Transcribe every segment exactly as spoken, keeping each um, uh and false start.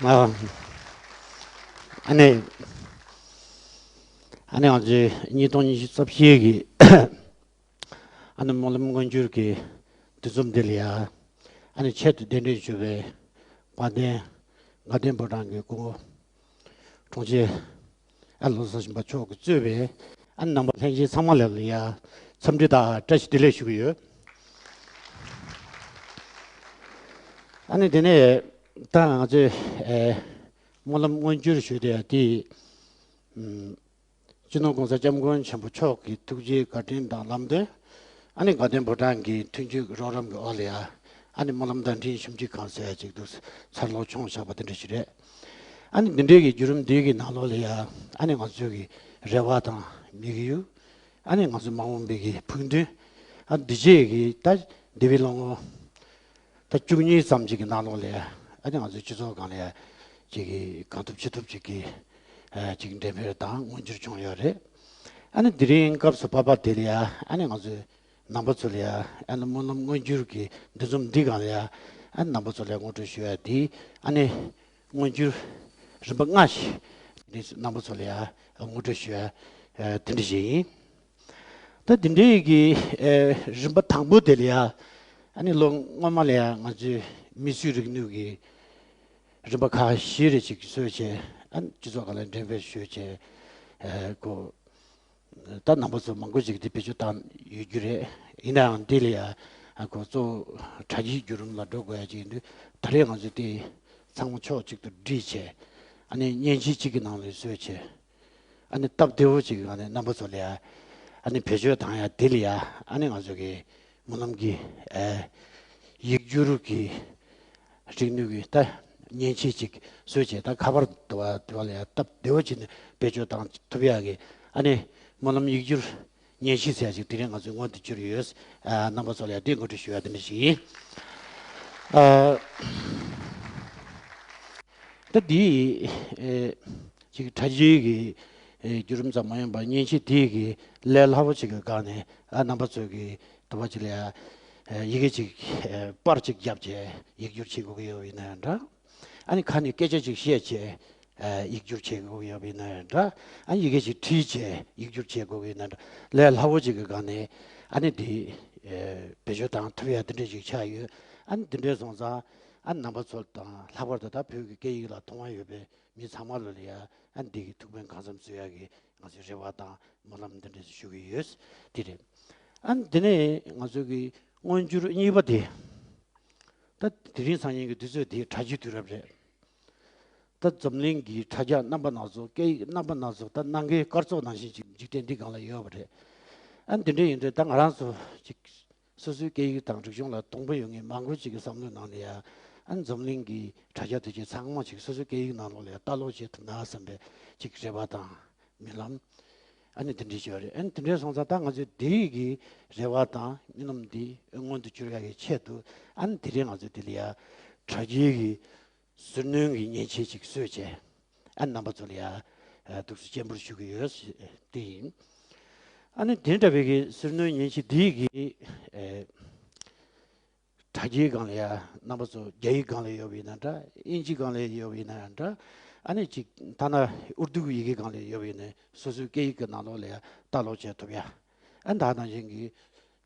ཨ་ཨ་ནི་ཨ་ནི་ང་ཚོའི་ཉིས་སྟོང་ཉི་ཤུ་རྩ་བཞི་གི་ཨ་ནི་སྨོན་ལམ་མངོན་འགྱུར་གྱི་འདུ་འཛོམས་འདི་ལ་ཡ་ཨ་ནི་ཆེད་དུ་གདན་འདྲེན་ཞུས་པའི་དཔལ་ལྡན་དགའ་ལྡན་ཕོ་བྲང་གི་སྐུ་ངོ་དྲུང་ཆེ་ཨ་ལོ་ཙཱ་ཞིང་པ་མཆོག་གིས་གཙོས་པའི་ཨ་ནི་ནང་པ་ལྷན་རྒྱས་ཚང་མ་ལ་ཡ་འཚམས་འདྲི་དང་བཀྲ་ཤིས་བདེ་ལེགས་ཞུ་གི་ཡོད། ཨ་ནི་དེ་ནས་ད་ང་ཚོས་ཨེ་སྨོན་ལམ་མངོན་འགྱུར་ཞུ་དེ་དེ་ཨམ་སྤྱི་ནོར་༸གོང་ས་༸སྐྱབས་མགོན་ཆེན་པོ་མཆོག་གི་ཐུགས་རྗེའི་བཀའ་དྲིན་དང་ལམ་སྟོན། ཨ་ནི་དགའ་ལྡན་ཕོ་བྲང་གི་མཐུན་འགྱུར་རོགས་རམ་གྱི་འོག་ལ་ཡ་ཨ་ནི་སྨོན་ལམ་དང་འབྲེལ་ཞིབ་འཇུག་ཁང་ཟེར་ཡ་ཅིག་འདུག་འཚར་ལོངས་བྱུང་བཞག་པ་དེ་འདྲ་ཞིག་རེད། ཨ་ནི་འདི་འདྲའི་གི་བརྒྱུད་རིམ་འདི་གི་ནང་ལོགས་ལ་ཡ་ཨ་ནི་ང་ཚོའི་གི་རེ་བ་དང་དམིགས་ཡུལ། ཨ་ནི་ང་ཚོ་མ་འོངས་པའི་གི་ཕུགས་འདུན། ཨ་འདི་རྗེས་ཀྱི་ད་འདས་པའི་ལོ་ངོ་ད་བཅུ་གཉིས་ཙམ་ཅིག་གི་ནང་ལོགས་ལ་ཡ་ཨ་ནི་ང་ཚོའི་སྤྱི་ཚོགས་སྒང་ལ་ཡ་ཅིག་གི་གང་ཐུབ་ཅི་ཐུབ་ཅིག་གི་ཨ་ཅིག་འགྲེམས་སྤེལ་དང་མངོན་འགྱུར་བྱུང་ཡོད་རེད། ཨ་ནི་དེ་རིང་སྐབས་སུ་བབ་པ་དེ་ལ་ཡ་ཨ་ནི་ང་ཚོའི་རྣམ་པ་ཚོ་ལ་ཡ་ཨ་ནི་སྨོན་ལམ་མངོན་འགྱུར་གྱི་འདུ་འཛོམས་འདི་སྒང་ལ་ཡ་ཨ་ནི་རྣམ་པ་ཚོ་ལ་ཡ་ངོ་སྤྲོད་ཞུ་ཡ་དེ་ཨ་ནི་མངོན་འགྱུར་རིམ་པ་ལྔ་ཞིག་དེ་རྣམ་པ་ཚོ་ལ་ཡ་ངོ་སྤྲོད་ཞུ་ཡ་དེ་འདྲ་ཞིག་ཡིན། ད་དེ་འདྲའི་གི་རིམ་པ་དང་པོ་དེ་ལ་ཡ་ཨ་ནི་ལོ་སྔོན་མ་ལ་ཡ་ང་ཚོའི་མིས་བཟོས་རིག་ནུས་ཀྱི་རིམ་པ་ཁག་བཞི་རེ་ཅིག་བཟོས་བྱས་ཨ་ནི་སྤྱི་ཚོགས་སྒང་ལ་འགྲེམས་སྤེལ་ཞུས་བྱས་ཨ་ཁོ། ད་རྣམ་པ་ཚོ་མང་པོ་ཞིག་འདི་བེད་སྤྱོད་བཏང་ཡོད་རྒྱུ་རེད། ཡིན་ནའང་འདི་ལ་ཡ་ཨ་ཁོ་གཙོ་བོ་དྲ་རྒྱའི་བརྒྱུད་རིམ་ལ་འགྲོ་དགོས་ཡ་ཅིག་ཡིན་དུས་ད་རེས་ང་ཚོས་དེ་ཚང་མ་ཕྱོགས་གཅིག་ཏུ་བསྒྲིལ་བྱས་ཨ་ནི་མཉེན་ཆས་གཅིག་གི་ནང་ལ་བཟོས་བྱས་ཨ་ནི་སྟབས་བདེ་བོ་ཅིག་ཨ་ནི་རྣམ་པ་ཚོ་ལ་ཡ་ཨ་ནི་བེད་སྤྱོད་བཏང་ཡ་དེ་ལ་ཡ་ཨ་ནི་ང་ཚོ་གི་སྨོན་ལམ་གྱི་ཨ་ཡིག་སྒྱུར་གྱི་རིག་ནུས་ཀྱི་ད་མཉེན་ཆས་ཅིག་བཟོས་བྱས་ད་ཁ་པར་དུ་བ་དུ་བ་ལ་ཡ་སྟབས་བདེ་བོ་བྱས་ནས་བེད་སྤྱོད་བཏང་ཐུབ་ཡག་གི་ཨ་ནི་སྨོན་ལམ་ཡིག་སྒྱུར་མཉེན་ཆས་ཟེར་ཡག་ཅིག་དེ་རིང་ང་ཚོས་མངོན་དུ་གྱུར་ཡོད། ཨ་རྣམ་པ་ཚོ་ལ་ཡ་དེ་ངོ་སྤྲོད་ཞུ་ཡ་དེ་འདྲ་ཞིག་ཡིན། ཨ་ད་འདི་ཨེ་ཅིག་དྲ་རྒྱའི་གི་ཨེ་བརྒྱུད་རིམ་ཙམ་མ་ཡིན་པར་མཉེན་ཆས་དེའི་གི་ལས་སླ་བོ་ཅིག་གི་སྒང་ནས་ཨ་རྣམ་པ་ཚོས་གི་དུ་བ་ཅིག་ལ་ཡ་ཡི་གེ་ཅིག་ཨེ་པར་ཅིག་བརྒྱབ་བྱས་ཡིག་སྒྱུར་བྱེད་དགོས་ཀྱི་ཡོད་པ་ཡིན་ན་ཡང་འདྲ། ཨ་ནི་ཁ་ནས་སྐད་ཆ་ཅིག་བཤད་བྱས་ཨེ་ཡིག་སྒྱུར་བྱེད་དགོས་ཀྱི་ཡོད་པ་ཡིན་ན་ཡང་འདྲ། ཨ་ནི་ཡི་གེ་ཅིག་བྲིས་བྱས་ཡིག་སྒྱུར་བྱེད་དགོས་ཀྱི་ཡིན་ན་འདྲ། ལས་སླ་བོ་ཅིག་གི་སྒང་ནས་ཨ་ནི་དེ་ཨེ་བེད་སྤྱོད་བཏང་ཐུབ་ཡ་དེ་འདྲ་ཞིག་ཆགས་ཡོད། ཨ་ནི་དེ་འདྲ་སོང་ཙང་ཨ་ནི་རྣམ་པ་ཚོ་དང་ལྷག་པར་དུ་ད་བོད་ཀྱི་སྐད་ཡིག་ལ་དུང་བ་ཡོད་པའི་མི་ཚང་མ་ལ་ལ་ཡ་ཨ་ནི་འདི་གི་ཐུགས་ཕན་གང་འཚམ་གསོས་ཡ་གི་ང་ཚོའི་རེ་བ་དང་སྨོན་ལམ་འདི་འདྲ་ཞུ་གི་ཡོད། དེ་རེད། ཨ་ནི་དེ་ནས་ང་ཚོ་གི་མངོན་འགྱུར་གཉིས་པ་དེ། ད་དེ་རིང་སང་ཉིན་གྱི་དུས་ཚོད་དེ་དྲ་རྒྱའི་དུས་རབས་རེད། ད་འཛམ་གླིང་གི་དྲ་རྒྱ་རྣམ་པ་སྣ་ཚོགས་སྐད་ཡིག་རྣམ་པ་སྣ་ཚོགས་ད་གནམ་ཁའི་སྐར་ཚོགས་ནང་བཞིན་ཅིག་འཇིག་རྟེན་འདི་སྒང་ལ་ཡོད་པ་རེད། ཨ་ནི་དེ་འདྲ་ཡིན་དུས་ད་ང་རང་ཚོ་ཅིག་སོ་སོའི་སྐད་ཡིག་དང་རིག་གཞུང་ལ་དུང་བ་ཡོད་མཁན་མང་པོ་ཅིག་གི་བསམ་བློའི་ནང་ལ་ཡ་ཨ་ནི་འཛམ་གླིང་གི་དྲ་རྒྱ་དེ་ཅིག་ཚང་མ་ཅིག་སོ་སོའི་སྐད་ཡིག་ནང་ལོགས་ལ་ཡ་ལྟ་ཀློག་བྱེད་ཐུབ་ན་བསམ་པའི་ཅིག་རེ་བ་དང་། རྨི་ལམ། ཨ་ནི་དེ་འདྲའི་ཞིག་རེད། ཨ་ནི་དེ་འདྲའི་སོང་ཙང་ད་ང་ཚོས་དེའི་གི་རེ་བ་དང་རྨི་ལམ་འདི་མངོན་དུ་གྱུར་ཡག་གི་ཆེད་དུ་ཨ་ནི་དེ་རིང་ང་ཚོས་དེ་ལ་ཡ་དྲ་རྒྱའི་གི་ཟུར་སྣོན་གི་མཉེན་ཆས་ཅིག་བཟོས་བྱས་ཨ་ནི་རྣམ་པ་ཚོ་ལ་ཡ་ཨ་ཐུགས་སུ་སྤྱན་འབུལ་ཞུ་གི་ཡོད་དེ་ཡིན། ཨ་ནི་དེ་འདྲ་བའི་གི་ཟུར་སྣོན་མཉེན་ཆས་འདིའི་གི་ཨེ། དྲ་རྒྱའི་སྒང་ལ་ཡ་རྣམ་པ་ཚོ་རྒྱ་ཡིག་སྒང་ལ་ཡོད་པ་ཡིན་ན་འདྲ། དབྱིན་ཇི་སྒང་ལ་ཡོད་པ་ཡིན་ན་ཡང་འདྲ། ཨ་ནི་ཅིག་ཐ་ན་ཨུར་དུ་གི་ཡི་གེ་སྒང་ལ་ཡོད་པ་ཡིན་ན་སོ་སོའི་སྐད་ཡིག་གི་ནང་ལོགས་ལ་ཡ་ལྟ་ཀློག་བྱེད་ཐུབ་ཡ། ཨ་ནི་ད་ནང་བཞིན་གྱི་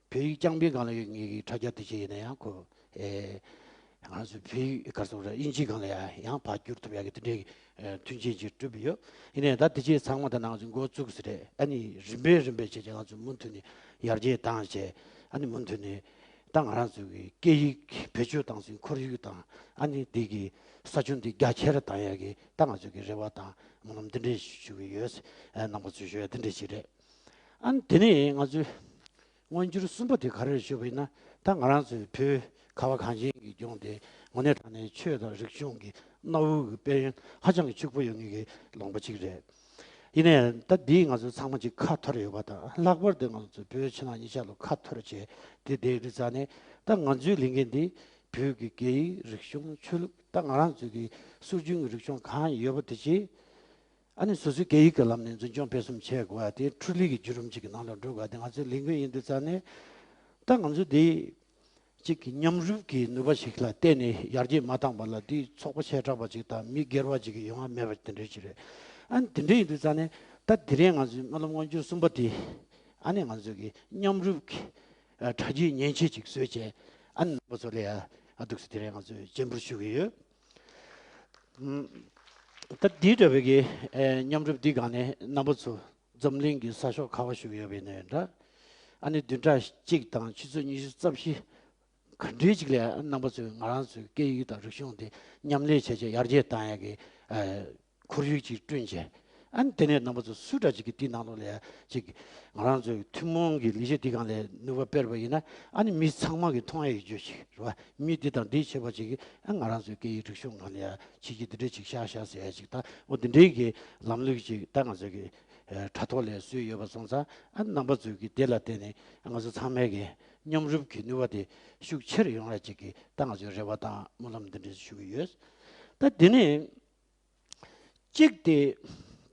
བོད་ཡིག་རྐྱང་པའི་སྒང་ལ་ཡོད་ངེས་ཀྱི་དྲ་རྒྱ་དེ་ཅིག་ཡིན་ན་ཡང་ཁོ་ཨེ་ང་ཚོ་བོད་ཡིག་ག་རེ་ཟེར་དགོས་རེད། དབྱིན་ཇི་སྒང་ལ་ཡ་ཡང་ཕར་བསྒྱུར་ཐུབ་ཡ་གི་དེ་འདྲའི་མཐུན་རྐྱེན་ཅིག་བསྐྲུན་པ་ཡོད། ཡིན་ནའི་ད་དེ་ཅིག་ཚང་མ་ད་ནང་ཚོ་འགོ་བཙུགས་ཟེར་རེད། ཨ་ནི་རིམ་པས་རིམ་པས་བྱས་བྱས་ང་ཚོ་མུ་མཐུད་ནས་ཡར་རྒྱས་བཏང་བྱས་ཨ་ནི་མུ་མཐུད་ནས་ད་ང་རང་ཚོ་གི་སྐད་ཡིག་བེད་སྤྱོད་བཏང་སའི་ཁོར་ཡུག་དང་ཨ་ནི་འདི་གི་ས་ཁྱོན་འདི་རྒྱ་ཆེར་བཏང་ཡག་གི་ད་ང་ཚོ་གི་རེ་བ་དང་སྨོན་ལམ་འདི་འདྲས་ཞུ་གི་ཡོད། ཨ་རྣམ་པ་ཚོས་ཞུ་ཡ་འདི་འདྲས་ཞིག་རེད། ཨ་ནི་དེ་ནས་ང་ཚོས་མངོན་འགྱུར་གསུམ་པ་དེ་ག་རེ་རེད་ཞུས་པ་ཡིན་ན། ད་ང་རང་ཚོའི་བོད་ཁ་བ་གངས་ཅན་གྱི་ལྗོངས་དེ་དངོས་གནས་དྲང་གནས་ཆོས་དང་རིག་གཞུང་གི་གནའ་བོའི་གི་དཔལ་ཡོན་ཧ་ཅང་གི་ཕྱུག་པོ་ཡོད་ངེས་ཀྱི་ལུང་པ་གཅིག་རེད། ཡིན་ནའི་ད་འདིས་ང་ཚོ་ཚང་མ་གཅིག་ཁ་འཐོར་ཡོད་པ་དང་། ལྷག་པར་དུ་ང་ཚོ་བོད་ཕྱི་ནང་གཉིས་ཆ་ལ་ཁ་འཐོར་བྱས་དེ་བསྡད་དུས་ཙང་ནས། ད་ང་ཚོའི་ལས་འགན་འདི་བོད་ཀྱི་སྐད་ཡིག་རིག་གཞུང་ཆོས་ལུགས། ད་ང་རང་ཚོའི་གི་སྲོལ་རྒྱུན་གྱི་རིག་གཞུང་གང་ཡོད་པ་དེ་ཅིག་ཨ་ནི་སོ་སོའི་སྐད་ཡིག་གི་ལམ་ནས་འཛིན་སྐྱོང་སྤེལ་གསུམ་བྱེད་དགོས་པ་དེ་འཕྲུལ་ལས་ཀྱི་བརྒྱུད་རིམ་ཅིག་གི་ནང་ལ་འགྲོ་དགོས་པ་དེ་ང་ཚོའི་ལས་འགན་ཡིན་དུས་ཙང་ནས། ད་ང་ཚོ་འདི་ གཅིག་གི་མཉམ་རུབ་ཀྱི་ནུས་པ་ཞིག་ལ་བརྟེན་ནས་ཡར་རྒྱས་མ་བཏང་བ་ལ་དེའི་ཚོགས་པ་བྱེ་བྲག་པ་ཅིག་དང་མི་སྒེར་བ་ཅིག་གི་ཡོང་བ་མེད་པ་དེ་འདྲ་ཞིག་རེད། ཨ་ནི་དེ་འདྲ་ཡིན་དུས་ཙང་ནས་ད་དེ་རིང་ང་ཚོའི་སྨོན་ལམ་མངོན་གྱུར་གསུམ་པ་དེ་ཨ་ནི་ང་ཚོ་གི་མཉམ་རུབ་ཀྱི་ཨ་གྲ་རྒྱས་ཉེན་ཆེ་ཅིག་བཟོས་བྱས་ཨ་ནི་རྣམ་པ་ཚོ་ལ་ཡ་ཨ་འདུག་སེ་དེ་རིང་ང་ཚོས་སྤྱན་འབུལ་ཞུ་གི་ཡོད། ཨུམ། ད་འདི་འདྲ་བའི་གི་ཨེ་མཉམ་རུབ་འདི་སྒང་ནས་རྣམ་པ་ཚོ་འཛམ་གླིང་གི་ས་ཕྱོགས་ག་བ་བཞུགས་ཡོད་པ་ཡིན་ན་ཡང་འདྲ། ཨ་ནི་བདུན་ཕྲག་གཅིག་དང་ཆུ་ཚོད་ཉི་ཤུ་རྩ་བཞི་ག་འདྲའི་ཅིག་ལ་རྣམ་པ་ཚོས་ང་རང་ཚོའི་སྐད་ཡིག་དང་རིག་གཞུང་དེ་མཉམ་ལས་བྱས་བྱས་ཡར་རྒྱས་བཏང་ཡག་གི་ཨེ་ཁོར་ཡུག་ཅིག་བསྐྲུན་བྱས། ཨ་ནི་དེ་ནས་རྣམ་པ་ཚོ་སུ་འདྲ་ཅིག་གིས་དེའི་ནང་ལོགས་ལ་ཡ་ཅིག་ང་རང་ཚོའི་ཐུན་མོང་གི་ལས་གཞི་འདི་སྒང་ལ་ནུས་པ་སྤེལ་བ་ཡིན་ན་ཨ་ནི་མི་ཚང་མ་གིས་མཐོང་ཡ་ཡོད་རྒྱུ་ཞིག་རེད་བ། མི་འདི་དང་འདི་བྱེད་པ་ཅིག་གིས་ཨ་ང་རང་ཚོའི་སྐད་ཡིག་རིག་གཞུང་སྒང་ལ་ཡ་བྱས་རྗེས་འདི་འདྲ་ཅིག་བཞག་བཞག་ཟེར་ཡ་ཅིག་ད་འོ་འདི་འདྲའི་གི་ལམ་ལུགས་ཅིག་ད་ང་ཚོ་གི་ཨ་དྲ་ཐོག་ལ་བཟོས་ཡོད་པ་སོང་ཙང་ཨ་རྣམ་པ་ཚོས་གི་དེ་ལ་བརྟེན་ནས་ང་ཚོ་ཚང་མས་གི་མཉམ་རུབ་ཀྱི་ནུས་པ་དེ་ཤུགས་ཆེར་ཡོང་ཡ་ཅིག་གི་ད་ང་ཚོའི་རེ་བ་དང་སྨོན་ལམ་འདི་འདྲ་ཞུ་གི་ཡོད། ད་དེ་ནས། གཅིག་དེ་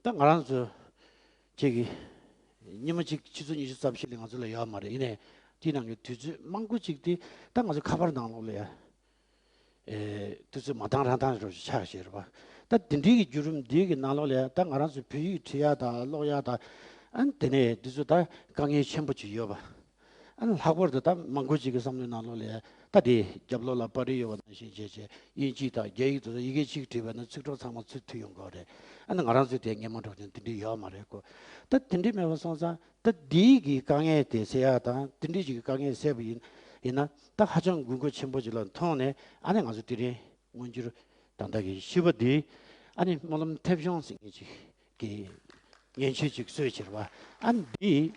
ད་ང་རང་ཚོ་གཅིག་གི་ཉི་མ་གཅིག་ཆུ་ཚོད་ཉི་ཤུ་རྩ་བཞི་ལས་ང་ཚོ་ལ་ཡོད་མ་རེད། ཡིན་ནའི་དེའི་ནང་གི་དུས་ཚོད་མང་པོ་གཅིག་དེ་ད་ང་ཚོ་ཁ་པར་ནང་ལོགས་ལ་ཡ་ཨེ་དུས་ཚོད་མ་འདང་རང་འདང་རོ་ཆགས་བཞག་རེད་པ། ད་དེ་འདྲའི་གི་བརྒྱུད་རིམ་འདིའི་གི་ནང་ལོགས་ལ་ཡ་ད་ང་རང་ཚོ་བོད་ཡིག་བྲིས་ཡ་དང་ཀློག་ཡ་དང་ཨ་ནི་དེ་ནས་དུས་ཚོད་ད་དཀའ་ངལ་ཆེན་པོ་ཅིག་ཡོད་པ། ཨ་ནི་ལྷག་པར་དུ་ད་མང་པོ་ཅིག་གི་བསམ་བློའི་ནང་ལོགས་ལ་ད་དེ་རྒྱབ་ལོགས་ལ་པར་རིས་ཡོད་པ་ནང་བཞིན་བྱས་བྱས་དབྱིན་ཇི་དང་རྒྱ་ཡིག་ཏུ་ཡི་གེ་གཅིག་བྲིས་པ་ན་ཚིག་གྲོགས་ཚང་མ་ཚུར་མཐུད་ཡོང་གི་རེད། ཨ་ནི་ང་རང་ཚོའི་དེ་སྔོན་མ་འགྲོ་ཅན་དེ་འདྲ་ཡོད་མ་རེད་ཀོ། ད་དེ་འདྲ་མེད་པ་སོང་ཙང་ད་འདིའི་གི་དཀའ་ངལ་དེ་སེལ་ཡག་དང་དེ་འདྲའི་ཅིག་གི་དཀའ་ངལ་སེལ་བ་ཡིན་ཡིན་ན་ད་ཧ་ཅང་དགོས་མཁོ་ཆེན་པོ་ཅིག་ལ་མཐོང་ནས་ཨ་ནི་ང་ཚོ་དེ་རིང་མངོན་འགྱུར་ད་ལྟ་གི་བཞི་པ་འདི་ཨ་ནི་སྨོན་ལམ་མཐེབ་གཞོང་ཟེར་མཁན་ཅིག་གི་སྙན་ཆོས་ཅིག་སྩོལ་ཕྱིར་བ། ཨ་འདི་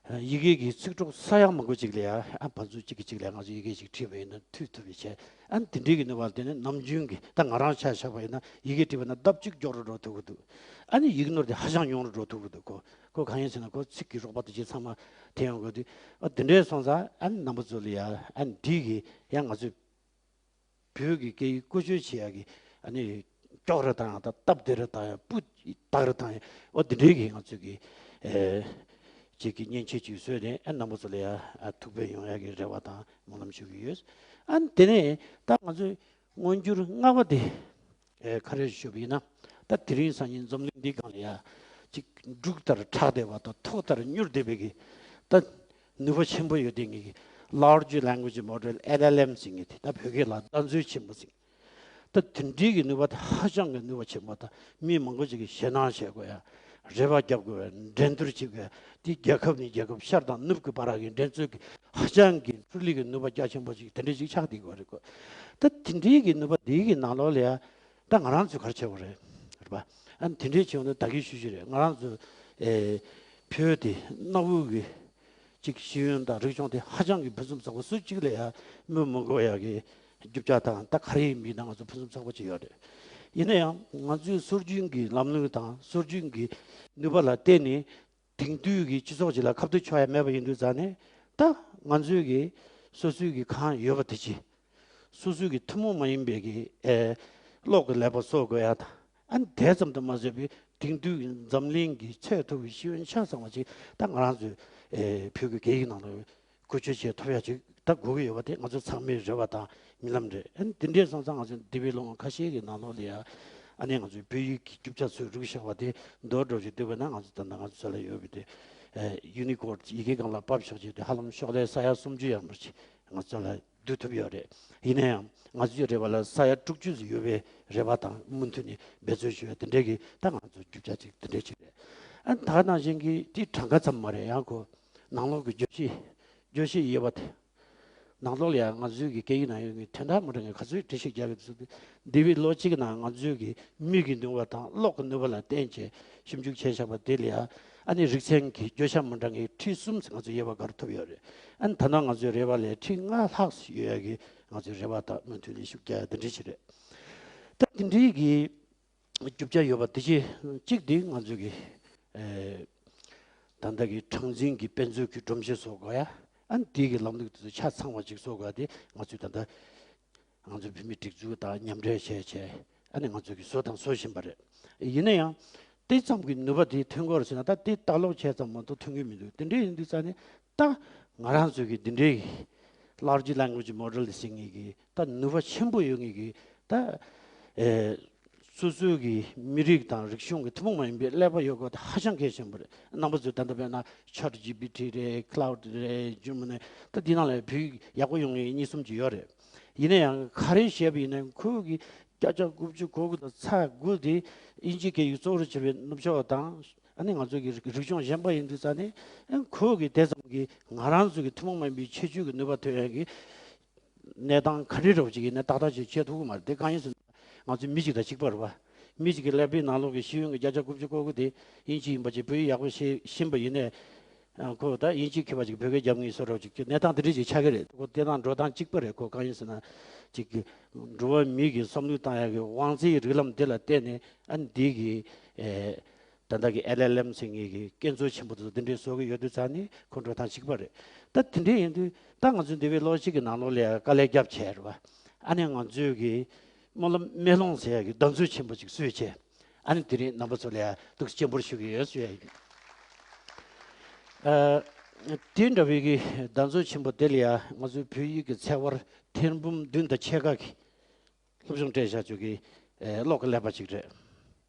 ཡི་གེ་གི་ཚིག་གྲོགས་ས་ཡ་མང་པོ་ཅིག་ལ་ཡ་ཨ་ཕན་ཚུན་གཅིག་གིས་གཅིག་ལ་ང་ཚོ་ཡི་གེ་ཅིག་བྲིས་པ་ཡིན་ན་མཐུད་ཐུབ་པའི་ཆེད་ཨ་འདི་འདྲའི་གི་ནུས་པ་དེ་ནི་ནམ་རྒྱུན་གྱི་ད་ང་རང་ཆ་བཞག་པ་ཡིན་ན་ཡི་གེ་བྲིས་པ་ན་ལྡབ་གཅིག་མགྱོགས་རུ་འགྲོ་ཐུབ་ཀྱི་འདུག་ཨ་ནི་ཡིག་ནོར་དེ་ཧ་ཅང་ཉུང་རུ་འགྲོ་ཐུབ་ཀྱི་འདུག་ཁོ་ཁོ་གང་ཡིན་ཟེར་ན་ཁོ་ཚིག་གི་རོགས་པ་དེ་ཅིག་ཚང་མ་འཐེན་ཡོང་གི་འདུག་ཨ་འདི་འདྲའི་སོང་ཙང་ཨ་ནི་རྣམ་པ་ཚོ་ལ་ཡ་ཨ་འདི་གི་ཡང་ང་ཚོས་བོད་ཀྱི་སྐད་ཡིག་བཀོལ་སྤྱོད་བྱེད་ཡག་གི་ཨ་ནི་སྐྱོག་རེ་བཏང་ཡག་དང་སྟབས་བདེ་རེ་བཏང་ཡག་སྤུ་དག་རེ་བཏང་ཡག་འོ་དེ་འདྲའི་གི་ང་ཚོས་ཀྱི་ཨེ་ཅིག་གི་མཉེན་ཆས་ཅིག་བཟོས་ནས་ཨ་རྣམ་པ་ཚོ་ལ་ཡ་ཨ་ཐུགས་ཕན་ཡོང་ཡག་གི་རེ་བ་དང་སྨོན་ལམ་ཞུ་གི་ཡོད། ཨ་ནི་དེ་ནས་ད་ང་ཚོས་མངོན་འགྱུར་ལྔ་པ་དེ་ཨེ་ག་རེ་ཞུ་བ་ཡིན་ན་ད་དེ་རིང་སང་ཉིན་འཛམ་གླིང་འདི་སྒང་ལ་ཡ་ཅིག་འབྲུག་ལྟར་གྲགས་བསྡད་པ་དང་ཐོག་ལྟར་མྱུར་བསྡད་པའི་གི་ད་ནུས་པ་ཆེན་པོ་ཡོད་དེ་ངེད་ཀྱི་Large Language Model L L M ཟེར་མཁན་དེ་ད་བོད་སྐད་ལ་ལྟ་མཛོད་ཆེན་པོ་ཟེར། ད་དེ་འདྲའི་གི་ནུས་པ་དེ་ཧ་ཅང་གི་ནུས་པ་ཆེན་པོ་དང་མི་མང་པོ་ཅིག་གིས་ཞེད་སྣང་བྱེད་དགོས་ཡ། རེ་བ་རྒྱབ་དགོས་ཡ། འགྲན་བསྡུར་བྱེད་དགོས་ཡ། དེ་རྒྱལ་ཁབ་ནས་རྒྱལ་ཁབ་ཤར་དང་ནུབ་ཀྱི་བར་གྱི་འགྲན་རྩོད་ཀྱི་ཧ་ཅང་གི་འཕྲུལ་ལས་ཀྱི་ནུས་པ་རྒྱ་ཆེན་པོ་ཅིག་དེ་འདྲ་ཅིག་ཆགས་བསྡད་དགོས་རེད་གོ། ད་དེ་འདྲའི་གི་ནུས་པ་དེའི་གི་ནང་ལོགས་ལ་ཡ་ད་ང་རང་ཚོས་ག་རེ་བྱེད་དགོས་རེད། རེད་པ། ཨ་ནི་དེ་འདྲའི་བྱུང་ན་ད་གིན་ཞུ་ཞུ་རེད། ང་རང་ཚོ་ཨེ་བོད་དེ་གནའ་བོའི་གི་ཅིག་ཤེས་ཡོན་དང་རིག་གཞུང་དེ་ཧ་ཅང་གི་ཕུན་སུམ་ཚོགས་པ་སུ་གཅིག་ལ་ཡ་སྨོས་མི་དགོས་ཡ་གི་རྒྱུ་ཆ་དང་ད་ག་རེ་ཡིན་མིན་ད་ང་ཚོ་ཕུན་སུམ་ཚོགས་པ་ཅིག་ཡོད་རེད། ཡིན་ན་ཡང་ང་ཚོའི་སྲོལ་རྒྱུན་གྱི་ལམ་ལུགས་དང་སྲོལ་རྒྱུན་གྱི་ནུས་པ་ལ་བརྟེན་ནས་དེང་དུས་ཀྱི་སྤྱི་ཚོགས་ཅིག་ལ་ཁ་གཏད་གཅོག་ཡ་མེད་པ་ཡིན་དུས་ཙང་ནས་ད་ང་ཚོའི་གི་སོ་སོའི་གི་གང་ཡོད་པ་དེ་ཅིག་སོ་སོའི་གི་ཐུན་མོང་མ་ཡིན་པའི་གི་ཨེ་གློག་གི་ལས་པ་གསོག་དགོས་ཡ་དང་ཨ་ནི་དེ་ཙམ་དུ་མ་ཟད་པའི་དེང་དུས་ཀྱི་འཛམ་གླིང་གི་ཚད་མཐོ་བའི་ཤེས་ཡོན་ཆ་ཚང་བ་ཅིག་ད་ང་རང་ཚོའི་ཨེ་བོད་ཀྱི་སྐད་ཡིག་ནང་ལ་བཀོལ་སྤྱོད་བྱེད་ཐུབ་ཡ་ཅིག་ད་དགོས་ཀྱི་ཡོད་པ་དེ་ང་ཚོ་ཚང་མའི་རེ་བ་དང་རྨི་ལམ་རེད། ཨ་ནི་དེ་འདྲའི་སོང་ཙང་ང་ཚོ་འདས་པའི་ལོ་ངོ་ཁ་ཤས་ཀྱི་ནང་ལོགས་ལ་ཡ་ཨ་ནི་ང་ཚོའི་བོད་ཡིག་གི་རྒྱུ་ཆ་ཚོས་རིག་བཞག་པ་དེ་མདོར་བསྡུས་ཅིག་བསྡུས་པ་ན་ང་ཚོ་ད་ལྟ་ང་ཚོ་ས་ལ་ཡོད་པའི་དེ་ཨེ་ཡུ་ནི་ཀོཌ་ཡི་གེ་སྒང་ལ་ཕབ་བཞག་ཅིག་དེ་ཧ་ལམ་ཤོག་ལྷེ་ས་ཡ་སུམ་ཅུ་ཡར་མར་ཅིག་ང་ཚོ་ལ་བསྡུ་ཐུབ་ཡོད་རེད། ཡིན་ན་ཡང་ང་ཚོའི་རེ་བ་ལ་ས་ཡ་དྲུག་ཅུ་ཙམ་ཡོད་པའི་རེ་བ་དང་མུ་མཐུད་ནས་འབད་རྩོལ་ཞུ་བའི་དེ་འདྲའི་གི་ད་ང་ཚོ་རྒྱུ་ཆ་ཅིག་དེ་འདྲའི་ཅིག་རེད། ཨ་ནི་ད་ག་ནང་བཞིན་གྱི་དེ་གྲངས་ཀ་ཙམ་མ་རེད། ཡང་ཁོ་ནང་ལོགས་ཀྱི་བརྗོད་གཞི་བརྗོད་གཞི་ཡོད་པ་དེ་ནང་ལོགས་ལ་ཡང་ང་ཚོའི་གི་སྐད་ཡིག་ནང་ཡོད་ངེས་དོན་དག་མི་འདྲ་ངེས་ག་ཚོད་འབྲི་ཤེས་རྒྱག་གི་འདུག་འདས་པའི་ལོ་གཅིག་གི་ནང་ང་ཚོའི་གི་མིག་གི་ནུས་པ་དང་གློག་གི་ནུས་པ་ལ་བརྟེན་བྱས་ཞིབ་འཇུག་བྱས་བཞག་པ་དེ་ལ་ཡང་ཨ་ནི་རིག་ཚན་གྱི་བརྗོད་བྱ་མི་འདྲ་ངེས་ཁྲི་གསུམ་ཙམ་ང་ཚོ་ཡོད་པ་ག་རེ་ཐོབ་ཡོད་རེད། ཨ་ནི་ད་ནང་ང་ཚོའི་རེ་བ་ལས་ཁྲི་ལྔ་ལྷག་ཙམ་ཡོད་ཡ་གི་ང་ཚོའི་རེ་བ་དང་མུ་མཐུད་ནས་ཤུགས་རྒྱག་ཡ་དེ་འདྲ་ཞིག་རེད། ད་དེ་འདྲའི་གི་རྒྱུ་ཆ་ཡོད་པ་དེ་ཅི་གཅིག་དེ་ང་ཚོ་གི་ཨེ་ད་ལྟ་གི་གྲངས་འཛིན་གྱི་དཔེ་མཛོད་ཀྱི་སྒྲོམ་གཞི་བཟོ་དགོས་ཡ། ཨ་ནི་དེ་གི་ལམ་ལུགས་དེ་ཚོ་ཆ་ཚང་བ་ཅིག་བཟོ་དགོས་ཡ་དེ་ང་ཚོས་ད་ལྟ་ང་ཚོའི་བོད་མིའི་སྒྲིག་འཛུགས་དང་མཉམ་འབྲེལ་བྱས་བྱས་ཨ་ནི་ང་ཚོ་གི་བཟོ་དང་བཟོ་བཞིན་པ་རེད། ཡིན་ན་ཡང་དེ་ཙམ་གྱི་ནུས་པ་དེ་ཐོན་གྱི་ཡོད་རེད་ཟེར་ན་ད་དེ་ལྟ་ཀློག་བྱས་ཙམ་མ་གཏོགས་ཐོན་གྱི་མི་འདུག་དེ་འདྲ་ཡིན་དུས་ཙང་ནས་ད་ང་རང་ཚོ་གི་འདི་འདྲའི་ Large Language Model ཟེར་མཁན་གྱི་ད་ནུས་པ་ཆེན་པོ་ཡོད་མཁན་གྱི་ད་ཨེ་སོ་སོའི་གི་མི་རིགས་དང་རིག་གཞུང་གི་ཐུན་མོང་མ་ཡིན་པའི་ཀླད་པ་ཡོད་དགོས་ད་ཧ་ཅང་གལ་ཆེན་པོ་རེད། རྣམ་པ་ཚོས་ད་ལྟ་བས་ན་Chat G P T རེད། Claude རེད། Gemini ད་འདི་ནང་ལ་བོད་ཡིག་ཡག་པོ་ཡོང་མཁན་གཉིས་གསུམ་ཅིག་ཡོད་རེད། ཡིན་ན་ཡང་ག་རེ་བཤད་པ་ཡིན་ན་ཁོའི་གི་བརྒྱ་ཆ་དགུ་བཅུ་གོ་དགུ་དང་ཚེག་དགུ་དེ་དབྱིན་ཇི་སྐད་ཡིག་གཙོ་བོར་བྱས་པའི་ནུབ་ཕྱོགས་དང་། ཨ་ནི་ང་ཚོ་གི་རིག་གཞུང་གཞན་པ་ཡིན་དུས་ཙང་ནི་ཨ་ཁོ་གི་དེ་ཙམ་གྱི་ང་རང་ཚོ་གི་ཐུན་མོང་མ་ཡིན་པའི་ཁྱད་ཆོས་ཀྱི་ནུས་པ་ཐོན་ཡག་གི་གནས་སྟངས་ག་འདྲ་འདྲ་བོ་ཅིག་ཡིན་ན་ཏག་ཏག་ཅིག་བྱེད་ཐུབ་ཀྱི་མ་རེད། དེ་གང་ཡིན་ཟེར་ན་ང་ཚོ་མི་གཅིག་དང་གཅིག་པ་རེད་བ། མི་གཅིག་གི་ཀླད་པའི་ནང་ལོགས་ཀྱི་ཤེས་ཡོན་གྱི་བརྒྱ་ཆ་དགུ་བཅུ་གོ་དགུ་དེ་དབྱིན་ཇི་ཡིན་པ་ཅིག་བོད་ཡིག་ཡག་པོ་ཤེས་ཤེས་པ་ཡིན་ནའི་ཨ་ཁོ་ད་དབྱིན་ཇི་མཁས་པ་ཅིག་བོད་སྐད་རྒྱབ་ངེས་བཟོ་འདྲ་བོ་ཅིག་གནས་སྟངས་དེ་འདྲ་ཅིག་ཆགས་ཀྱི་རེད། ཁོ་བལྟས་སྟངས་འགྲོ་སྟངས་གཅིག་པ་རེད། ཁོ་གང་ཡིན་ཟེར་ན་ཅིག་གི་འགྲོ་བ་མི་གི་བསམ་བློ་བཏང་ཡག་གི་དབང་རྩའི་རིགས་ལམ་དེ་ལ་བརྟེན་ནས་ཨ་འདི་གི་ཨེ། ད་ལྟ་གི་ཨེལ་ཨེལ་ཨེམ་ཟེར་མཁན་གྱི་སྐད་གཙོ་ཆེན་པོ་དེ་ཚོ་འདི་འདྲའི་བཟོ་གི་ཡོད་དུས་ཙང་ནི་ཁོང་ཁྲོ་དང་གཅིག་པ་རེད། ད་དེ་འདྲ་ཡིན་དུས་ད་ང་ཚོའི་འདི་བའི་ལོ་གཅིག་གི་ནང་ལོགས་ལ་ཡང་དཀའ་ལས་བརྒྱབ་བྱས་རེད་བ། ཨ་ནི་ང་ཚོའི་གི་སྨོན་ལམ་སྨོན་ལམ་ཟེར་ཡག་གི་གདམ་ཚུལ་ཆེན་པོ་ཅིག་བཟོས་བྱས། ཨ་ནི་དེ་རིང་རྣམ་པ་ཚོ་ལ་ཡང་ཐུགས་རྗེ་ཆེན་པོ་ཞུ་གི་ཡོད་ཟེར་ཡག་ཡིན། ཨ། དེ་འདྲ་བའི་གི་གདམ་ཚུལ་ཆེན་པོ་དེ་ལ་ཡང་ང་ཚོའི་བོད་ཡིག་གི་ཚེག་བར་ཐེར་འབུམ་བདུན་དང་ཕྱེད་ཀ་གི་སློབ་སྦྱོང་སྤྲད་བཞག་ཆོག་གི་ཨེ་གློག་གི་ཀླད་པ་ཅིག་རེད།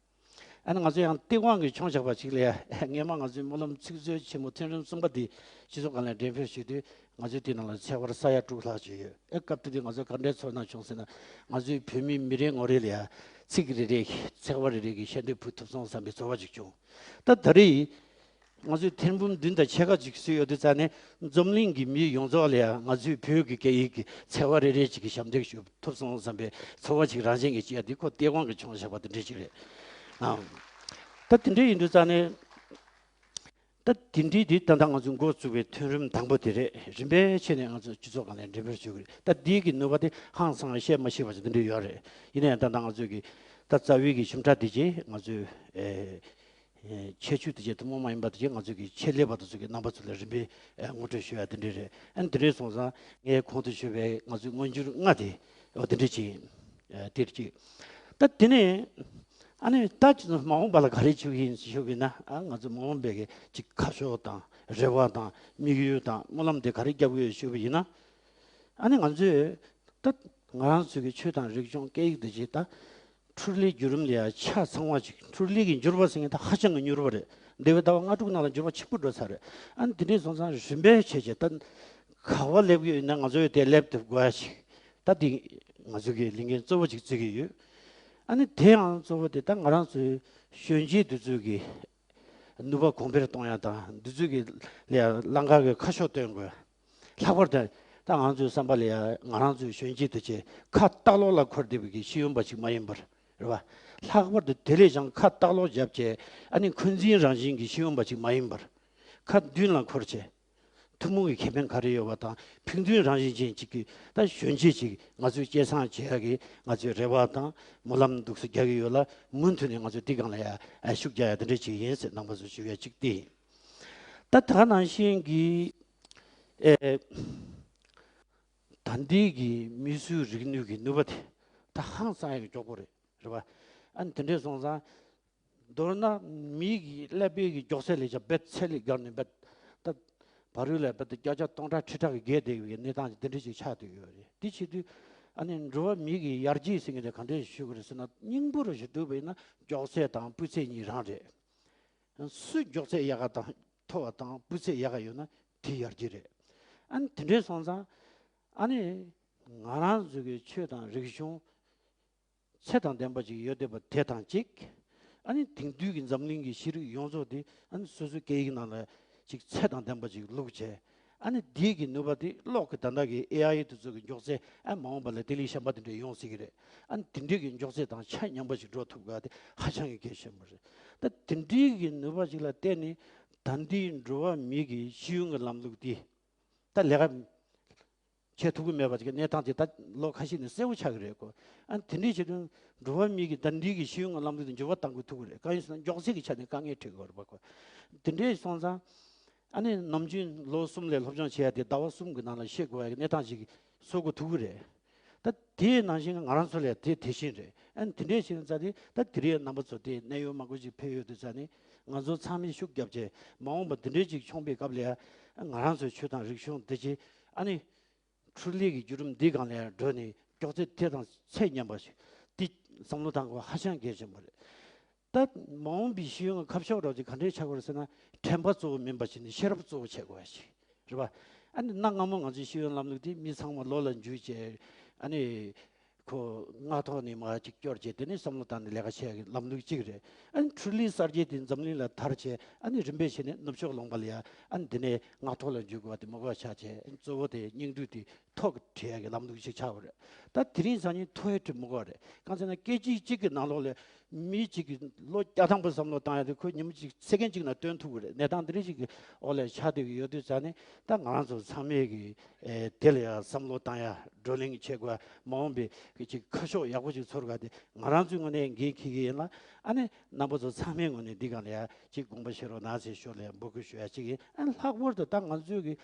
ཨ་ནི་ང་ཚོ་ཡང་སྟེས་དབང་གིས་བྱུང་བཞག་པ་ཅིག་ལ་ཡ། སྔས་མ་ང་ཚོའི་སྨོན་ལམ་ཚིག་མཛོད་ཆེན་མོ་ཐེར་འབུམ་གསུམ་པ་འདི་སྤྱི་ཚོགས་སྒང་ལ་འགྲེམས་སྤེལ་ཞུས་དུས་ང་ཚོའི་དེ་ནང་ལ་ཚེག་བར་ས་ཡ་དྲུག་ལྷག་ཅིག་ཡོད། ཨེ་སྐབས་དེ་དུས་ང་ཚོ་ག་འདྲའི་ཚོར་སྣང་བྱུང་ཟེར་ན། ང་ཚོའི་བོད་མི་མི་རེ་ངོ་རེ་ལ་ཡ་ཚིག་རེ་རེ་ཚེག་བར་རེ་རེ་གི་ཤེས་འདོད་ཕུལ་ཐུབ་སོང་བསམ་པའི་ཚོར་བ་ཅིག་བྱུང་། ད་ད་རེས་ང་ཚོས་ཐེར་འབུམ་བདུན་དང་ཕྱེད་ཀ་ཅིག་བཟོས་ཡོད་དུས་ཙང་ནས་འཛམ་གླིང་གི་མི་ཡོངས་རྫོགས་ལ་ཡང་ང་ཚོའི་བོད་ཀྱི་སྐད་ཡིག་གི་ཚེག་བར་རེ་རེ་ཅིག་གི་ཞབས་འདེགས་ཞུ་ཐུབ་སོང་བསམ་པའི་ཚོར་བ་ཅིག་རང་བཞིན་གྱིས་སྐྱེས། དེ་ཁོ་སྟེས་དབང་གིས་བྱུང་བཞག་པ་དེ་འདྲ་ཅིག་རེད། ཨང་། ད་དེ་འདྲ་ཡིན་དུས་ཙང་ནས་ད་དེ་འདྲའི་དེ་ད་ལྟ་ང་ཚོས་འགོ་བཙུགས་པའི་ཐོན་རིམ་དང་པོ་དེ་རེད། རིམ་པས་ཕྱེ་ནས་ང་ཚོ་སྤྱི་ཚོགས་སྒང་ལ་འགྲེམས་སྤེལ་ཞུ་གི་རེད། ད་འདི་གི་ནུས་པ་དེ་ཧང་སང་བཤད་མ་ཤེས་པ་ཅིག་དེ་འདྲ་ཡོད་རེད། ཡིན་ན་ཡང་ད་ལྟ་ང་ཚོས་ཀྱི་ད་རྩ་བའི་གི་ཞིབ་ཕྲ་དེ་ཅིག་ང་ཚོས་ཨེ། ཨེ། ཁྱད་ཆོས་དེ་ཅིག་ཐུན་མོང་མ་ཡིན་པ་དེ་ཅིག་ང་ཚོས་ཀྱི་ཆེད་ལས་པ་དེ་ཚོ་གི་རྣམ་པ་ཚོ་ལ་རིམ་པས་ཨེ་ངོ་སྤྲོད་ཞུ་ཡ་དེ་འདྲ་རེད། ཨ་ནི་དེ་འདྲ་སོང་ཙང་ངས་གོང་དུ་ཞུས་པའི་ང་ཚོའི་མངོན་འགྱུར་ལྔ་དེ་འོ་དེ་འདྲ་ཅིག་ཡིན། ཨེ། དེར་ཅིག་ད་དེ་ནས་ཨ་ནི་ད་ཅི་ཚོ་མ་འོངས་པ་ལ་ག་རེ་བྱེད་ཀྱི་ཡིན་ཞུས་པ་ཡིན་ན། ཨ་ང་ཚོ་མ་འོངས་པའི་གི་ཅིག་ཁ་ཕྱོགས་དང་རེ་བ་དང་དམིགས་ཡུལ་དང་སྨོན་ལམ་དེ་ག་རེ་རྒྱབ་ཀྱི་ཡོད་ཞུས་པ་ཡིན་ན། ཨ་ནི་ང་ཚོས་ད་ང་རང་ཚོའི་གི་ཆོས་དང་རིག་གཞུང་སྐད་ཡིག་དེ་ཅིག་ད་འཕྲུལ་ལས་བརྒྱུད་རིམ་ལ་ཡང་ཆ་ཚང་བ་ཅིག་འཕྲུལ་ལས་ཀྱི་འགྱུར་བ་ཟེར་མཁན་ད་ཧ་ཅང་གི་མྱུར་བ་རེད། འདས་པའི་ཟླ་བ་ལྔ་དྲུག་ནང་ལ་འགྱུར་བ་ཆེན་པོ་འགྲོ་ཚར་རེད། ཨ་ནི་དེ་འདྲས་སོང་ཙང་རིམ་པས་བྱས་བྱས་ད་ག་བ་སླེབས་ཀྱི་ཡོད་ན་ང་ཚོ་ཡོད་དེ་སླེབས་ཐུབ་དགོས་ཡ་ཞིག་ད་འདི་ང་ཚོ་གི་ལས་འགན་གཙོ་བོ་ཅིག་བརྩི་གི་ཡོད། ཨ་ནི་དེ་ཡང་གཙོ་བོ་དེ་ད་ང་རང་ཚོའི་གཞོན་སྐྱེས་འདི་ཚོ་གི་ནུས་པ་གོང་འཕེལ་གཏོང་ཡ་དང་འདི་ཚོ་གི་ལ་ཡ་ལམ་ཁ་གི་ཁ་ཕྱོགས་སྟོན་དགོས། ལྷག་པར་དུ་ད་ང་ཚོའི་བསམ་པ་ལ་ཡ་ང་རང་ཚོའི་གཞོན་སྐྱེས་དེ་ཚོས་ཁ་ལྟག་ལོག་ལ་འཁོར་བསྡད་པའི་གི་ཤེས་ཡོན་པ་ཅིག་མ་ཡིན་པར་རེད་བ། ལྷག་པར་དུ་དེ་ལས་ཀྱང་ཁ་ལྟག་ལོག་བརྒྱབ་བྱས་ཨ་ནི་འཁོན་འཛིན་རང་བཞིན་གྱི་ཤེས་ཡོན་པ་ཅིག་མ་ཡིན་པར་ཁ་མདུན་ལ་འཁོར་བྱས་ཐུན་མོང་གི་ཁེ་ཕན་ག་རེ་ཡོད་པ་དང་ཕན་ཚུན་རང་བཞིན་ཅན་ཅིག་གི་ད་གཞོན་སྐྱེས་ཅིག་ང་ཚོས་སྐྱེད་སྲིང་བྱེད་ཡ་གི་ང་ཚོའི་རེ་བ་དང་སྨོན་ལམ་འདུག་སེ་རྒྱག་གི་ཡོད་ལ། མུ་མཐུད་ནས་ང་ཚོས་འདི་སྒང་ལ་ཡ་ཤུགས་རྒྱག་ཡ་དེ་འདྲ་ཅིག་ཡིན་ཟེར་རྣམ་པ་ཚོ་ཞུ་ཡ་གཅིག་དེ་ཡིན། ད་ད་ག་ནང་བཞིན་གྱི་ཨེ། ད་ལྟའི་གི་མིས་བཟོས་རིག་ནུས་ཀྱི་ནུས་པ་དེ་ད་ཧང་སང་ཡག་གི་མགྱོགས་པོ་རེད། རེད་བ། ཨ་ནི་དེ་འདྲས་སོང་ཙང་མདོར་ན་མིའི་གི་ཀླད་པའི་གི་མགྱོགས་ཚད་ལས་ཀྱང་རྦད་ཚད་ལས་བརྒལ་ནས་རྦད་ད་བར་དུ་ལ་རྦད་དེ་བརྒྱ་ཆ་སྟོང་ཕྲག་ཁྲི་ཕྲག་གི་བརྒལ་བསྡད་ཡོད་པའི་གནས་སྟངས་ཅིག་དེ་འདྲས་ཅིག་ཆགས་བསྡད་ཡོད་རེད། དེ་བྱེད་དུས་ཨ་ནི་འགྲོ་བ་མིའི་གི་ཡར་རྒྱས་ཟེར་མཁན་དེ་ག་འདྲས་ཞུ་དགོས་རེད་ཟེར་ན། སྙིང་པོ་རུ་ཞིག་བསྡུས་པ་ཡིན་ན་མགྱོགས་ཚད་དང་སྤུས་ཚད་གཉིས་རང་རེད། སུ་མགྱོགས་ཚད་ཡག་ག་དང་མཐོ་བ་དང་སྤུས་ཚད་ཡག་ག་ཡོད་ན་དེ་ཡར་རྒྱས་རེད། ཨ་ནི་དེ་འདྲས་སོང་ཙང་ཨ་ནི་ང་རང་ཚོ་གི་ཆོས་དང་རིག་གཞུང་ཚད་དང་ལྡན་པ་ཅིག་ཡོད་བསྡད་པ་དེ་དང་གཅིག་ཨ་ནི་དེང་དུས་ཀྱི་འཛམ་གླིང་གི་ཤེས་རིག་ཡོངས་རྫོགས་དེ་ཨ་ནི་སོ་སོའི་སྐད་ཡིག་ནང་ལ་ཅིག་ཚད་དང་ལྡན་པ་ཅིག་བླུགས་བྱས། ཨ་ནི་འདི་གི་ནུས་པ་དེ་གློག་གི་ད་ལྟ་གི་ཨེ་ཨའི་དེ་ཚོ་གི་མགྱོགས་ཚད་ཨ་མ་འོངས་པ་ལ་དེ་ལས་གཞན་པ་དེ་འདྲ་ཡོང་སྲིད་ཀྱི་རེད། ཨ་ནི་དེ་འདྲའི་གི་མགྱོགས་ཚད་དང་ཆ་མཉམ་པ་ཞིག་འགྲོ་ཐུབ་ག་དེ་ཧ་ཅང་གི་གལ་ཆེན་པོ་རེད། ད་དེ་འདྲའི་གི་ནུས་པ་ཞིག་ལ་བརྟེན་ནས་ད་ལྟའི་འགྲོ་བ་མི་གི་ཤེས་ཡོན་གྱི་ལམ་ལུགས་དེ་ད་ལས་ཀ་བྱེད་ཐུབ་ཀྱི་མེད་པ་ཅིག་གི་གནས་སྟངས་དེ་ད་ལོ་ཁ་ཤས་ནས་གསལ་པོ་ཆགས་ཀྱི་རེད་གོ། ཨ་ནི་དེ་འདྲའི་བྱེད་དུས་འགྲོ་བ་མི་གི་ད་ལྟའི་གི་ཤེས་ཡོན་གྱི་ལམ་ལུགས་དེ་འགྱུར་བ་གཏང་དགོས་ཐུག་གི་རེད། གང་ཡིན་ཟེར་ན་མགྱོགས་ཚད་ཀྱི་ཆ་ནས་དཀའ་ངལ་འཕྲད་ཀྱི་ཡོད་རེད་པ་གོ། དེ་འདྲའི་སོང་ཙང་ཨ་ནི་ནམ་རྒྱུན་ལོ་གསུམ་ལས་སློབ་སྦྱོང་བྱེད་ཡ་དེ་ཟླ་བ་གསུམ་གྱི་ནང་ལ་ཤེས་དགོས་པའི་གནས་སྟངས་ཤིག་བཟོ་དགོས་ཐུག་གི་རེད། ད་དེའི་ནང་བཞིན་ང་རང་ཚོ་ལ་དེ་དེ་བཞིན་རེད། ཨ་ནི་དེ་འདྲའི་བྱས་ཙང་དེ་ད་དེ་རིང་རྣམ་པ་ཚོ་དེ་གནད་ཡོད་མང་པོ་ཅིག་ཕེབས་ཡོད་དུས་ཙང་ནི་ང་ཚོ་ཚང་མས་ཤུགས་བརྒྱབ་བྱས་མ་འོངས་པ་དེ་འདྲའི་ཅིག་བྱུང་པའི་སྐབས་ལ་ཡ་ང་རང་ཚོའི་ཆོས་དང་རིག་གཞུང་དེ་ཅིག་ཨ་ནི་ འཕྲུལ་ལས་ཀྱི་བརྒྱུད་རིམ་འདི་སྒང་ལ་ཡང་འགྲོ་ནས་མགྱོགས་ཚད་དེ་དང་ཚད་མཉམ་པ་ཞིག་འདི་བསམ་བློ་བཏང་དགོས་ཧ་ཅང་གལ་ཆེན་པོ་རེད། ད་མ་འོངས་པའི་ཤེས་ཡོན་ཁ་ཕྱོགས་རོགས་ཀྱི་ག་འདྲས་ཆགས་དགོས་རེད་ཟེར་ན། དྲན་པ་གཙོ་བོ་མིན་པ་བྱས་ནས་ཤེས་རབ་གཙོ་བོ་བྱེད་དགོས་པ་ཞིག་རེད་པ། ཨ་ནི་གནའ་སྔ་མོ་ང་ཚོའི་ཤེས་ཡོན་ལམ་ལུགས་དེ་མི་ཚང་མ་ལོ་ལ་འཇུས་བྱས། ཨ་ནི་ཁོ་སྔ་ཐོག་ནས་མར་ཅིག་སྐྱོར་བྱས། དེ་ནས་བསམ་བློ་བཏང་ནས་ལས་ཀ་བྱེད་ཡག་གི་ལམ་ལུགས་གཅིག་རེད། ཨ་ནི་འཕྲུལ་ལས་གསར་བརྗེ་དེ་འཛམ་གླིང་ལ་དར་བྱས། ཨ་ནི་རིམ་པས་བྱས་ནས་ནུབ་ཕྱོགས་ལུང་པ་ལ་ཡ། ཨ་ནི་དེ་ནས་སྔ་ཐོག་ལ་འཇུག་དགོས་པ་དེ་མི་དགོས་པ་ཆགས་བྱས། ཨ་ནི་གཙོ་བོ་དེ་སྙིང་བསྡུས་དེ་ཐོག་གི་བྲིས་ཡག་གི་ལམ་ལུགས་ཤིག་ཆགས་པ་རེད། ད་དེ་རིང་སང་ཉིན་ཐོག་ཡ་བྲིས་མི་དགོས་པ་རེད། གང་ཟེར་ན་སྐད་ཅིག་གཅིག་གི་ནང་ལོགས་ལ་མི་གཅིག་གིས་ལོ་བརྒྱ་ཐམ་པ་བསམ་བློ་བཏང་ཡ་དེ་ཁོས་ཉིན་མོ་གཅིག་ཚེ་གན་གཅིག་ནང་སྟོན་ཐུབ་ཀྱི་རེད། གནས་སྟངས་འདི་འདྲ་ཞིག་གི་འོག་ལ་ཆགས་བསྡད་ཀྱི་ཡོད་དུས་ཙང་ནས། ད་ང་རང་ཚོ་ཚང་མས་ཀྱི་ཨེ་དེ་ལ་ཡང་བསམ་བློ་བཏང་ཡ། བགྲོ་གླེང་བྱེད་དགོས། མ་འོངས་པའི་གི་ཅིག་ཁ་ཕྱོགས་ཡག་པོ་ཅིག་ཚོར་ག་དེ་ང་རང་ཚོའི་ངོས་ནས་འགན་འཁྱེར་གྱི་ཡིན་ལ། ཨ་ནི་རྣམ་པ་ཚོ་ཚང་མའི་ངོས་ནས་འདི་སྒང་ལ་ཡ་ཅིག་དགོངས་པ་བཞེས་རོགས་གནང་ཟེར་ཞོར་ལ་ཡ་འབོད་སྐུལ་ཞུ་ཡ་ཅིག་ཡིན། ཨ་ནི་ལྷག་པར་དུ་ད་ང་ཚོའི་གི་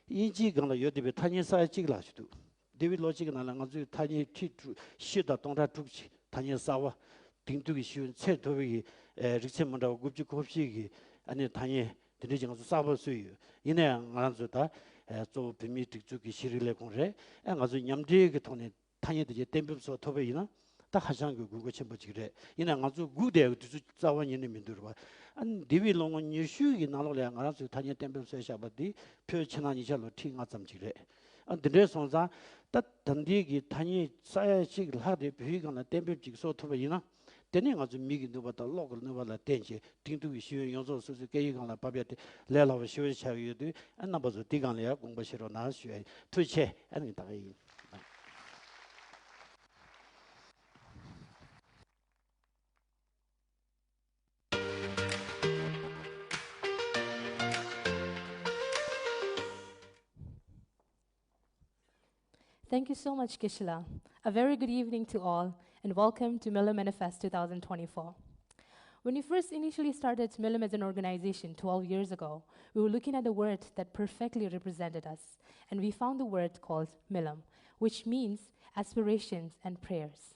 དབྱིན་ཇིའི་སྒང་ལ་ཡོད་བསྡད་པའི་ཐ་སྙད་ས་ཡ་གཅིག་ལྷག་ཞིག་འདུག་འདས་པའི་ལོ་གཅིག་གི་ནང་ལ་ང་ཚོས་ཐ་སྙད་ཁྲི་དྲུག་བཞི་དང་སྟོང་ཕྲག་དྲུག་ཅིག་ཐ་སྙད་གསར་པ། དེང་དུས་ཀྱི་ཤེས་ཡོན་ཚད་མཐོ་བའི་གི་ཨེ་རིག་ཚད་མི་འདྲ་བ་དགུ་བཅུ་གོ་བཞི་གི་ཨ་ནི་ཐ་སྙད་དེ་འདྲ་ཅིག་ང་ཚོ་གསར་པ་བཟོས་ཡོད། ཡིན་ན་ཡང་ང་རང་ཚོ་ད་ཨེ་གཙོ་བོ་བོད་མིའི་སྒྲིག་འཛུགས་ཀྱི་ཤེས་རིག་ལས་ཁུངས་རེད། ཨེ་ང་ཚོ་མཉམ་འབྲེལ་གྱི་ཐོག་ནས་ཐ་སྙད་དེ་ཅིག་གཏན་འབེབས་སོགས་ཐུབ་པ་ཡིན་ན། ད་ཧ་ཅང་གི་དགོས་མཁོ་ཆེན་པོ་ཅིག་རེད། ཡིན་ན་ང་ཚོ་སྒུག་བསྡད་ཡག་དུས་ཚོད་རྩ་བ་ཉིད་ནས་མི་འདུག་རེད་པ། ཨ་ནི་འདས་པའི་ལོ་ངོ་ཉི་ཤུ་གི་ནང་ལོགས་ལ་ཡང་ང་རང་ཚོའི་ཐ་སྙད་གཏན་འབེབས་བྱས་བཞག་པ་འདི་བོད་ཕྱི་ནང་གཉིས་ཆ་ལོ་ཁྲི་ལྔ་ཙམ་ཅིག་རེད། ཨ་འདི་འདྲའི་སོང་ཙང་། ད་ད་ལྟའི་གི་ཐ་སྙད་ས་ཡ་གཅིག་ལྷག་དེ་བོད་ཡིག་སྒང་ལ་གཏན་འབེབས་ཅིག་སོགས་ཐུབ་པ་ཡིན་ན། དེ་ནས་ང་ཚོ་མིག་གི་ནུས་པ་དང་གློག་གི་ནུས་པ་ལ་བརྟེན་བྱས་དེང་དུས་ཀྱི་ཤེས་ཡོན་ཡོངས་རྫོགས་སོ་སོའི་སྐད་ཡིག་སྒང་ལ་ཕབ་ཡ་དེ་ལས་སླ་བ་ཞེ་པོ་ཆགས་ཀྱི་ཡོད་དུས། ཨ་རྣམ་པ་ཚོ་འདི་སྒང་ལ་ཡང་དགོངས་པ་བཞེས་རོགས་གནང་ཞུ་ཡ་ཡིན། ཐུགས་རྗེ་ཆེ། ཨ་ནི་ད་ག་ཡིན། Thank you so much, Kishila. A very good evening to all, and welcome to Milam Manifest two thousand twenty-four. When we first initially started Milam as an organization twelve years ago, we were looking at a word that perfectly represented us, and we found the word called Milam, which means aspirations and prayers.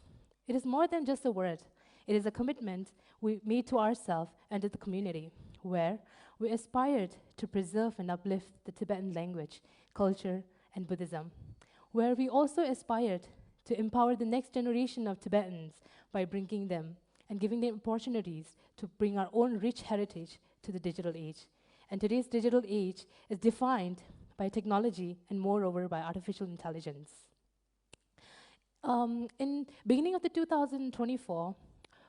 It is more than just a word. It is a commitment we made to ourselves and to the community, where we aspired to preserve and uplift the Tibetan language, culture, and Buddhism, where we also aspired to empower the next generation of Tibetans by bringing them and giving them opportunities to bring our own rich heritage to the digital age. And today's digital age is defined by technology and, moreover, by artificial intelligence. Um, in beginning of the two thousand twenty-four,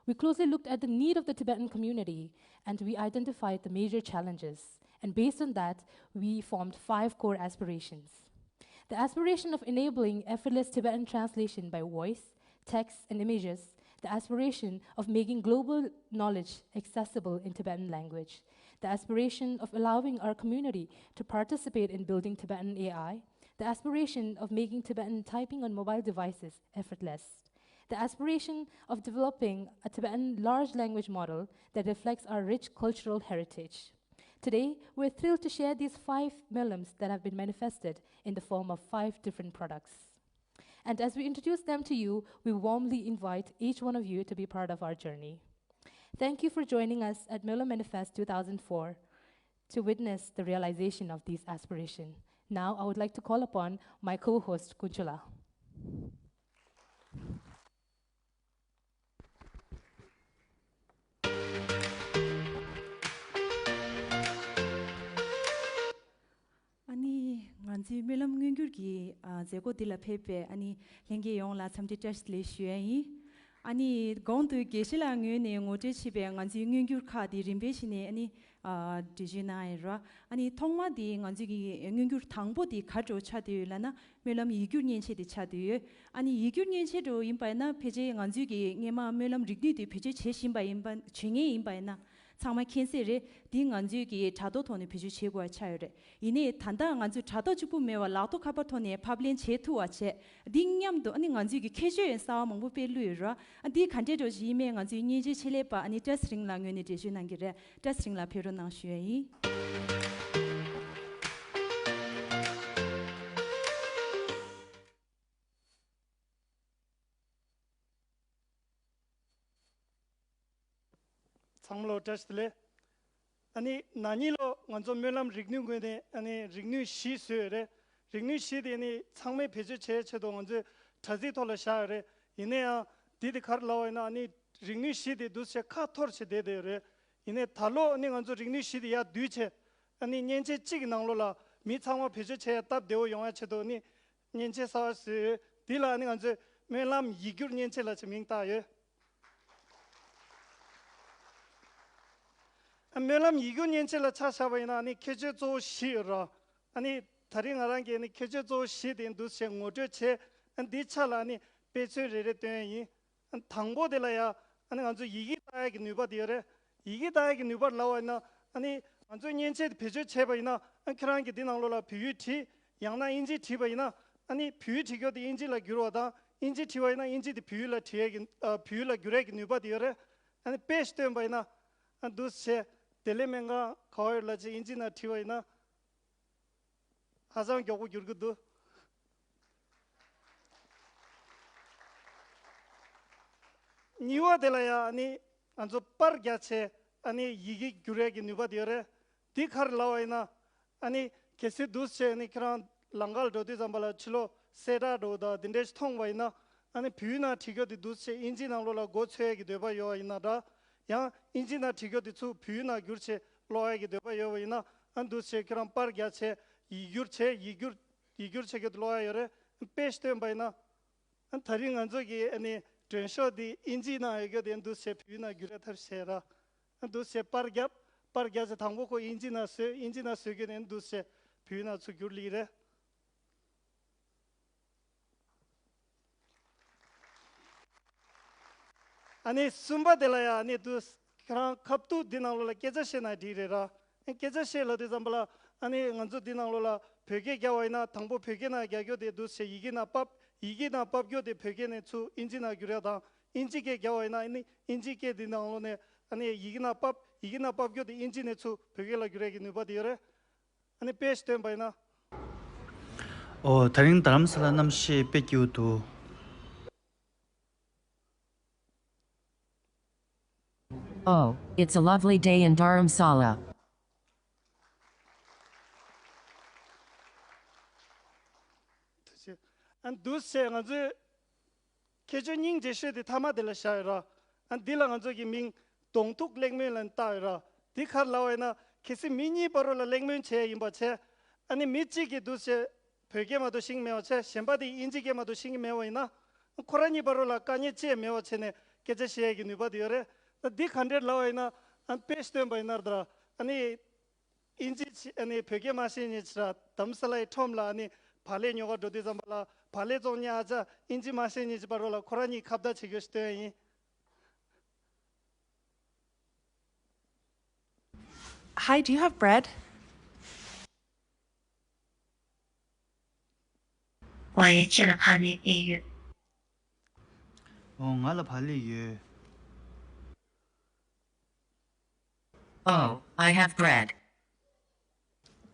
we closely looked at the need of the Tibetan community, and we identified the major challenges. And based on that, we formed five core aspirations. The aspiration of enabling effortless Tibetan translation by voice, text, and images, the aspiration of making global knowledge accessible in Tibetan language, the aspiration of allowing our community to participate in building Tibetan A I, the aspiration of making Tibetan typing on mobile devices effortless, the aspiration of developing a Tibetan large language model that reflects our rich cultural heritage. Today, we're thrilled to share these five Milams that have been manifested in the form of five different products. And as we introduce them to you, we warmly invite each one of you to be part of our journey. Thank you for joining us at Milam Manifest two thousand four to witness the realization of these aspirations. Now, I would like to call upon my co-host, Kunchula. ཨ་ནི་ང་ཚོའི་སྨོན་ལམ་མངོན་འགྱུར་གྱི་ཨ་མཛད་སྒོ་འདི་ལ་ཕེབས་པའི་ཨ་ནི་ལྷན་རྒྱས་ཡོངས་ལ་འཚམས་འདྲི་བཀྲ་ཤིས་བདེ་ལེགས་ཞུ་ཡ་ཡིན། ཨ་ནི་གོང་དུ་དགེ་བཤེས་ལགས་ངོས་ནས་ངོ་སྤྲོད་བྱས་པའི་ང་ཚོའི་མངོན་འགྱུར་ཁག་འདི་རིམ་པས་བྱས་ནས་ཨ་ནི་ཨ་འགྲེལ་བརྗོད་གནང་ཡིན་ར། ཨ་ནི་ཐོག་མ་འདི་ང་ཚོའི་གི་མངོན་འགྱུར་དང་པོ་འདི་ག་འདྲ་ཆགས་བསྡད་ཡོད་ལབ་ན། སྨོན་ལམ་ཡིག་སྒྱུར་མཉེན་ཆས་དེ་ཆགས་བསྡད་ཡོད། ཨ་ནི་ཡིག་སྒྱུར་མཉེན་ཆས་འདྲ་ཡིན་པ་ཡིན་ན་ཕལ་ཆེར་ང་ཚོའི་གི་སྔས་མ་སྨོན་ལམ་རིག་ནུས་དེ་བེད་སྤྱོད་བྱེད་བཞིན་པ་ཡིན་པ་བྱེད་མཁན་ཡིན་པ་ཡིན་ན་ཚང་མ་མཁྱེན་གསལ་རེད། འདི་ང་ཚོའི་གི་དྲ་ཐོག་ཐོག་ནས་བེད་སྤྱོད་བྱེད་དགོས་པ་ཆགས་ཡོད་རེད། ཡིན་ནའི་ད་ལྟ་ང་ཚོས་དྲ་ཐོག་གཅིག་པུ་མེད་པར་ལག་ཐོག་ཁ་པར་ཐོག་ནས་ཕབ་ལེན་བྱེད་ཐུབ་པ་བྱས། འདི་མཉམ་དུ་ཨ་ནི་ང་ཚོའི་གི་ཁྱད་ཆོས་གསར་པ་མང་པོ་སྤེལ་ལུས་ཡོད་ར། ཨ་འདི་ག་འདྲས་འགྲོ་བཞིན་ཡིན་མེད་ང་ཚོའི་མཉེན་ཆས་ཆེད་ལས་པ་ཨ་ནི་བཀྲ་ཚེ་རིང་ལགས་ངོས་ནས་འགྲེལ་བརྗོད་གནང་གི་རེད། བཀྲ་ཚེ་རིང་ལགས་ཕེབས་རོགས་གནང་ཞུ་ཡ་ཡིན། ཚང་མ་ལོ་བཀྲ་ཤིས་བདེ་ལེགས། ཨ་ནི་ན་ནིང་ལོ་ང་ཚོ་སྨོན་ལམ་རིག་ནུས་ངོས་ནས་ཨ་ནི་རིག་ནུས་བཞི་བཟོས་རེད། རིག་ནུས་བཞི་དེ་ནི་ཚང་མས་བེད་སྤྱོད་བྱེད་ཆེད་དུ་ང་ཚོས་དྲ་ཚིགས་ཐོག་ལ་བཞག་ཡོད་རེད། ཡིན་ན་ཡང་འདི་དེ་ག་རེ་ལབ་པ་ཡིན་ན་ཨ་ནི་རིག་ནུས་བཞི་དེ་འདུག་སེ་ཁ་འཐོར་བྱས་བསྡད་བསྡད་ཡོད་རེད། ཡིན་ནའི་ད་ལོ་ཨ་ནི་ང་ཚོ་རིག་ནུས་བཞི་དེ་ཡར་བསྡུས་བྱས་ཨ་ནི་མཉེན་ཆས་གཅིག་གི་ནང་ལོགས་ལ་མི་ཚང་མ་བེད་སྤྱོད་བྱེད་ཡ་སྟབས་བདེ་བོ་ཡོང་ཡ་ཆེད་དུ་ཨ་ནི་མཉེན་ཆས་གསར་པ་བཟོས་ཡོད། འདི་ལ་ཨ་ནི་ང་ཚོས་སྨོན་ལམ་ཡིག་སྒྱུར་མཉེན་ཆས་ལབ་བྱས་མིང་བཏགས་ཡོད། ཨ་སྨོན་ལམ་ཡིག་སྒྱུར་མཉེན་ཆས་ལ་ཆ་བཞག་པ་ཡིན་ན་ཨ་ནི་ཁྱད་ཆོས་གཙོ་བོ་བཞི་ཡོད་རེད། ཨ་ནི་ད་རིང་ང་རང་གིས་ཨ་ནི་ཁྱད་ཆོས་གཙོ་བོ་བཞི་དེ་འདུག་སེ་ངོ་སྤྲོད་བྱས། ཨ་འདིའི་ཆ་ལ་ཨ་ནི་དཔེ་མཚོན་རེ་རེ་སྟོན་ཡ་ཡིན། ཨ་དང་པོ་དེ་ལ་ཡ་ཨ་ནི་ང་ཚོ་ཡི་གེ་ལྟ་ཡ་གི་ནུས་པ་དེ་ཡོད་རེད། ཡི་གེ་ལྟ་ཡ་གི་ནུས་པ་ལབ་པ་ཡིན་ན་ཨ་ནི་ང་ཚོའི་མཉེན་ཆས་དེ་བེད་སྤྱོད་བྱས་པ་ཡིན་ན་ཨ་ཁྱེད་རང་གིས་འདི་ནང་ལོགས་ལ་བོད་ཡིག་བྲིས། ཡང་ན་ཨིན་ཇི་བྲིས་པ་ཡིན་ན་ཨ་ནི་བོད་ཡིག་བྲིས་རྒྱུ་དེ་ཨིན་ཇི་ལ་བསྒྱུར་བ་དང་ཨིན་ཇི་བྲིས་པ་ཡིན་ན་ཨིན་ཇི་དེ་བོད་ཡིག་ལ་བྲིས་ཡ་གི་ཨ་བོད་ཡིག་ལ་བསྒྱུར་ཡ་གི་ནུས་པ་དེ་ཡོད་རེད། ཨ་ནི་དཔེ་ཞིག་སྟོན་པ་ཡིན་ན་ཨ་འདུག་སེ་བྱས་བདེ་ལེགས་སྨན་ཁང་ག་པར་ཡོད་ལབ་བྱས་ཨིན་ཇི་ནང་བྲིས་པ་ཡིན་ན། ཧ་ཅང་མགྱོགས་པོ་འགྱུར་གྱི་འདུག་གཉིས་པ་དེ་ལ་ཡང་ཨ་ནི་ང་ཚོ་པར་རྒྱག་བྱས་ཨ་ནི་ཡི་གེ་བསྒྱུར་ཡས་ཀྱི་ནུས་པ་དེ་ཡོད་རེད། འདི་ག་རེ་ལབ་པ་ཡིན་ན་ཨ་ནི་གལ་སྲིད་འདུག་སེ་བྱས་ཨ་ནི་ཁྱེད་རང་ལམ་ཁ་ལ་འགྲོ་དུས་ཙམ་པ་ལ་ཕྱི་ལོགས་གསལ་བསྒྲགས་འདྲ་བོ་དང་དེ་འདྲ་ཞིག་མཐོང་བ་ཡིན་ན་ཨ་ནི་བོད་ཡིག་ནང་བྲིས་རྒྱུ་དེ་འདུག་སེ་བྱས་ཨིན་ཇི་ནང་ལོགས་ལ་མགོ་ཚོད་ཡས་ཀྱི་འདོད་པ་ཡོད་པ་ཡིན་ན་འདྲ། ཡང་ཨིན་ཇི་ནང་བྲིས་རྒྱུ་དེ་ཚུར་བོད་ཡིག་ནང་བསྒྱུར་བྱས་ཀློག་ཡས་ཀྱི་འདོད་པ་ཡོད་པ་ཡིན་ན་ཨ་འདུག་སེ་ཁྱེད་རང་པར་རྒྱག་བྱས་ཡིག་སྒྱུར་བྱས་ཡིག་སྒྱུར་ཡིག་སྒྱུར་བྱེད་རྒྱུ་དེ་ཀློག་ཡས་ཡོད་རེད། དཔེ་ཞིག་སྟོན་པ་ཡིན་ན་ཨ་ད་རིང་ང་ཚོ་གི་ཨ་ནི་མགྲོན་ཤོག་འདི་ཨིན་ཇི་ནང་ཡོད་རྒྱུ་དེ་འདུག་སེ་བོད་ཡིག་ནང་བསྒྱུར་ཡས་ཐབས་བྱས་ར། ཨ་འདུག་སེ་པར་བརྒྱབ། པར་བརྒྱབ་ཚེ་དང་པོ་ཁོ་ཨིན་ཇི་ནང་བཟོས། ཨིན་ཇི་ནང་བཟོས་རྒྱུ་ནས་འདུག་སེ་བོད་ཡིག་ནང་ཚུར་བསྒྱུར་ལེ་རེད། ཨ་ནི་གསུམ་པ་དེ་ལ་ཡ་ཨ་ནི་འདུག་ཁྱེད་རང་ཁ་ཐུག་འདི་ནང་ལོགས་ལ་སྐད་ཆ་བཤད་ན་འགྲིག་རེད་ར། ཨ་སྐད་ཆ་བཤད་ལབ་དུས་ཙམ་པ་ལ་ཨ་ནི་ང་ཚོ་འདི་ནང་ལོགས་ལ་བོད་སྐད་རྒྱབ་པ་ཡིན་ན་དང་པོ་བོད་སྐད་ནང་རྒྱག་རྒྱུ་དེ་འདུག་སེ་ཡི་གེ་ནང་ཕབ། ཡི་གེ་ནང་ཕབ་རྒྱུ་དེ་བོད་སྐད་ནས་ཚུར་ཨིན་ཇི་ནང་བསྒྱུར་ཡ་དང་། ཨིན་ཇི་སྐད་རྒྱབ་པ་ཡིན་ན་ཨ་ནི་ཨིན་ཇི་སྐད་འདི་ནང་ལོགས་ནས་ཨ་ནི་ཡི་གེ་ནང་ཕབ། ཡི་གེ་ནང་ཕབ་རྒྱུ་དེ་ཨིན་ཇི་ནས་ཚུར་བོད་སྐད་ལ་བསྒྱུར་ཡ་གི་ནུས་པ་དེ་ཡོད་རེད། ཨ་ནི་དཔེ་ཞིག་སྟོན་པ་ཡིན་ན། ཨོ། ད་རིང་རྡ་རམ་ས་ལ་གནམ་གཤིས་དཔེ་སྐྱིད་པོ་འདུག Oh, it's a lovely day in Dharamsala. ཨ་འདུག་སེ་ང་ཚོའི་ཁྱད་ཆོས་སྙིང་རྗེ་ཤོས་དེ་མཐའ་མ་དེ་ལ་བཞག་ཡོད་ར། ཨ་འདི་ལ་ང་ཚོ་གི་མིང་གདོང་ཐུག་གླེང་མོལ་ལབ་བཏགས་ཡོད་ར། འདི་ག་རེ་ལབ་པ་ཡིན་ན་གལ་སྲིད་མི་གཉིས་བར་ལ་གླེང་མོལ་བྱས་ཡིན་པ་བྱས། ཨ་ནི་མི་གཅིག་གིས་འདུག་སེ་བོད་སྐད་མ་གཏོགས་ཤེས་ཀྱི་མེད་པ་བྱས། གཞན་པ་དེ་ཨིན་ཇི་སྐད་མ་གཏོགས་ཤེས་ཀྱི་མེད་པ་ཡིན་ན། ཁོ་རང་གཉིས་བར་ལ་དཀའ་ངལ་ཅི་ཡང་མེད་པ་བྱས་ནས་སྐད་ཆ་བཤད་ཡས་ཀྱི་ནུས་པ་དེ་ཡོད་རེད། ད་འདི་ག་འདྲས་ལབ་པ་ཡིན་ན། ཨ་དཔེ་ཞིག་སྟོན་པ་ཡིན་ན་ར། ཨ་ནི་ཨིན་ཇི་བྱས། ཨ་ནི་བོད་སྐད་མ་ཤེས་མཁན་ཅིག་ར། དྷ་རམ་ས་ལའི་ཁྲོམ་ལ་ཨ་ནི་བག་ལེབ་ཉོ་ག་འགྲོ་དུས་ཙམ་པ་ལ་བག་ལེབ་བཙོང་མཁན་ཨ་ཅག་ཨིན་ཇི་མ་ཤེས་མཁན་ཅིག་བར་ལ་ཁོ་རང་གཉིས་ཁ་བརྡ་བྱེད་རྒྱུ་ཞིག་སྟོན་ཡིན། Hi, do you have bread? ཝའེ། ཁྱེད་ལ་བག་ལེབ་ཨེ་ཡོད། ཨོ། ང་ལ་བག་ལེབ་ཡོད། Oh, I have bread.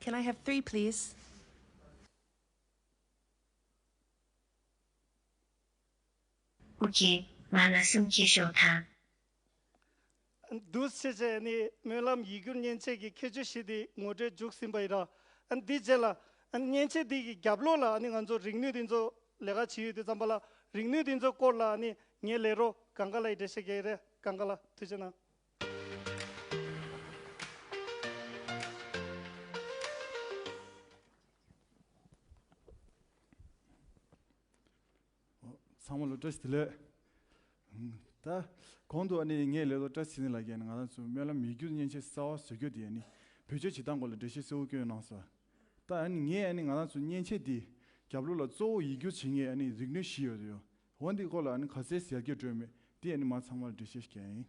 Can I have three, please? Okay, ང་ལ་གསུམ་གཅིག་ཤོག་དང་། འདུག་སེ་བྱས་ནས་སྨོན་ལམ་ཡིག་སྒྱུར་མཉེན་ཆས་ཀྱི་ཁྱད་ཆོས་བཞི་དེ་ངོ་སྤྲོད་མཇུག་ཟིན་པ་ཡིན་ར། ཨ་འདིའི་རྗེས་ལ་ཨ་མཉེན་ཆས་འདི་གི་རྒྱབ་ལོགས་ལ་ཨ་ནི་ང་ཚོ་རིག་ནུས་འདི་ཚོ་ལས་ཀ་བྱེད་ཡོད་དུས་ཙམ་པ་ལ་རིག་ནུས་འདི་ཚོ་སྐོར་ལ་ཨ་ནི་ངའི་ལས་རོགས་གངས་དཀར་ལགས་ཀྱིས་འགྲེལ་བཤད་རྒྱག་གི་རེད། གངས་དཀར་ལགས་ཐུགས་རྗེ་གནང་། ཚང་མ་ལ་བཀྲ་ཤིས་བདེ་ལེགས། ད་གོང་དུ་ཨ་ནི་ངའི་ལས་རོགས་བཀྲ་ཤིས་ཚེ་རིང་ལགས་ཀྱིས་ང་རང་ཚོ་སྨོན་ལམ་ཡིག་སྒྱུར་མཉེན་ཆས་གསར་པ་བཟོ་རྒྱུ་དེ་ཨ་ནི་བེད་སྤྱོད་བྱེད་སྟངས་སྐོར་ལ་འགྲེལ་བཤད་གསལ་པོ་བསྐྱོན་གནང་སོང་། ད་ཨ་ནི་ངས་ཨ་ནི་ང་རང་ཚོ་མཉེན་ཆས་འདི་རྒྱབ་ལོགས་ལ་གཙོ་བོ་ཡིག་སྒྱུར་བྱེད་མཁན་ཨ་ནི་རིག་ནུས་བཞི་ཡོད་རེད། འོ་འདི་སྐོར་ལ་ཨ་ནི་ག་ཚད་ཡར་རྒྱས་འགྲོ་མེད་འདི་ཨ་ནི་མ་ཚང་མར་འགྲེལ་བཤད་ཞིག་རྒྱག་ཡིན།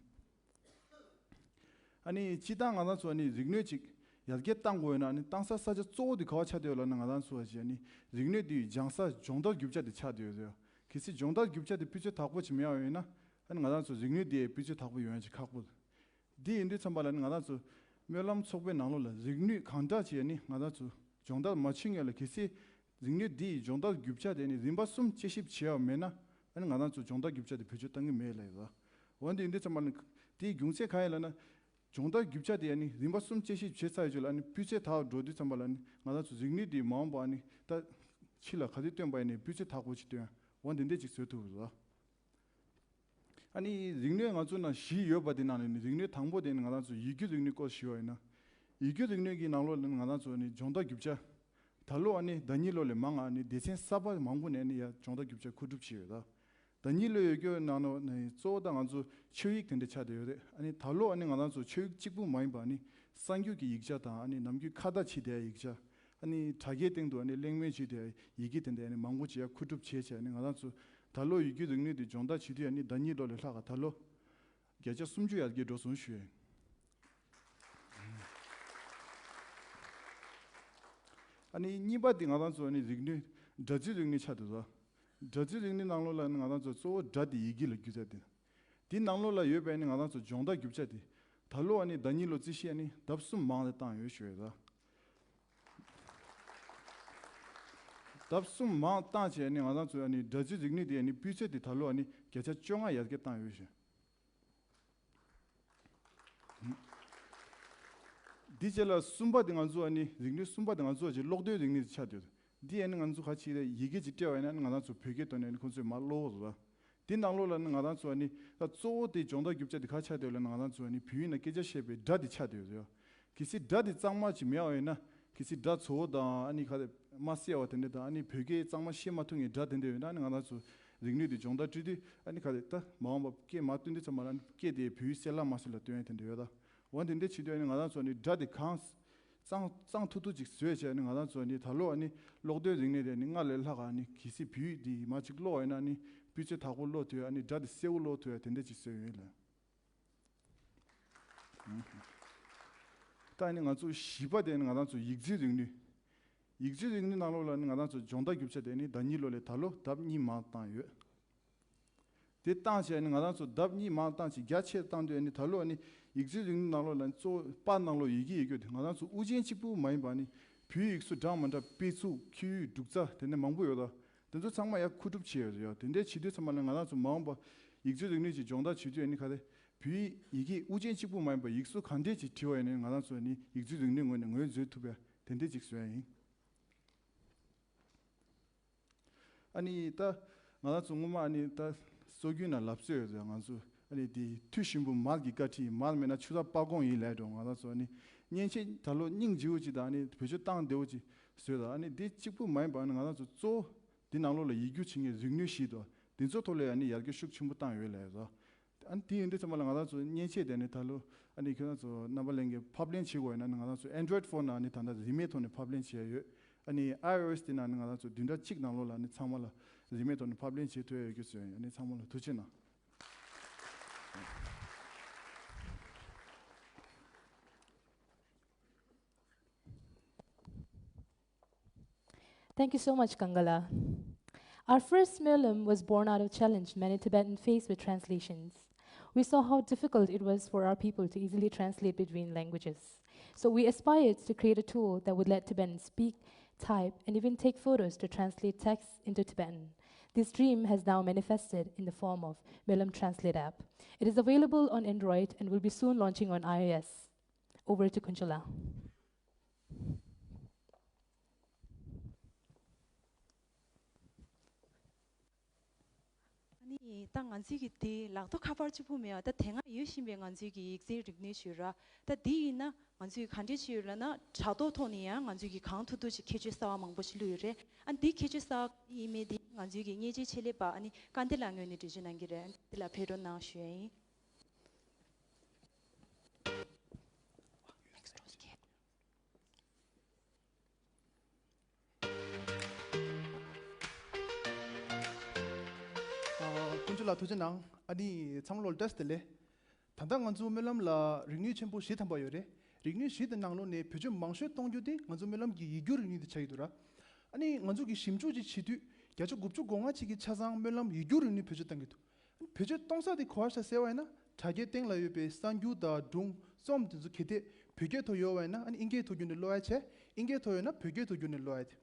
ཨ་ནི་སྤྱིར་བཏང་ང་རང་ཚོ་ཨ་ནི་རིག་ནུས་ཅིག་ཡར་རྒྱས་བཏང་དགོས་ཡོད་ན་ཨ་ནི་བཏང་ས་ས་ཆ་གཙོ་བོ་དེ་ག་པར་ཆགས་བསྡད་ཡོད་ལབ་ན། ང་རང་ཚོ་ཨ་ཅིག་ཨ་ནི་རིག་ནུས་དེ་སྦྱང་ས་སྦྱོང་བརྡར་རྒྱུ་ཆ་དེ་ཆགས་བསྡད་ཡོད་རེད། གལ་སྲིད་སྦྱོང་བརྡར་རྒྱུ་ཆ་དེ་སྤུས་ཚད་དག་པོ་ཅིག་མེད་པ་ཡོད་ན་ཨ་ནི་ང་རང་ཚོ་རིག་ནུས་དེ་སྤུས་ཚད་དག་པོ་ཡོང་ཡ་ཅིག་ཁག་པོ། འདི་ཡིན་དུས་ཙམ་པ་ལ་ཨ་ནི་ང་རང་ཚོ་སྨོན་ལམ་ཚོགས་པའི་ནང་ལོགས་ལ་རིག་ནུས་གང་དྲག་ཅིག་ཨ་ནི་ང་རང་ཚོ་སྦྱོང་བརྡར་མ་བྱེད་སྔོན་ལ་གལ་སྲིད་རིག་ནུས་འདི་ཡི་སྦྱོང་བརྡར་རྒྱུ་ཆ་དེ་ནི་རིམ་པ་གསུམ་དཔྱད་ཞིབ་བྱས་པ་མེད་ན་ཨ་ནི་ང་རང་ཚོ་སྦྱོང་བརྡར་རྒྱུ་ཆ་དེ་བེད་སྤྱོད་གཏང་གི་མེད་ལབ་ཡོད། འོན་ཏེ་ཡིན་དུས་ཙམ་པ་ལ་དེའི་རྒྱུ་མཚན་གང་ཡིན་ལབ་ན། སྦྱོང་བརྡར་རྒྱུ་ཆ་དེ་ཨ་ནི་རིམ་པ་གསུམ་དཔྱད་ཞིབ་བྱས་ཚར་ཡོད་ཅོག་ལ། ཨ་ནི་སྤུས་ཚད་དག་འགྲོ་དུས་ཙམ་པ་ལ་ཨ་ནི་ང་རང་ཚོ་རིག་ནུས་དེ་མ་འོངས་པ་ཨ་ནི་ད་ཕྱི་ལ་ག་དུས་བཏོན་པ་ཡིན་ནའི་སྤུས་ཚད་དག་པོ་ཅིག་བཏོན་འོ་འདི་འདྲས་ཅིག་བཟོ་ཐུབ་རེད། ཨ་ནི་རིག་ནུས་ང་ཚོ་ནང་བཞི་ཡོད་པ་དེ་ནང་ནས་ནི་རིག་ནུས་དང་པོ་དེ་ནི་ང་རང་ཚོ་ཡིག་སྒྱུར་རིག་ནུས་སྐོར་ཞུས་པ་ཡིན་ན། ཡིག་སྒྱུར་རིག་ནུས་ཀྱི་ནང་ལོགས་ལ་ནི་ང་རང་ཚོ་ནི་སྦྱོང་བརྡར་རྒྱུ་ཆ། ད་ལོ་ཨ་ནི་ཟླ་ཉིན་ལོ་ལས་མང་ང་ཨ་ནི་སྡེ་ཚན་གསར་པ་མང་པོ་ནས་ནི་ཡ་སྦྱོང་བརྡར་རྒྱུ་ཆ་མཁོ་སྒྲུབ་བྱས་ཡོད་ད། ཟླ་ཉིན་ལོ་ཡོད་རྒྱུ་ནང་ནོ་ནི་གཙོ་བོ་ད་ང་ཚོ་ཆོས་ཡིག་དེ་འདྲ་ཆགས་བསྡད་ཡོད་རེད། ཨ་ནི་ད་ལོ་ཨ་ནི་ང་རང་ཚོ་ཆོས་ཡིག་གཅིག་པུ་མ་ཡིན་པ་ཨ་ནི་གསར་འགྱུར་གྱི་ཡིག་ཆ་དང་ཨ་ནི་ནམ་རྒྱུན་ཁ་བརྡ་བྱེད་བསྡད་ཡ་ཡིག་ཆ། ཨ་ནི་དྲ་རྒྱའི་སྟེང་དུ་ཨ་ནི་གླེང་མོལ་བྱེད་བསྡད་ཡ་ཡི་གེ་དེ་འདྲ་ཨ་ནི་མང་པོ་ཅིག་ཡ་མཁོ་སྒྲུབ་བྱས་བྱས་ཨ་ནི་ང་རང་ཚོ་ད་ལོ་ཡིག་སྒྱུར་རིག་ནུས་དེ་སྦྱོང་བརྡར་བྱེད་དུས་ཨ་ནི་ཟླ་ཉིན་ལོ་ལས་ལྷག་ག་ད་ལོ་བརྒྱ་ཆ་སུམ་ཅུ་ཡར་རྒྱས་འགྲོ་སོང་ཞུ་ཡ་ཡིན། ཨ་ནི་གཉིས་པ་དེ་ང་རང་ཚོ་ཨ་ནི་རིག་ནུས་སྒྲ་འཛུལ་རིག་ནུས་ཆགས་འདུག་ད། སྒྲ་འཛུལ་རིག་ནུས་ནང་ལོགས་ལ་ཨ་ནི་ང་རང་ཚོ་གཙོ་བོ་སྒྲ་དེ་ཡི་གེ་ལ་བསྒྱུར་ཚར་དེ། དེ་ནང་ལོགས་ལ་ཡོད་པའི་ཨ་ནི་ང་རང་ཚོ་སྦྱོང་བརྡར་རྒྱུ་ཆ་དེ་ད་ལོ་ཨ་ནི་ཟླ་ཉིན་ལོ་རྩིས་ཤིག་ཨ་ནི་ལྡབ་གསུམ་མང་དུ་བཏང་ཡོད་ཞུ་ཡོད་ད། ལྡབ་གསུམ་མང་བཏང་བྱས་ཨ་ནི་ང་རང་ཚོ་ཨ་ནི་སྒྲ་འཛུལ་རིག་ནུས་དེ་ཨ་ནི་སྤུས་ཚད་དེ་ད་ལོ་ཨ་ནི་བརྒྱ་ཆ་བཅོ་ལྔ་ཡར་རྒྱས་བཏང་ཡོད་ཞུ། འདི་རྗེས་ལ་གསུམ་པ་དེ་ང་ཚོ་ཨ་ནི་རིག་ནུས་གསུམ་པ་དེ་ང་ཚོ་ཨ་ཅེ་ཀློག་འདོན་རིག་ནུས་དེ་ཆགས་ཡོད། འདི་ཨ་ནི་ང་ཚོ་ག་ཅིག་རེད་ཡི་གེ་ཅིག་སྤྲད་པ་ཡིན་ན་ཨ་ནི་ང་རང་ཚོ་བོད་སྐད་ཐོག་ནས་ཨ་ནི་ཁོང་ཚོས་མར་ཀློག་གོ་ཟེར་བ། འདི་ནང་ལོགས་ལ་ཨ་ནི་ང་རང་ཚོ་ཨ་ནི་ད་གཙོ་བོ་དེ་སྦྱོང་བརྡར་རྒྱུ་ཆ་དེ་ག་ཆགས་ཡོད་ལབ་ན་ང་རང་ཚོ་ཨ་ནི་བོད་ཡིག་ནང་སྐད་ཆ་བཤད་པའི་སྒྲ་དེ་ཆགས་བསྡད་ཡོད་རེད། གལ་སྲིད་སྒྲ་དེ་གཙང་མ་ཅིག་མེད་པ་ཡིན་ན། གལ་སྲིད་སྒྲ་ཚ་བོ་དང་ཨ་ནི་ག་རེ་མ་གསལ་བ་དེ་འདྲ་དང་ཨ་ནི་བོད་སྐད་གཙང་མ་བཤད་མ་ཐུབ་མཁན་སྒྲ་དེ་འདྲ་ཡོད་ན་ཨ་ནི་ང་རང་ཚོ་རིག་ནུས་དེ་སྦྱོང་བརྡར་སྤྲད་དུས་ཨ་ནི་ག་རེ་ད་མ་འོངས་པ་སྐད་མར་བཏོན་དུས་ཙམ་པ་ལ་ཨ་ནི་སྐད་དེ་བོད་ཡིག་གསལ་ལ་མ་གསལ་ལ་སྟོན་ཡ་དེ་འདྲ་ཡོད་ད། འོ་དེ་འདྲ་བྱེད་དུས་ཨ་ནི་ང་རང་ཚོ་ཨ་ནི་སྒྲ་དེ་གང་གཙང་གཙང་ཐུག་ཐུག་ཅིག་བཟོས་བྱས་ཨ་ནི་ང་རང་ཚོ་ཨ་ནི་ད་ལོ་ཨ་ནི་ཀློག་འདོན་རིག་གནས་དེ་ཨ་ནི་སྔར་ལས་ལྷག་ག་ཨ་ནི་གལ་སྲིད་བོད་ཡིག་དེ་མར་ཅིག་ཀློག་པ་ཡིན་ན་ཨ་ནི་སྤུས་ཚད་དག་པོ་ཀློག་ཐུབ་ཡ་ཨ་ནི་སྒྲ་དེ་གསལ་པོ་ཀློག་ཐུབ་ཡ་དེ་འདྲ་ཅིག་བཟོས་ཡོད་ལ། ད་ནི་ང་ཚོ་བཞི་པ་དེ་ནི་ང་རང་ཚོ་ཡིག་རྩིས་རིག་ནུས། ཡིག་རྩིས་རིག་ནུས་ནང་ལོགས་ལ་ནི་ང་རང་ཚོ་སྦྱོང་བརྡར་རྒྱུ་ཆ་དེ་ནི་ཟླ་ཉིན་ལོ་ལས་ད་ལོ་ལྡབ་གཉིས་མང་བཏང་ཡོད། དེ་བཏང་བྱས་ནི་ང་རང་ཚོ་ལྡབ་གཉིས་མང་བཏང་ཅིག་རྒྱ་ཆེར་བཏང་དུས་ནི་ད་ལོ་ནི་ཡིག་རྩིས་རིག་ནུས་ནང་ལོགས་ལ་ནི་གཙོ་བོ་པར་ནང་ལོགས་ཡི་གེ་ཡོད་རྒྱུ་དེ་ང་རང་ཚོ་དབུ་ཅན་གཅིག་པུ་མ་ཡིན་པ་ནི་བོད་ཡིག་གསུམ་འདྲ་མི་འདྲ་དཔེ་ཚུགས་ཁྱད་ཡོད་འབྲུག་རྩ་དེ་ནི་མང་པོ་ཡོད་ད། དེ་ཚོ་ཚང་མ་ཡར་མཁོ་སྒྲུབ་བྱས་ཡོད་རེད་ཡ། དེ་འདྲའི་བྱེད་དུས་ཚང་མ་ལ་ང་རང་ཚོ་མ་འོངས་པ་ཡིག་རྩིས་རིག་ནུས་ཀྱི་སྦྱོང་བརྡར་བྱེད་དུས་ཨ་ནི་ག་རེ་བོད་ཡིག་ཡི་གེ་དབུ་ཅན་གཅིག་པུ་མ་ཡིན་པ་ཡིག་གཟུགས་གང་འདྲས་ཅིག་བྲིས་པ་ཡིན་ནའི་ང་རང་ཚོ་ཨ་ནི་ཡིག་རྩིས་རིག་ནུས་ངོས་ནས་ངོས་འཛིན་ཐུབ་པ་དེ་འདྲས་ཅིག་བཟོས་ཡ་ཡིན། ཨ་ནི་ད་ང་རང་ཚོ་སྔོན་མ་ཨ་ནི་ད་སྲོལ་རྒྱུན་ན་ལབ་སྲོལ་ཡོད་རེད། ང་ཚོ་ཨ་ནི་དེ་མཐུ་ཞིམ་པོ་མར་གྱི་བཀའ་ཁྲིད། མར་མེད་ན་ཆུ་ཚགས་སྤ་གོང་ཡིན་ལབ་འགྲོ། ང་རང་ཚོ་ཨ་ནི་མཉེན་ཆས་ད་ལོ་སྙིང་རྗེ་བོ་ཅིག་དང་ཨ་ནི་བེད་སྤྱོད་བཏང་བདེ་བོ་ཅིག་བཟོས་དང་ཨ་ནི་དེ་གཅིག་པུ་མ་ཡིན་པ་ཨ་ནི་ང་རང་ཚོ་གཙོ་བོ་འདི་ནང་ལོགས་ལ་ཡིག་སྒྱུར་བྱེད་མཁན་རིག་ནུས་ཤིག་འདུག་དེ་ཚོ་ཐོག་ལ་ཨ་ནི་ཡར་རྒྱས་ཤུགས་ཆེན་པོ་བཏང་ཡོད་ལབ་ཡོད། ཨ་ནི་དེ་ཡིན་དུས་ཙམ་པ་ལ་ང་རང་ཚོ་མཉེན་ཆས་དེ་ནི་ད་ལོ་ཨ་ནི་ཁྱེད་རང་ཚོ་རྣམ་པ་ལྷན་རྒྱས་ཕབ་ལེན་བྱེད་དགོས་ཡིན་ན་ནི་ང་རང་ཚོ་Android phone་ནང་ནི་ད་ལྟ་རིན་མེད་ཐོག་ནས་ཕབ་ལེན་བྱས་ཡོད། ཨ་ནི་iOS་དེ་ནང་ནི་ང་རང་ཚོ་བདུན་ཕྲག་གཅིག་ནང་ལོགས་ལ་ནི་ཚང་མ་ལ་རིན་མེད་ཐོག་ནས་ཕབ་ལེན་བྱེད་ཐུབ་ཡ་ཡོད་རྒྱུ་བཟོས་ཡོད། ཨ་ནི་ཚང་མ་ལ་ཐུགས་རྗེ་གནང་། Thank you so much, Kangala. Our first Myolam was born out of challenge many Tibetans face with translations. We saw how difficult it was for our people to easily translate between languages. So we aspired to create a tool that would let Tibetans speak, type, and even take photos to translate texts into Tibetan. This dream has now manifested in the form of Myolam Translate app. It is available on Android and will be soon launching on iOS. Over to Kunchula. ཨ་ནི་ད་ང་ཚོའི་གི་དེ་ལག་ཐོག་ཁ་པར་གཅིག་པུ་མེད་པ་ད་དེ་སྔ་ཡོད་བཞིན་པའི་ང་ཚོའི་གི་ཡིག་རྩིས་རིག་ནུས་ཞུ་ར་ད་འདི་ཡིན་ན་ང་ཚོས་ག་འདྲས་བྱས་ཡོད་ལབ་ན་དྲ་ཐོག་ཐོག་ནས་ཡང་ང་ཚོས་གི་གང་ཐུབ་ཐུབ་ཅིག་ཁྱད་ཆོས་གསར་བ་མང་པོ་ཞིག་བླུགས་ཡོད་རེད། ཨ་ནི་འདི་ཁྱད་ཆོས་གསར་བ་ཡིན་མིན་དེ་ང་ཚོའི་གི་མཉེན་ཆས་ཆེད་ལས་པ་ཨ་ནི་ཀ་འདི་ལགས་ངོས་ནས་འགྲེལ་བརྗོད་གནང་གི་རེད། ཨ་ནི་འདི་ལ་ཕེབས་རོགས་གནང་ཞུ་ཡ་ཡིན། ཀུན་སྤྱོད་ལགས་ཐུགས་རྗེ་གནང་། ཨ་ནི་ཚང་མ་ལོ་བཀྲ་ཤིས་བདེ་ལེགས། ད་ལྟ་ང་ཚོ་སྨོན་ལམ་ལ་རིག་ནུས་ཆེན་པོ་བཞི་ཐམ་པ་ཡོད་རེད། རིག་ནུས་བཞི་དེ་ནང་ལོགས་ནས་བེད་སྤྱོད་མང་ཤོས་གཏོང་རྒྱུ་དེ་ང་ཚོ་སྨོན་ལམ་གྱི་ཡིག་སྒྱུར་རིག་ནུས་དེ་ཆགས་ཀྱི་འདུག་ར། ཨ་ནི་ང་ཚོ་གི་ཞིབ་འཇུག་ཅིག་བྱེད་དུས་བརྒྱ་ཆ་དགུ་བཅུ་གོ་ལྔ་ཅིག་གིས་ཆ་ཚང་སྨོན་ལམ་ཡིག་སྒྱུར་རིག་ནུས་བེད་སྤྱོད་གཏང་གི་འདུག་བེད་སྤྱོད་གཏོང་ས་དེ་ག་པར་ཆགས་ཟེར་བ་ཡིན་ན་དྲ་རྒྱའི་སྟེང་ལ་ཡོད་པའི་གསར་འགྱུར་དང་སྒྲུང་རྩོམ་དེ་ཚོ་གལ་ཏེ་བོད་སྐད་ཐོག་ཡོད་པ་ཡིན་ན་ཨ་ནི་ཨིན་སྐད་ཐོག་བསྒྱུར་ནས་ཀློག་ཡ་བྱས། ཨིན་སྐད་ཐོག་ཡོད་ན་བོད་སྐད་ཐོག་བསྒྱུར་ནས་ཀློག་ཡ་དེ།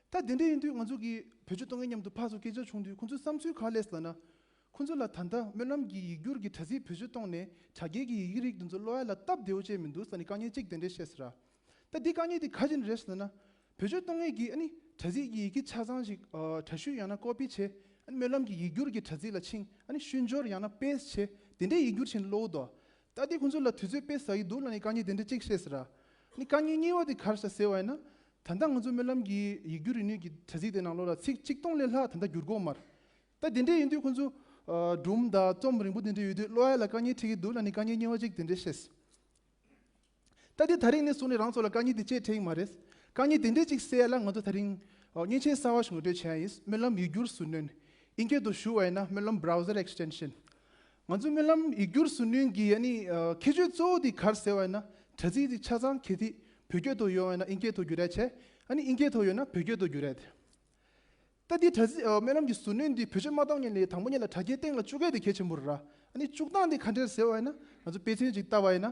ད་དེ་འདྲ་ཡིན་དུས་ང་ཚོ་གིས་བེད་སྤྱོད་གཏོང་མཁན་མཉམ་དུ་ཕར་ཚུར་སྐད་ཆ་བྱུང་དུས་ཁོང་ཚོའི་བསམ་ཚུལ་ག་རེ་སླེབས་ལབ་ན། ཁོང་ཚོ་ལ་ད་ལྟ་སྨོན་ལམ་གྱི་ཡིག་སྒྱུར་གྱི་དྲ་ཚིགས་བེད་སྤྱོད་གཏོང་ནས་དྲ་རྒྱའི་གི་ཡི་གེ་རིགས་དེ་ཚོ་ཀློག་ཡ་ལ་སྟབས་བདེ་བོ་ཅིག་མི་འདུག་ཟེར་ནས་དཀའ་ངལ་གཅིག་དེ་འདྲས་བཤད་ཟེར་ར། ད་འདི་དཀའ་ངལ་འདི་ག་ཅི་ནས་རེད་ཟེར་ན། བེད་སྤྱོད་གཏོང་མཁན་གྱིས་ཨ་ནི་དྲ་ཚིགས་ཀྱི་ཡི་གེ་ཆ་ཚང་ཞིག་ཨ་དྲ་བཤུས་ཡང་ན་ཀོ་པི་བྱས། ཨ་ནི་སྨོན་ལམ་གྱི་ཡིག་སྒྱུར་གྱི་དྲ་ཚིགས་ལ་ཕྱིན། ཨ་ནི་བཤུས་འབྱོར་ཡང་ན་པེ་སི་བྱས། དེ་འདྲའི་ཡིག་སྒྱུར་བྱས་ནས་ཀློག་འདུག་ད་འདི་ཁོང་ཚོ་ལ་དུས་ཚོད་དཔེ་ཟ་གི་འདུག་ལབ་ནས་དཀའ་ངལ་དེ་འདྲ་གཅིག་བཤད་ཟེར་ར། ཨ་ནི་དཀའ་ངལ་གཉིས་པ་དེ་ག་རེ་ཟེར་བ་ཡིན་ན། ད་ལྟ་ང་ཚོ་སྨོན་ལམ་གྱི་ཡིག་སྒྱུར་རིག་ནུས་ཀྱི་དྲ་ཚིགས་དེ་ནང་ལོགས་ལ་ཚིག་གཅིག་སྟོང་ལས་ལྷག་ད་ལྟ་བསྒྱུར་གོ་མ་རེད། ད་དེ་འདྲ་ཡིན་དུས་ཁོང་ཚོ་ཨ་སྒྲུང་དང་རྩོམ་རིང་པོ་དེ་འདྲ་ཡོད་དུས་ཀློག་ཡ་ལ་དཀའ་ངལ་འཕྲད་ཀྱི་འདུག་ལབ་ནས་དཀའ་ངལ་གཉིས་པ་གཅིག་དེ་འདྲ་བཤད། ད་དེ་དེ་རིང་ནས་བཟུང་ནས་རང་ཚོ་ལ་དཀའ་ངལ་དེ་ཅིག་འཕྲད་ཀྱི་མ་རེད། དཀའ་ངལ་དེ་འདྲ་ཅིག་སེལ་ཡ་ལ་ང་ཚོ་དེ་རིང་ཨ་མཉེན་ཆས་གསར་བ་ཞིག་ངོ་སྤྲོད་བྱས་ཡིན། སྨོན་ལམ་ཡིག་སྒྱུར་ཟུར་སྣོན། ཨིན་སྐད་དུ་ཞུ་བ་ཡིན་ན་སྨོན་ལམ་Browser Extension། ང་ཚོ་སྨོན་ལམ་ཡིག་སྒྱུར་ཟུར་སྣོན་གྱི་ཨ་ནི་ཨ་ཁྱད་ཆོས་གཙོ་བོ་དེ་ག་རེ་ཟེར་བ་ཡིན་ན། དྲ་ཚིགས་དེ་ཆ་ཚང་གལ་སྲིད་བོད་སྐད་དུ་ཡོད་པ་ཡིན་ན་ཨིན་སྐད་དུ་བསྒྱུར་ཡ་བྱས། ཨ་ནི་ཨིན་སྐད་དུ་ཡོད་ན་བོད་སྐད་དུ་བསྒྱུར་ཡ་དེ། ད་འདི་དྲ་ཚིགས་ཨ་སྨོན་ལམ་གྱི་ཟུར་སྣོན་འདི་བེད་སྤྱོད་མ་གཏོང་མཁན་ལ་དང་པོ་ཉིད་ལ་དྲ་རྒྱའི་སྟེང་ལ་བཅུག་ཡ་དེ་གལ་ཆེན་པོ་རེད་ར། ཨ་ནི་བཅུག་སྟངས་དེ་ག་འདྲ་ཟེར་བ་ཡིན་ན། ང་ཚོ་དཔེ་མཚོན་ཅིག་བལྟ་བ་ཡིན་ན།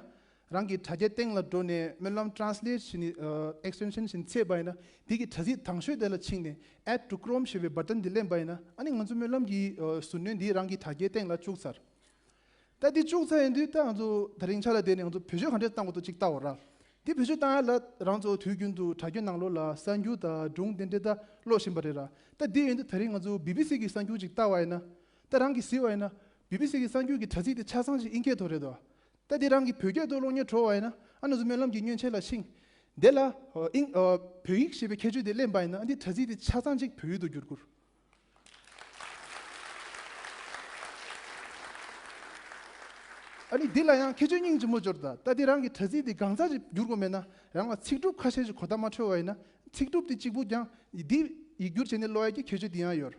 རང་གི་དྲ་རྒྱའི་སྟེང་ལ་འགྲོ་ནས་སྨོན་ལམ་Translate་བྱས་ནས་ཨ་Extension་བྱས་ནས་བཙལ་བ་ཡིན་ན། འདི་གི་དྲ་ཚིགས་དང་ཤོས་དེ་ལ་ཕྱིན་ནས་Add to Chrome་ཞེས་པའི་button་འདི་ལེན་པ་ཡིན་ན། ཨ་ནི་ང་ཚོ་སྨོན་ལམ་གྱི་ཨ་ཟུར་སྣོན་འདི་རང་གི་དྲ་རྒྱའི་སྟེང་ལ་བཅུག་ཚར། ད་འདི་བཅུག་ཚར་ཡིན་དུས་ད་ང་ཚོ་དེ་རིང་ཆ་ལ་བསྡད་ནས་ང་ཚོ་བེད་སྤྱོད་ག་འདྲས་བཏང་དགོས་འདུག་ཅིག་བལྟ་བ་ར། འདི་བེད་སྤྱོད་བཏང་ཡ་ལ་རང་ཚོ་དུས་རྒྱུན་དུ་དྲ་རྒྱ་ནང་ལོགས་ལ་གསར་འགྱུར་དང་སྒྲུང་དེ་འདྲས་ད་ཀློག་བཞིན་པ་རེད་ར། ད་འདི་ཡིན་དུས་དེ་རིང་ང་ཚོ་བི་བི་སི་གི་གསར་འགྱུར་ཅིག་བལྟ་བ་ཡིན་ན། ད་རང་གིས་གཟིགས་པ་ཡིན་ན་བི་བི་སི་གི་གསར་འགྱུར་གྱི་དྲ་ཚིགས་དེ་ཆ་ཚང་ཞིག་ཨིན་སྐད་ཐོག་རེད་དོ། ད་འདི་རང་གིས་བོད་སྐད་ཐོག་ཀློག་སྙན་བྲོ་བ་ཡིན་ན། ཨ་ནི་ང་ཚོ་སྨོན་ལམ་གྱི་མཉེན་ཆས་ལ་ཕྱིན། དེ་ལ་ཨིན་ཨ་བོད་ཡིག་ཞེས་པའི་ཁྱད་ཆོས་དེ་ལེན་པ་ཡིན་ན། ཨ་འདི་དྲ་ཚིགས་དེ་ཆ་ཚང་ཅིག་བོད་ཡིག་ཏུ་བསྒྱུར་དགོས། ཨ་ནི་འདི་ལ་ཡང་ཁྱད་ཆོས་སྙིང་རྗེ་མོ་འབྱོར། ད་ད་འདི་རང་གི་དྲ་ཚིགས་འདི་གང་ཟག་ཅིག་བསྒྱུར་དགོས་མེད་ན། རང་ལ་ཚིག་གྲུབ་ཁ་ཤས་ཤིག་གོ་བརྡ་མ་འཕྲོད་པ་ཡིན་ན། ཚིག་གྲུབ་དེ་གཅིག་པུ་ཀྱང་འདི་ཡིག་སྒྱུར་བྱས་ནས་ཀློག་ཡ་གི་ཁྱད་ཆོས་དེ་ཡང་ཡོད།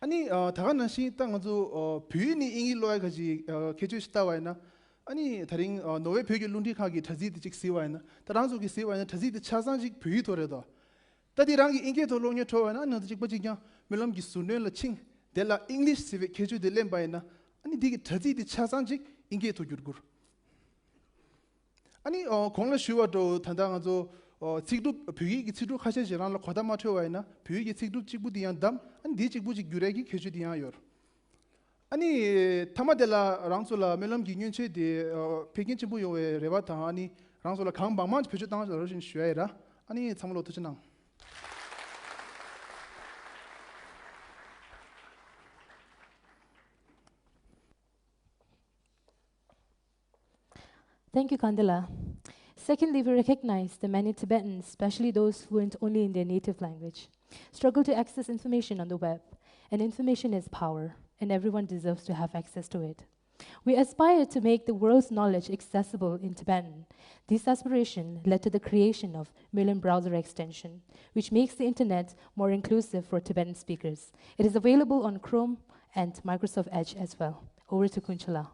ཨ་ནི་ཨ་ད་ག་ནང་བཞིན་ད་ང་ཚོ་ཨ་བོད་ཡིག་ནས་དབྱིན་ཡིག་ཀློག་ཡ་ག་ཅིག་ཨ་ཁྱད་ཆོས་ཤིག་ལྟ་བ་ཡིན་ན། ཨ་ནི་ད་རིང་ཨ་ནོར་ཝེ་བོད་ཀྱི་རླུང་འཕྲིན་ཁང་གི་དྲ་ཚིགས་དེ་གཅིག་གཟིགས་པ་ཡིན་ན། ད་རང་ཚོ་གིས་གཟིགས་པ་ཡིན་ན་དྲ་ཚིགས་དེ་ཆ་ཚང་གཅིག་བོད་ཡིག་ཐོག་རེད་དོ། ད་དེ་རང་གི་ཨིན་སྐད་ཐོག་ཀློག་སྙན་བྲོ་བ་ཡིན་ན། ཨ་ནི་ང་ཚོ་གཅིག་པ་གཅིག་རྐྱང་སྨོན་ལམ་གྱི་ཟུར་སྣོན་ལ་ཕྱིན། དེ་ལ་English་ཟེར་བའི་ཁྱད་ཆོས་དེ་ལེན་པ་ཡིན་ན། ཨ་ནི་དེ་གི་དྲ་ཚིགས་དེ་ཆ་ཚང་གཅིག་ཨིན་སྐད་ཐོག་བསྒྱུར་དགོས། ཨ་ནི་ཨོ་གོང་ལ་ཞུས་པ་འདྲ་བོ་ད་ལྟ་ང་ཚོ་ཨོ་ཚིག་གྲུབ་བོད་ཡིག་གི་ཚིག་གྲུབ་ཁ་ཤས་ཤིག་རང་ལ་གོ་བརྡ་མ་འཕྲོད་པ་ཡིན་ན། བོད་ཡིག་གི་ཚིག་གྲུབ་གཅིག་པུ་དེ་ཡང་བདམས། ཨ་ནི་འདི་གཅིག་པུ་ཅིག་བསྒྱུར་ཡས་ཀྱི་ཁྱད་ཆོས་དེ་ཡང་ཡོད། ཨ་ནི་མཐའ་མ་དེ་ལ་རང་ཚོ་ལ་སྨོན་ལམ་གྱི་མཉེན་ཆས་དེ་ཨོ་འཕེལ་རྒྱས་ཆེན་པོ་ཡོང་བའི་རེ་བ་དང་། ཨ་ནི་རང་ཚོ་ལ་གང་མང་མང་ཅིག་བེད་སྤྱོད་བཏང་རོགས་ཞེས་ཞུ་ཡ་ཡིན་ར། ཨ་ནི་ཚང་མ་ལ་ཐུགས་རྗེ་གནང་། Thank you, Kandila. Secondly, we recognize that many Tibetans, especially those fluent only in their native language, struggle to access information on the web. And information is power, and everyone deserves to have access to it. We aspire to make the world's knowledge accessible in Tibetan. This aspiration led to the creation of Smoenlam Browser Extension, which makes the internet more inclusive for Tibetan speakers. It is available on Chrome and Microsoft Edge as well. Over to Kunchula.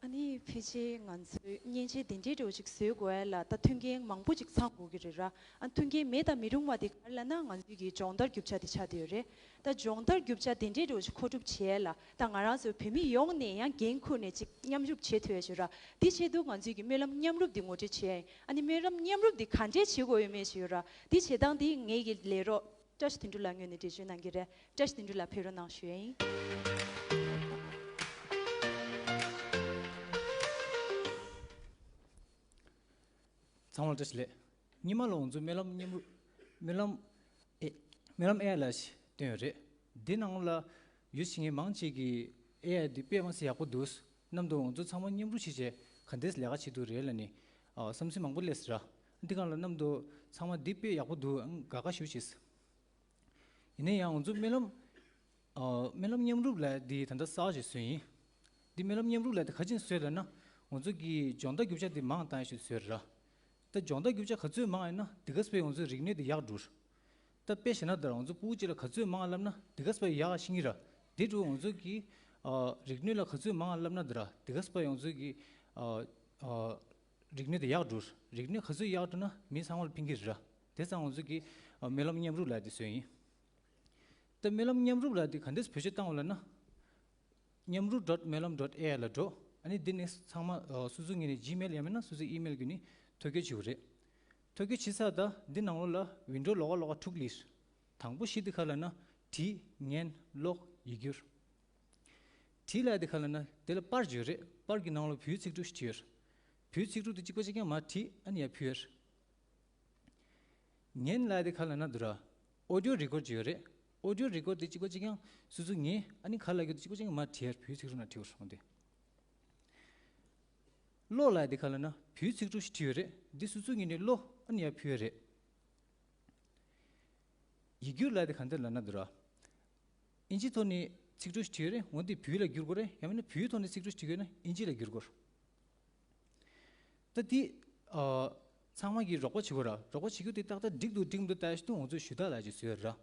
ཨ་ནི་ཕལ་ཆེར་ང་ཚོས་མཉེན་ཆས་དེ་འདྲའི་འདྲ་བོ་ཅིག་བཟོ་དགོས་ཡ་ལ་ད་མཐུན་རྐྱེན་མང་པོ་ཅིག་ཚང་དགོས་ཀྱི་རེད་ར། ཨ་མཐུན་རྐྱེན་མེད་དང་མི་རུང་བ་དེ་ག་རེ་ལབ་ན། ང་ཚོའི་གི་སྦྱོང་བརྡར་རྒྱུ་ཆ་དེ་ཆགས་བསྡད་ཡོད་རེད། ད་སྦྱོང་བརྡར་རྒྱུ་ཆ་དེ་འདྲའི་འདྲ་བོ་ཅིག་མཁོ་སྒྲུབ་བྱེད་ཡ་ལ། ད་ང་རང་ཚོ་བོད་མི་ཡོངས་ནས་ཡང་འགན་འཁུར་ནས་ཅིག་མཉམ་རུབ་བྱེད་ཐུབ་ཡ་ཅིག་ར། དེ་ཆེད་དུ་ང་ཚོའི་གི་སྨོན་ལམ་མཉམ་རུབ་དེ་ངོ་སྤྲོད་བྱེད་ཡ་ཡིན། ཨ་ནི་སྨོན་ལམ་མཉམ་རུབ་དེ་ག་འདྲས་བྱེད་དགོས་ཡོད་མེད་ཅིག་ཡོད་ར། དེ་བྱེད་སྟངས་དེ་ངེད་ཀྱི་ལས་རོགས་བཀྲ་ཤིས་དོན་གྲུབ་ལགས་ངོས་ནས་འགྲེལ་བརྗོད་གནང་གི་རེད། བཀྲ་ཤིས་དོན་གྲུབ་ལགས་ཕེབས་རོགས་གནང་ཞུ་ཡ་ཡིན། ཚང་མ་ལ་བཀྲ་ཤིས་བདེ་ལེགས། སྔོན་མ་ལ་ང་ཚོ་སྨོན་ལམ་མཉམ་རུབ། སྨོན་ལམ་ཨེ། སྨོན་ལམ་ཨེ་ལ་ཞིག་བཏོན་ཡོད་རེད། འདི་ནང་ལ་ཡོད་བྱེད་མཁན་མང་ཆེ་གིས་ཨེ་ཨའི་འདི་དཔེ་མི་སྲིད་ཡག་པོ་འདུག་མནམ་དུ་ང་ཚོ་ཚང་མ་མཉམ་རུབ་བྱས་བྱས་ག་འདྲས་ལས་ཀ་བྱེད་ཐུབ་རེད་ལབ་ནས་ཨ་བསམ་ཚུལ་མང་པོ་སླེབས་སོང་ར། འདི་སྒང་ལ་མནམ་དུ་ཚང་མ་འདི་དཔེ་ཡག་པོ་འདུག་དགའ་དགའ་ཞེ་པོ་བྱས། ཡིན་ན་ཡང་ང་ཚོ་སྨོན་ལམ་ཨ་སྨོན་ལམ་མཉམ་རུབ་ལབ་ཡ་འདི་ད་ལྟ་གསར་པ་ཞིག་བཟོས་ཡིན། འདི་སྨོན་ལམ་མཉམ་རུབ་ལབ་ཡ་འདི་ག་ཅི་ནས་བཟོས་ལབ་ན། ང་ཚོ་གི་སྦྱོང་བརྡར་རྒྱུ་ཆ་འདི་མང་བཏང་ཡ་ཞིག་བཟོས་ར། ད་སྦྱོང་བརྡར་རྒྱུ་ཆ་ག་ཚོད་མང་ཡིན་ན་དེ་ག་ཙམ་ང་ཚོའི་རིག་གནས་འདི་ཡག་འགྲོ། ད་དཔེ་བཞག་ན་ད་ར་ང་ཚོ་ཕྲུ་གུ་གཅིག་ལ་ག་ཚོད་མང་བསླབ་ན་དེ་ག་ཙམ་ཡག་ཤེས་ཀྱི་ར། དེ་འདྲ་ང་ཚོ་གི་ཨ་རིག་གནས་ལ་ག་ཚོད་མང་བསླབ་ན་ད་ར་དེ་ག་ཙམ་ང་ཚོ་གི་ཨ་ཨ་རིག་གནས་དེ་ཡག་འགྲོ། རིག་གནས་ག་ཚོད་ཡག་འགྲོ་ན་མི་ཚང་མ་ལ་ཕན་གྱི་རེད་ར། དེ་ཙང་ང་ཚོ་གི་ཨ་སྨོན་ལམ་མཉམ་རུབ་ལབ་ཡ་དེ་བཟོས་ཡིན། ད་སྨོན་ལམ་མཉམ་རུབ་ལབ་ཡ་དེ་ག་འདྲས་བེད་སྤྱོད་བཏང་བ་ལབ་ན། མཉམ་རུབ་dot smoenlam dot A I ལ་འགྲོ། ཨ་ནི་འདི་ནི་ཚང་མ་ཨ་སོ་སོ་ངོས་ནས་Gmail་ཡང་མིན་ན་སོ་སོའི་email་བརྒྱུད་ནས་ཐོ་འགོད་བྱེད་དགོས་རེད། ཐོ་འགོད་བྱེད་ས་ད་འདི་ནང་ལོགས་ལ་window་ལོགས་ཀ་ལོགས་ཀ་དྲུག་སླེབས། དང་པོ་བཞི་འདི་ག་ལབ་ན་བྲིས། ཉན། ཀློག། ཡིག་སྒྱུར། བྲིས་ལབ་ཡ་འདི་ག་ལབ་ན་དེ་ལ་པར་ཡོད་རེད། པར་གྱི་ནང་ལོགས་བོད་ཡིག་ཚིག་གྲུབ་ཞིག་བྲིས་ཡོད་རེད། བོད་ཡིག་ཚིག་གྲུབ་འདི་གཅིག་པ་གཅིག་རྐྱང་མར་བྲིས། ཨ་ནི་ཡར་ཕུལ་ཡོད་རེད། ཉན་ལབ་ཡ་དེ་ག་ལབ་ན་འདུག་ར། audio record་ཅིག་ཡོད་རེད། audio record་དེ་གཅིག་པ་གཅིག་རྐྱང་སོ་སོ་ཉན། ཨ་ནི་ག་ལབ་ཀྱི་འདུག་གཅིག་པ་གཅིག་རྐྱང་མར་བྲིས་ཡར་བོད་ཡིག་ཚིག་གྲུབ་ནང་བྲིས་པ་སོང་སྟེ། ཀློག་ལབ་ཡ་དེ་ག་ལབ་ན་བོད་ཡིག་ཚིག་གྲུབ་ཞིག་བྲིས་ཡོད་རེད། འདི་སོ་སོ་ཉན་ནས་ཀློག། ཨ་ནི་ཡར་ཕུལ་ཡ་རེད། ཡིག་སྒྱུར་ལབ་ཡ་དེ་ག་འདྲ་ལབ་ན་འདུག་ར། ཨིན་ཇིའི་ཐོག་ནས་ཚིག་གྲུབ་ཞིག་བྲིས་ཡོད་རེད། འོ་འདི་བོད་ཡིག་ལ་བསྒྱུར་དགོས་རེད། ཡང་མིན་ན་བོད་ཡིག་ཐོག་ནས་ཚིག་གྲུབ་ཞིག་བྲིས་ཡོད་ན་ཨིན་ཇི་ལ་བསྒྱུར་དགོས་རེད། ད་འདི་ཨ་ཚང་མ་གིས་རོགས་པ་བྱེད་དགོས་ར། རོགས་པ་བྱེད་རྒྱུ་དེ་ཏག་ཏག་འགྲིག་འདུག་འགྲིག་མི་འདུག་ལྟ་ཡ་ཞིག་འདུག་འོ་ཚོས་ཞུ་དག་ལབ་ཡ་ཅིག་བཟོས་ཡོད་ར།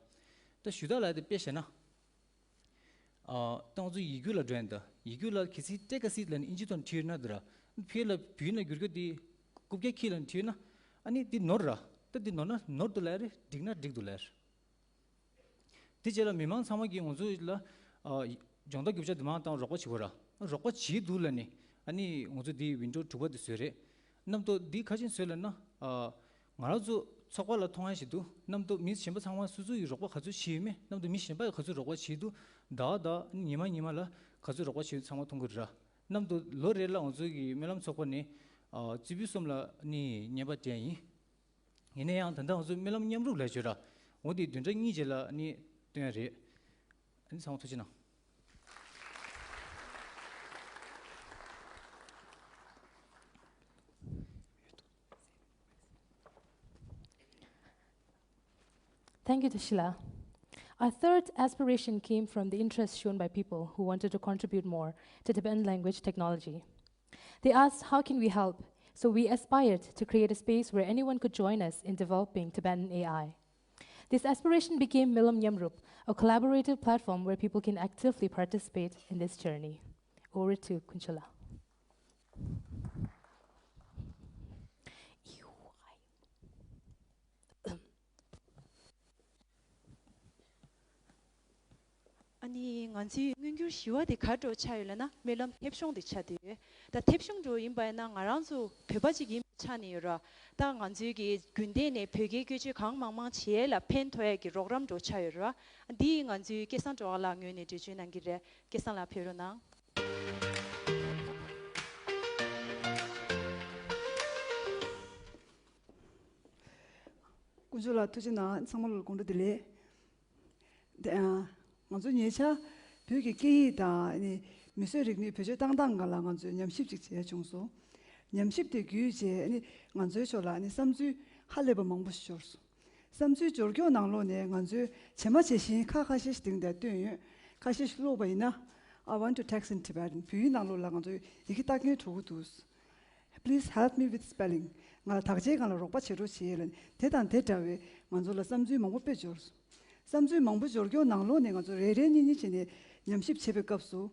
ད་ཞུ་དག་ལབ་ཡ་དེ་དཔེ་བཞག་ན། ཨ་ད་ང་ཚོ་ཡིག་སྒྱུར་ལ་འགྲོ་ཡིན་ད། ཡིག་སྒྱུར་ལ་གལ་སྲིད་ཊེག་ཨ་སིཊ་ལབ་ནས་ཨིན་ཇི་ཐོག་ནས་བྲིས་ཡོད་ན་འདི་ར། ཕར་ལ་བོད་ཡིག་ནང་བསྒྱུར་རྒྱུ་དེ་རྐུབ་བཀྱག་ཁྱེར་ལབ་ནས་བྲིས་ཡོད་ན། ཨ་ནི་འདི་ནོར་ར། ད་འདི་ནོར་ན་ནོར་འདུག་ལབ་རེད། འགྲིག་ན་འགྲིག་འདུག་ལབ་རེད། དེ་རྗེས་ལ་མི་མང་ཚང་མ་གིས་ང་ཚོ་ལ་ཨ་སྦྱོང་བརྡར་རྒྱབ་ཆ་འདི་མང་བཏང་རོགས་པ་བྱེད་དགོས་ར། རོགས་པ་བྱེད་འདུག་ལབ་ནས་ཨ་ནི་ང་ཚོ་འདི་ཝིན་ཌོ་དྲུག་པ་འདི་བཟོས་རེད། རྣམ་རྟོག་འདི་ག་ཅིག་བཟོས་ལབ་ན། ཨ་ང་རང་ཚོ་ཚོགས་པ་ལ་མཐོང་ཡ་ཞིག་འདུག་རྣམ་རྟོག་མི་གཞན་པ་ཚང་མ་སོ་སོ་ཡིས་རོགས་པ་ག་ཚོད་བྱས་ཡོད་མེད། རྣམ་རྟོག་མི་གཞན་པ་ཡིས་ག་ཚོད་རོགས་པ་བྱས་འདུག་ཟླ་བ་ཟླ་བ་ཉི་མ་ཉི་མ་ལ་ག་ཚོད་རོགས་པ་བྱས་ཡོད་ཚང་མ་མཐོང་གི་རེད་ར། རྣམ་རྟོག་ལོ་རེ་ལ་ང་ཚོ་གི་སྨོན་ལམ་ཚོགས་པ་ནས་ཨ་རྩེ་ཕུད་གསུམ་ལ་ནི་བརྙན་པར་སྤྲད་ཡིན། ཡིན་ན་ཡང་ད་ལྟ་ང་ཚོ་སྨོན་ལམ་མཉམ་རུབ་ལབ་ཡ་ཅིག་ཡོད་ར། འོ་དེ་བདུན་ཕྲག་གཉིས་རྗེས་ལ་ནི་སྟོན་ཡ་རེད། ཨ་ནི་ཚང་མ་ཐུགས་རྗེ་གནང་། Thank you, Tashila. Our third aspiration came from the interest shown by people who wanted to contribute more to Tibetan language technology. They asked, "How can we help?" So we aspired to create a space where anyone could join us in developing Tibetan A I. This aspiration became Milam Nyamrup, a collaborative platform where people can actively participate in this journey. Over to Kunchola. ཨ་ནི་ང་ཚོའི་མངོན་འགྱུར་བཞི་པ་དེ་ག་འདྲ་ཆགས་ཡོད་ལབ་ན་སྨོན་ལམ་མཐེབ་གཞོང་དེ་ཆགས་བསྡད་ཡོད། ད་མཐེབ་གཞོང་འདྲ་ཡིན་པ་ཡིན་ན་ང་རང་ཚོ་བོད་པ་ཅིག་ཡིན་པ་ཆགས་ནས་ཡོད་ར། ད་ང་ཚོའི་གི་རྒྱུན་ལྡན་ནས་བོད་སྐད་བཀོལ་སྤྱོད་གང་མང་མང་བྱེད་ཡས་ལ་ཕན་ཐོགས་ཡས་ཀྱི་རོགས་རམ་འདྲ་ཆགས་ཡོད་ར། འདི་ང་ཚོའི་སྐལ་བཟང་སྒྲོལ་དཀར་ལགས་ངོས་ནས་འགྲེལ་བརྗོད་གནང་གི་རེད། སྐལ་བཟང་ལགས་ཕེབས་རོགས་གནང་། དཀོན་མཆོག་ལ་ཐུགས་རྗེ་གནང་། ཚང་མ་ལ་དགོང་དྲོ་བདེ་ལེགས། དེ་ཨ་ང་ཚོ་ཉེ་ཆར་བོད་ཀྱི་སྐད་ཡིག་དང་ཨ་ནི་མིས་བཟོས་རིག་ནུས་བེད་སྤྱོད་བཏང་སྟངས་སྒང་ལ་ང་ཚོས་ཉམས་ཞིབ་ཅིག་བྱས་བྱུང་སོང་། ཉམས་ཞིབ་དེ་བརྒྱུད་བྱས་ཨ་ནི་ང་ཚོའི་ཕྱོགས་ལ་ཨ་ནི་བསམ་ཚུལ་ཧ་ལས་པ་མང་པོ་ཞིག་འབྱོར་སོང་། བསམ་ཚུལ་འབྱོར་སྐྱོང་ནང་ལོགས་ནས་ང་ཚོས་བྱེ་མ་བྱེ་བཞིན་ཁག་ཁ་ཤས་ཤིག་དེང་འདིར་བཏོན་ཡོད། ཁ་ཤས་ཤིག་ཀློག་པ་ཡིན་ན། I want to text in Tibetan. བོད་ཡིག་ནང་ལོགས་ལ་ང་ཚོས་ཡི་གེ་བཏགས་མཁན་འགྲོ་གི་འདུག Please help me with spelling. ང་ལ་དག་ཆའི་སྒང་ལ་རོགས་པ་བྱེད་རོགས་བྱེད་ལ་དེ་དང་དེ་འདྲ་བའི་ང་ཚོ་ལ་བསམ་ཚུལ་མང་པོ་དཔེ་འབྱོར། བསམ་ཚུལ་མང་པོ་འབྱོར་སྐྱོང་ནང་ལོགས་ནས་ང་ཚོ་རེ་རེ་གཉིས་གཉིས་བྱས་ནས་ཉམས་ཞིབ་བྱེད་པའི་སྐབས་སུ།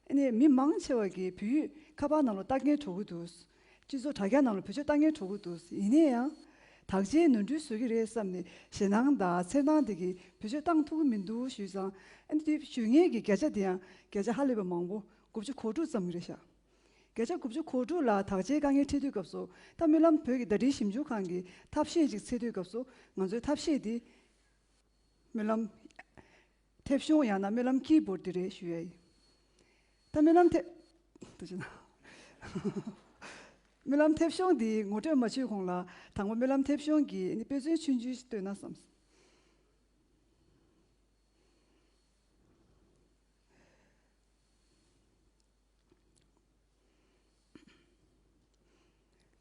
ཨ་ནི་མི་མང་ཆེ་བ་གིས་བོད་ཡིག་ཁ་པར་ནང་ལ་བཏགས་མཁན་འགྲོ་གི་འདུག་སྤྱི་ཚོགས་དྲ་རྒྱ་ནང་ལ་བེད་སྤྱོད་བཏང་མཁན་འགྲོ་གི་འདུག་ཡིན་ན་ཡང་། དག་ཆའི་ནོར་འཁྲུལ་བཟོ་གི་རེད་བསམ་ནས་ཞེད་སྣང་དང་འཚེར་སྣང་དེ་གིས་བེད་སྤྱོད་བཏང་ཐུབ་ཀྱི་མི་འདུག་ཞུས་ཙང་། ཨ་ནི་དེ་ཞུ་མཁན་གྱི་བརྒྱ་ཆ་དེ་ཡང་བརྒྱ་ཆ་ཧ་ལས་པ་མང་པོ་དགུ་བཅུ་གོ་དྲུག་ཙམ་རེད་ཤག་བརྒྱ་ཆ་དགུ་བཅུ་གོ་དྲུག་ལ་དག་ཆའི་དཀའ་ངལ་འཕྲད་དུས་སྐབས་སུ་ད་སྨོན་ལམ་བོད་ཀྱི་བརྡ་འཕྲིན་ཞིབ་འཇུག་ཁང་གིས་ཐབས་ཤེས་ཅིག་འཚོལ་དུས་སྐབས་སུ་ང་ཚོའི་ཐབས་ཤེས་དེ་སྨོན་ལམ་མཐེབ་གཞོང་ཡང་ན་སྨོན་ལམ་ཀི་བོརྡ་དེ་རེད་ཞུ་ཡ་ཡིན། ད་སྨོན་ལམ་མཐེབ། ཐུགས་རྗེ་གནང་། སྨོན་ལམ་མཐེབ་གཞོང་འདི་ངོ་སྤྲོད་མ་བྱེད་གོང་ལ་དང་པོ་སྨོན་ལམ་མཐེབ་གཞོང་གི་དཔེ་མཚོན་ཆུང་ཆུང་ཞིག་སྟོན་ན་བསམས།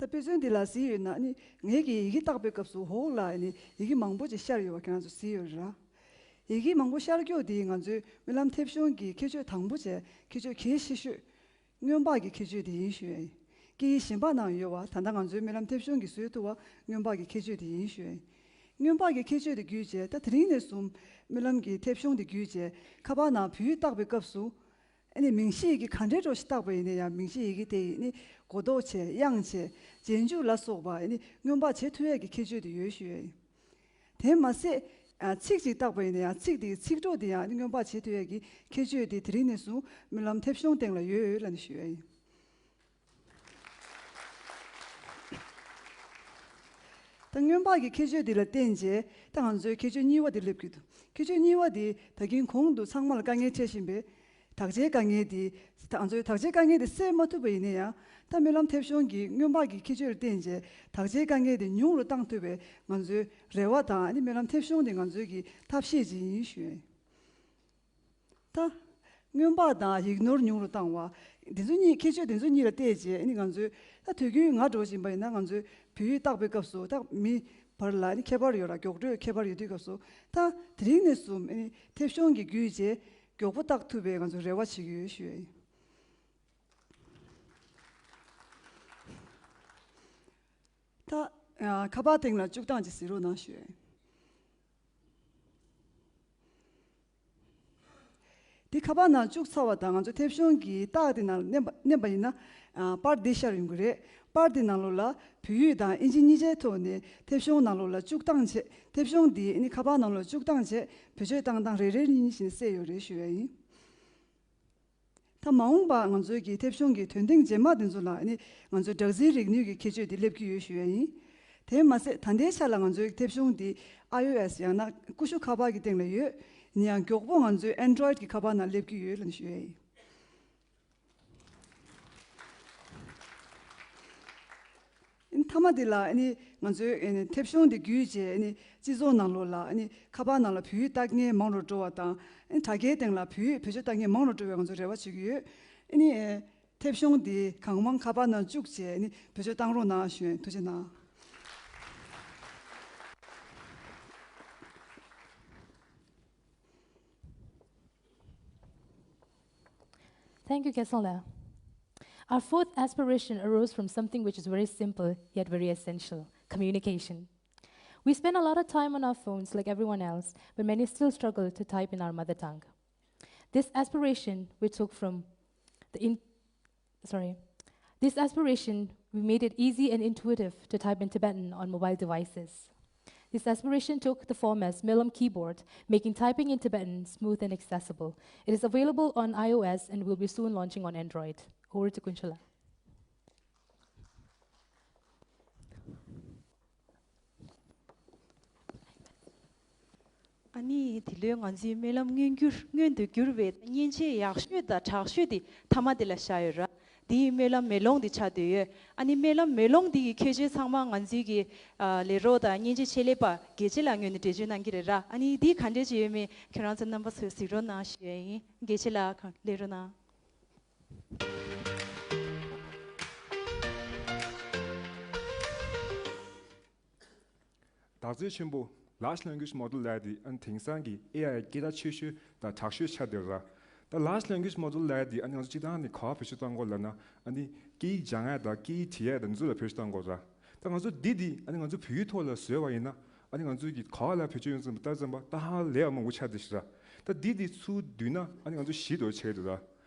ད་དཔེ་མཚོན་འདི་ལ་གཟིགས་ཡོད་ན་ནི་ངེད་ཀྱིས་ཡི་གེ་བཏགས་པའི་སྐབས་སུ་འོག་ལ་ནི་ཡི་གེ་མང་པོ་ཅིག་ཤར་ཡོད་པ་ཁྱེད་རང་ཚོ་གཟིགས་ཡོད་རེད་ར། ཡི་གེ་མང་པོ་ཤར་རྒྱུ་འདི་ང་ཚོའི་སྨོན་ལམ་མཐེབ་གཞོང་གི་ཁྱད་ཆོས་དང་པོ་བྱས་ཁྱད་ཆོས་གལ་ཆེ་ཤོས། སྔོན་དཔག་གི་ཁྱད་ཆོས་དེ་ཡིན་ཞུ་ཡ་ཡིན། སྐད་ཡིག་གཞན་པ་ནང་ཡོད་པ་ད་ལྟ་ང་ཚོའི་སྨོན་ལམ་མཐེབ་གཞོང་གིས་བཟོས་ཐུབ་པ་སྔོན་དཔག་གི་ཁྱད་ཆོས་དེ་ཡིན་ཞུ་ཡ་ཡིན། སྔོན་དཔག་གི་ཁྱད་ཆོས་དེ་བརྒྱུད་བྱས་ད་དེ་རིང་ནས་བཟུང་སྨོན་ལམ་གྱི་མཐེབ་གཞོང་དེ་བརྒྱུད་བྱས་ཁ་པར་ནང་བོད་ཡིག་བཏགས་པའི་སྐབས་སུ། ཨ་ནི་མིང་གཞི་ཡི་གེ་ག་འདྲའི་འདྲ་ཞིག་བཏགས་པ་ཡིན་ན་ཡང་མིང་གཞི་ཡི་གེ་དེ་ཡིས་ནི་གོ་ལྡོག་བྱས་དབྱངས་བྱས་རྗེས་འཇུག་ལ་སོགས་པ་ཨ་ནི་སྔོན་དཔག་བྱེད་ཐུབ་ཡས་ཀྱི་ཁྱད་ཆོས་དེ་ཡོད་ཞུ་ཡ་ཡིན། དེ་མ་ཟད། ཨ་ཚིག་ཅིག་བཏགས་པ་ཡིན་ན་ཡང་ཚིག་དེའི་ཚིག་གྲོགས་དེ་ཡང་ཨ་ནི་སྔོན་དཔག་བྱེད་ཐུབ་ཡས་ཀྱི་ཁྱད་ཆོས་དེ་དེ་རིང་ནས་བཟུང་སྨོན་ལམ་མཐེབ་གཞོང་སྟེང་ལ་ཡོད་ལབ་ནས་ཞུ་ཡ་ཡིན། ད་སྔོན་དཔག་གི་ཁྱད་ཆོས་འདི་ལ་བརྟེན་བྱས་ད་ང་ཚོའི་ཁྱད་ཆོས་གཉིས་པ་འདི་སླེབས་ཀྱི་འདུག་ཁྱད་ཆོས་གཉིས་པ་འདི་ད་གིན་གོང་དུ་ཚང་མ་ལ་དཀའ་ངལ་འཕྲད་བཞིན་པའི་དག་ཆའི་དཀའ་ངལ་འདི་ད་ང་ཚོའི་དག་ཆའི་དཀའ་ངལ་འདི་སེལ་མ་ཐུབ་པ་ཡིན་ན་ཡང་ད་སྨོན་ལམ་མཐེབ་གཞོང་གི་སྔོན་དཔག་གི་ཁྱད་ཆོས་ལ་བརྟེན་བྱས་དག་ཆའི་དཀའ་ངལ་འདི་ཉུང་རུ་བཏང་ཐུབ་པའི་ང་ཚོའི་རེ་བ་དང་ཨ་ནི་སྨོན་ལམ་མཐེབ་གཞོང་འདི་ང་ཚོའི་གི་ཐབས་ཤེས་ཅིག་ཡིན་ཞུ་ཡ་ཡིན། ད། སྔོན་དཔག་དང་ཡིག་ནོར་ཉུང་རུ་བཏང་བ། འདི་ཚོ་གཉིས་ཁྱད་ཆོས་འདི་ཚོ་གཉིས་ལ་བལྟས་རྗེས་ཨ་ནི་ང་ཚོས་ད་དུས་རྒྱུན་ང་འགྲོ་བཞིན་པ་ཡིན་ན་ང་ཚོས་བོད་ཡིག་བཏགས་པའི་སྐབས་སུ་ད་མི་བར་ལ་ཨ་ནི་ཁྱད་པར་ཡོད་ལ་མགྱོགས་འགྲོས་ཁྱད་པར་ཡོད་དུས་སྐབས་སུ་ད་དེ་རིང་ནས་བཟུང་ཨ་ནི་མཐེབ་གཞོང་གི་བརྒྱུད་རྗེས་མགྱོགས་པོ་བཏགས་ཐུབ་པའི་ང་ཚོས་རེ་བ་བྱེད་ཀྱི་ཡོད་ཞུ་ཡ་ཡིན། ད། ཁ་པར་སྟེང་ལ་བཅུག་སྟངས་ཅིག་གཟིགས་རོགས་གནང་ཞུ་ཡ་ཡིན། འདི་ཁ་པར་ནང་བཅུག་ཚར་བ་དང་ང་ཚོ་མཐེབ་གཞོང་གི་རྟགས་དེ་ནང་མནན་པ་མནན་པ་ཡིན་ན། པར་འདི་ཤར་ཡོང་གི་རེད། པར་འདི་ནང་ལོགས་ལ་བོད་ཡིག་དང་ཨིན་ཇི་གཉིས་ཆའི་ཐོག་ནས་མཐེབ་གཞོང་ནང་ལོགས་ལ་བཅུག་སྟངས་བྱས། མཐེབ་གཞོང་འདི་ནི་ཁ་པར་ནང་ལོགས་བཅུག་སྟངས་བྱས་བེད་སྤྱོད་བཏང་སྟངས་རེ་རེ་གཉིས་གཉིས་བྱས་ནས་གསལ་ཡོད་རེད་ཞུ་ཡ་ཡིན། ད་མ་འོངས་པ་ང་ཚོའི་གི་མཐེབ་གཞོང་གི་དོན་ཐེངས་རྗེས་མ་དེ་ཚོ་ལ་ནི་ང་ཚོའི་སྦྲག་འཛིན་རིག་ནུས་ཀྱི་ཁྱད་ཆོས་དེ་སླེབས་ཀྱི་ཡོད་ཞུ་ཡ་ཡིན། དེ་མ་ཟད་ད་ལྟའི་ཆ་ལ་ང་ཚོའི་མཐེབ་གཞོང་འདི་ཨའི་ཨོ་ཨེས་ཡང་ན་ཀུ་ཤུ་ཁ་པར་གྱི་སྟེང་ལ་ཡོད། ཡིན་ཡང་མགྱོགས་པོ་ང་ཚོའི་ཨན་ཌོ་རོ་ཡིཌ་གི་ཁ་པར་ནང་སླེབས་ཀྱི་ཡོད་ལབ་ཞུ་ཡ་ཡིན། མཐའ་མ་དེ་ལ་ནི་ང་ཚོའི་མཐེབ་གཞོང་དེ་བརྒྱུད་བྱས་ནི་སྤྱི་ཚོགས་ནང་ལོགས་ལ་ནི་ཁ་པར་ནང་ལ་བོད་ཡིག་བཏགས་མཁན་མང་རུ་འགྲོ་བ་དང་དྲ་རྒྱའི་སྟེང་ལ་བོད་ཡིག་བེད་སྤྱོད་བཏང་མཁན་མང་རུ་འགྲོ་བའི་ང་ཚོས་རེ་བ་བྱེད་ཀྱི་ཡོད། ནི་མཐེབ་གཞོང་དེ་གང་མང་ཁ་པར་ནང་བཅུག་བྱས་ནི་བེད་སྤྱོད་བཏང་རོགས་གནང་ཞུ་ཡིན། ཐུགས་རྗེ་གནང་། Thank you, རྒན་ཚང་ལགས། Our fourth aspiration arose from something which is very simple yet very essential, communication. We spend a lot of time on our phones like everyone else, but many still struggle to type in our mother tongue. This aspiration we took from the in-, sorry. This aspiration, we made it easy and intuitive to type in Tibetan on mobile devices. This aspiration took the form as Myolam Keyboard, making typing in Tibetan smooth and accessible. It is available on iOS and will be soon launching on Android. Over to Kunchola. ཨ་ནི་དེ་ལོའི་ང་ཚོའི་སྨོན་ལམ་མངོན་འགྱུར་མངོན་དུ་གྱུར་བའི་མཉེན་ཆས་ཡག་ཤོས་དང་དྲག་ཤོས་དེ་མཐའ་མ་དེ་ལ་བཞག་ཡོད་ར། དེ་ཡི་སྨོན་ལམ་མེ་ལོང་དེ་ཆགས་བསྡད་ཡོད། ཨ་ནི་སྨོན་ལམ་མེ་ལོང་དེ་ཡི་ཁྱད་ཆོས་ཚང་མ་ང་ཚོའི་གི་ཨ་ལས་རོགས་དང་མཉེན་ཆས་ཆེད་ལས་པ་རྒྱལ་ཆེ་ལགས་ངོས་ནས་འགྲེལ་བརྗོད་གནང་གི་རེད་ར། ཨ་ནི་དེ་ག་འདྲས་ཅིག་ཡོད་མེད་ཁྱོད་རང་ཚོ་རྣམ་པ་ཚོས་གཟིགས་རོགས་གནང་ཞུ་ཡ་ཡིན། རྒྱལ་ཆེ་ལགས་གང་ལས་རོགས་གནང་། བདག་འཛིན་ཆེན་པོ། Large Language Model ལབ་ཡ་དེ་ཨ་ནི་དེང་སང་གི་ཨེ་ཨའི་སྐད་གྲགས་ཆེ་ཤོས་དང་དྲག་ཤོས་ཆགས་བསྡད་ཡོད་ར། ད་Large Language Model ལབ་ཡ་དེ་ཨ་ནི་ང་ཚོ་སྤྱིར་བཏང་ནས་ག་པར་བེད་སྤྱོད་གཏང་དགོས་ལབ་ན་ཨ་ནི་སྐད་ཡིག་སྦྱང་ཡ་དང་སྐད་ཡིག་བྲིས་ཡ་དང་འདི་ཚོ་ལ་བེད་སྤྱོད་གཏང་དགོས་ར། ད་ང་ཚོ་འདི་འདི་ཨ་ནི་ང་ཚོ་བོད་ཡིག་ཐོག་ལ་བཟོས་པ་ཡིན་ན་ཨ་ནི་ང་ཚོ་གི་ག་པར་ལ་བེད་སྤྱོད་ཡོང་ཙམ་ལྟ་ཙམ་པ་ད་ཧ་ལས་ཡ་མང་པོ་ཆགས་བསྡད་ཤག་ར། ད་འདི་འདི་ཚུར་བསྡུས་ན་ཨ་ནི་ང་ཚོ་བཞི་འདྲ་བོ་ཆགས་ཀྱི་འདུག་ར།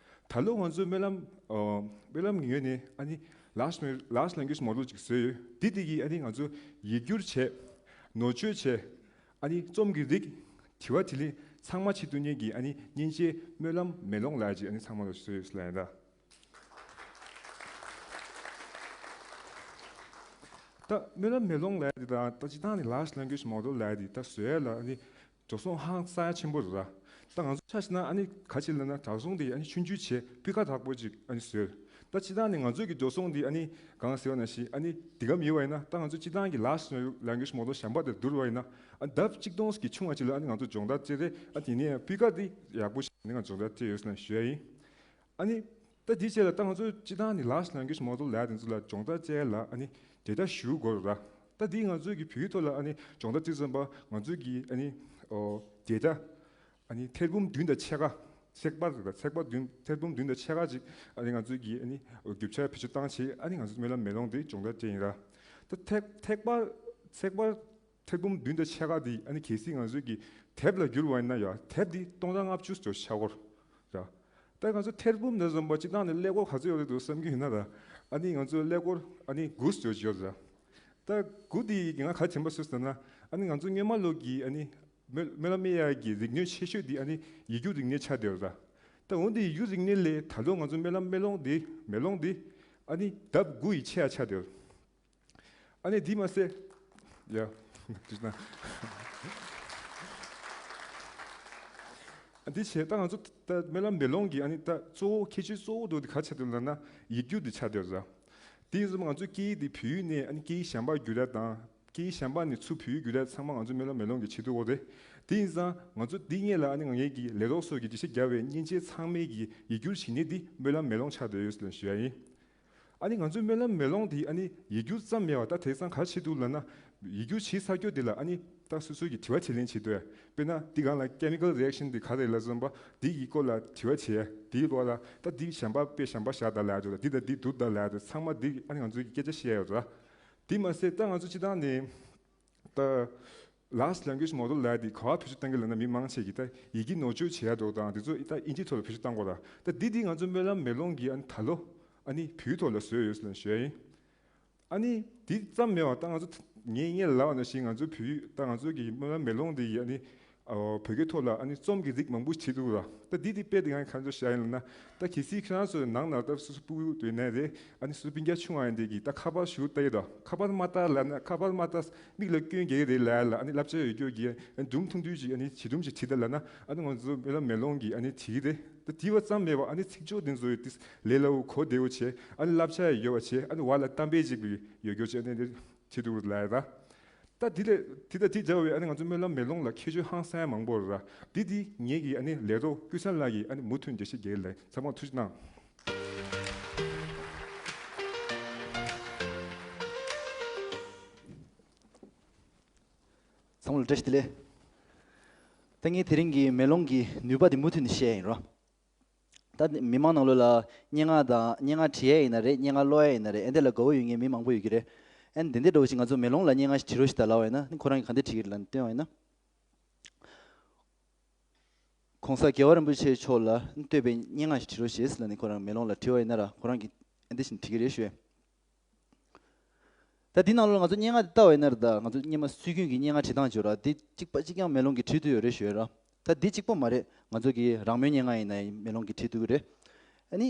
ད་ལོ་ང་ཚོའི་སྨོན་ལམ་ཨ་སྨོན་ལམ་གྱི་ངོས་ནས་ཨ་ནི་Large Large Language Model ཅིག་བཟོས་ཡོད། འདི་དེ་གིས་ཨ་ནི་ང་ཚོ་ཡིག་སྒྱུར་བྱས། ནོར་བཅོས་བྱས། ཨ་ནི་རྩོམ་གྱི་རིགས། དྲི་བ་དྲིས་ལན་ཚང་མ་བྱེད་ཐུབ་མཁན་གྱི་ཨ་ནི་མཉེན་ཆས་སྨོན་ལམ་མེ་ལོང་ལབ་ཡ་ཅིག་ཨ་ནི་ཚང་མ་ལ་བཟོས་ཡོད་ཟེར་ལབ་ཡིན་ད། ད་སྨོན་ལམ་མེ་ལོང་ལབ་ཡ་དེ་དང་ད་སྤྱིར་བཏང་ནི་Large Language Model ལབ་ཡ་དེ་ད་བཟོ་ཡ་ལ་ཨ་ནི་འགྲོ་སོང་ཧང་སང་ཡ་ཆེན་པོ་རེད་ར། ད་ང་ཚོ་ཆ་བཞག་ན་ཨ་ནི་ག་ཅིག་ལབ་ན་དྲ་སྲོང་དེ་ཨ་ནི་ཆུང་ཆུང་བྱས་སྤུས་ཀ་དག་པོ་ཅིག་ཨ་ནི་བཟོས། ད་སྤྱིར་བཏང་ནི་ང་ཚོའི་གི་འགྲོ་སོང་དེ་ཨ་ནི་གང་ཟེར་བ་ནང་བཞིན་ཨ་ནི་འདི་ག་མི་ཡོད་པ་ཡིན་ན་ད་ང་ཚོ་སྤྱིར་བཏང་གི་Large Language Model གཞན་པ་དེ་བསྡུར་བ་ཡིན་ན་ཨ་ནི་ལྡབ་གཅིག་སྟོང་ཞིག་གི་ཆུང་བ་ཅིག་ལ་ཨ་ནི་ང་ཚོ་སྦྱོང་བརྡར་སྤྲད་རེད། ཨ་དེ་ནས་སྤུས་ཀ་དེ་ཡག་པོ་ཞིག་ནི་ང་སྦྱོང་བརྡར་སྤྲད་ཡོད་ཟེར་ནས་ཞུ་ཡ་ཡིན། ཨ་ནི། ད་དེའི་རྗེས་ལ་ད་ང་ཚོ་སྤྱིར་བཏང་ནི་Large Language Model ལབ་ཡ་དེ་ཚོ་ལ་སྦྱོང་བརྡར་སྤྲད་ཡ་ལ་ཨ་ནི་data ཞུ་དགོས་རེད་ད། ད་དེ་ང་ཚོའི་གི་བོད་ཡིག་ཐོག་ལ་ཨ་ནི་སྦྱོང་བརྡར་སྤྲད་ཙམ་པ་ང་ཚོའི་གི་ཨ་ནི་ཨོ་data ཨ་ནི་ཐེར་འབུམ་བདུན་དང་ཕྱེད་ཀ་ཚེག་བར་རེད་ད། ཚེག་བར་བདུན་ཐེར་འབུམ་བདུན་དང་ཕྱེད་ཀ་ཅིག་ཨ་ནི་ང་ཚོའི་གི་ཨ་ནི་རྒྱུ་ཆ་བེད་སྤྱོད་བཏང་བྱས་ཨ་ནི་ང་ཚོ་སྨོན་ལམ་མེ་ལོང་དེ་སྦྱོང་བརྡར་སྤྲད་ཡིན་ར། ད་ཐེག་ཐེག་པ་ཚེག་བར་ཐེར་འབུམ་བདུན་དང་ཕྱེད་ཀ་དེ་ཨ་ནི་གལ་སྲིད་ང་ཚོའི་གི་དེབ་ལ་བསྒྱུར་བ་ཡིན་ན་ཡང་དེབ་དེ་སྟོང་ཕྲག་ལྔ་བཅུ་ཙམ་ཆགས་ཀྱི་ཡོད་རེད། ད་ང་ཚོ་ཐེར་འབུམ་ནས་བཟུང་བ་སྤྱིར་བཏང་ནས་ཀླད་ཀོར་ག་ཚོད་ཡོད་རེད་འདུག་བསམ་གྱི་ཡོད་ན་ད། ཨ་ནི་ང་ཚོ་ཀླད་ཀོར་ཨ་ནི་དགུ་ཙམ་ཡོད་རེད། ད་དགུ་དེ་ང་ག་རེ་དྲན་པ་སོང་ཟེར་ན་ཨ་ནི་ང་ཚོ་སྔོན་མ་ལོག་གི་ཨ་ནི་སྨོན་སྨོན་ལམ་སྨྲེ་ཡག་གི་རིག་ནུས་ཆེ་ཤོས་དེ་ཨ་ནི་ཡིག་སྒྱུར་རིག་གནས་ཆགས་བསྡད་ཡོད་རེད། ད་འོན་ཏེ་ཡིག་སྒྱུར་རིག་གནས་ལས་ད་ལོ་ང་ཚོ་སྨོན་ལམ་སྨོན་ལོང་དེ་མེ་ལོང་དེ་ཨ་ནི་ལྡབ་དགུ་ཡིས་ཆེ་ཡ་ཆགས་བསྡད་ཡོད་རེད། ཨ་ནི་དེ་མ་ཟད། ཡ། འདི་བྱས་ད་ང་ཚོ་ད་སྨོན་ལམ་མེ་ལོང་གི་ཨ་ནི་ད་གཙོ་བོ་ཁྱད་ཆོས་གཙོ་བོ་འདུག་དེ་ག་ཆེད་དུ་ལབ་ན་ཡིག་སྒྱུར་དེ་ཆགས་བསྡད་ཡོད་རེད། དེ་ཡིན་ཙང་ང་ཚོའི་སྐད་ཡིག་དེ་བོད་ཡིག་ནས་ཨ་ནི་སྐད་ཡིག་གཞན་པ་བསྒྱུར་ཡ་དང་སྐད་ཡིག་གཞན་པ་ནས་ཚུར་བོད་ཡིག་བསྒྱུར་ཡ་ཚང་མ་ང་ཚོ་སྨོན་ལམ་མེ་ལོང་གི་བྱེད་ཐུབ་ཡོད་རེད། དེ་ཡིན་ཙང་ང་ཚོ་འདི་སྔོན་ལ་ཨ་ནི་ང་ངེད་ཀྱི་ལས་རོགས་ཚོ་གི་འགྲེལ་བཤད་རྒྱབ་པའི་མཉེན་ཆས་ཚང་མའི་གི་ཡིག་སྒྱུར་བྱེད་ནི་འདི་སྨོན་ལམ་མེ་ལོང་ཆགས་བསྡད་ཡོད་ཟེར་ཞུ་ཡ་ཡིན། ཨ་ནི་ང་ཚོའི་སྨོན་ལམ་མེ་ལོང་དེ་ཨ་ནི་ཡིག་སྒྱུར་ཙམ་མེད་པ་ད་དེང་སང་ག་རེ་བྱེད་འདུག་ལབ་ན། ཡིག་སྒྱུར་བྱེད་ཚར་རྒྱུ་དེ་ལ་ཨ་ནི་ད་སོ་སོ་གི་དྲི་བ་དྲིས་ལན་བྱེད་འདོད། དཔེར་ན་འདི་སྒང་ལ་chemical reaction དེ་ག་རེ་ལབ་བསམ་པ་འདི་གི་སྐོར་ལ་དྲི་བ་བྱེད། དེའི་སྐོར་ལ་ད་འདི་གཞན་པ་དཔེ་གཞན་པ་བཞག་ད་ལབ་ཡ་འདུག་ད། འདི་ད་འདི་འདུག་ད་ལབ་ཡ་འདུག་ཚང་མ་འདི་ཨ་ནི་ང་ཚོ་གི་སྐད་ཆ་བཤད་ཡ་ཡོད་ད། དེ་མ་ཟད་ད་ང་ཚོ་སྤྱི་བཏང་ནས་ད་Large Language Model ལབ་ཡ་དེ་ག་པར་བེད་སྤྱོད་གཏང་གི་ལབ་ན་མི་མང་ཆེ་གི་ད་ཡི་གེ་ནོར་བཅོས་བྱེད་ཡ་འདུག་དང་དེ་ཚོ་ད་ཨིན་ཇིའི་ཐོག་ལ་བེད་སྤྱོད་གཏང་དགོས་ར། ད་འདི་འདི་ང་ཚོ་སྨོན་ལམ་མེ་ལོང་གི་ཨ་ནི་ད་ལོ་ཨ་ནི་བོད་ཐོག་ལ་བཟོས་ཡོད་ཟེར་ལབ་ཞུ་ཡ་ཡིན། ཨ་ནི་དེ་ཙམ་མེད་པ་ད་ང་ཚོ་ངས་ངས་ལབ་པ་ནང་བཞིན་ང་ཚོའི་བོད་ཡིག་ད་ང་ཚོ་གི་སྨོན་ལམ་མེ་ལོང་འདི་ཡི་ཨ་ནི་ཨོ་བོད་སྐད་ཐོག་ལ་ཨ་ནི་རྩོམ་གྱི་རིགས་མང་པོ་བྲིས་འདུག་ར། ད་འདི་འདི་དཔེ་དེ་ང་གང་ཚོ་བཤད་ཡིན་ལབ་ན་ད་གལ་སྲིད་ཁྱེད་རང་ཚོའི་ནང་ན་ད་སོ་སོ་སྤུ་གུ་དེ་ནས་རེད། ཨ་ནི་སོ་སོ་སྤུན་ཀྱག་ཆུང་བ་ཡིན་དེ་གི་ད་ཁ་པར་ཞུ་ལྟ་ཡི་ད་ཁ་པར་མ་ལྟ་ལབ་ན་ཁ་པར་མ་ལྟ་མིག་ལ་སྐྱོན་རྒྱག་གི་རེད་ལབ་ལ་ཨ་ནི་བསླབ་བྱ་ཡོད་རྒྱུ་གི་ཨ་ནི་སྒྲུང་ཐུང་ཐུང་ཅིག་ཨ་ནི་བྱིས་སྒྲུང་ཅིག་བྲིས་ད་ལབ་ན་ཨ་ནི་ང་ཚོ་སྨོན་ལམ་མེ་ལོང་གི་ཨ་ནི་བྲིས་གི་རེད། ད་བྲིས་པ་ཙམ་མེད་པ་ཨ་ནི་ཚིག་སྦྱོར་དེ་ཚོ་ཡོད་དེ་ལས་སླ་བོ་གོ་བདེ་བོ་བྱས་ཨ་ནི་བསླབ་བྱ་ཡོད་པ་བྱས་ཨ་ནི་བར་ལ་གཏམ་དཔེ་ཅིག་ཡོད་རྒྱུ་བྱས་ཨ་ནི་བྲིས་འདུག་ལབ་ཡ་ད། ད་འདི་ལས་འདི་ད་འདི་འདྲ་བའི་ཨ་ནི་ང་ཚོ་སྨོན་ལམ་མེ་ལོང་ལ་ཁྱད་ཆོས་ཧང་སང་མང་པོ་ར། འདི་འདི་ངེད་ཀྱི་ཨ་ནི་ལས་རོགས་ཀུན་བཟང་ལགས་ཀྱིས་ཨ་ནི་མུ་མཐུད་འགྲེལ་བཤད་རྒྱག་གི་ལ་ཚང་མ་ཐུགས་རྗེ་གནང་། ཚང་མ་ལ་བཀྲ་ཤིས་བདེ་ལེགས། ད་ངས་དེ་རིང་གི་མེ་ལོང་གི་ནུས་པ་དེ་མུ་མཐུད་ནས་བཤད་ཡིན་རོ། ད་མི་མང་ནང་ལོགས་ལ་སྙན་ངག་དང་སྙན་ངག་བྲིས་ཡས་ཡིན་ན་རེད། སྙན་ངག་ཀློག་ཡས་ཡིན་ན་རེད། ཨེ་འདི་ལ་དགའ་བོ་ཡོད་མཁན་མི་མང་པོ་ཡོད་ཀྱི་རེད། ཨེ་འདི་འདྲ་འདྲ་བོ་ཞིག་ང་ཚོ་མེ་ལོང་ལ་སྙན་ངག་ཞིག་བྲིས་རོགས་ཞེས་ད་ལབ་པ་ཡིན་ན་ཁོ་རང་གིས་ག་འདྲ་བྲིས་ཀྱི་རེད་ལབ་ན་སྟོན་པ་ཡིན་ན། གོང་ས་རྒྱལ་བ་རིན་པོ་ཆེ་མཆོག་ལ་བསྟོད་པའི་སྙན་ངག་ཞིག་བྲིས་རོགས་ཞེས་ལབ་ནས་ཁོ་རང་མེ་ལོང་ལ་བྲིས་པ་ཡིན་ན་ར་ཁོ་རང་གིས་ཨེ་འདི་བཞིན་བྲིས་ཀྱི་རེད་ཞུ། ད་འདི་ནང་ལོགས་ང་ཚོ་སྙན་ངག་འདི་ལྟ་བ་ཡིན་ན་ར་ད་ང་ཚོ་སྔོན་མ་སྲོལ་རྒྱུན་གྱི་སྙན་ངག་བྲིས་སྟངས་བརྗོད་ར་འདི་གཅིག་པ་གཅིག་རྐྱང་མེ་ལོང་གིས་བྲིས་ཐུབ་ཡོད་རེད་ཞུ་ཡ་ར། ད་འདི་གཅིག་པོ་མ་རེད། ང་ཚོ་གི་རང་མོས་སྙན་ངག་ཡིན་ན་ཡང་མེ་ལོང་གིས་བྲིས་ཐུབ་ཀྱི་རེད། ཨ་ནི།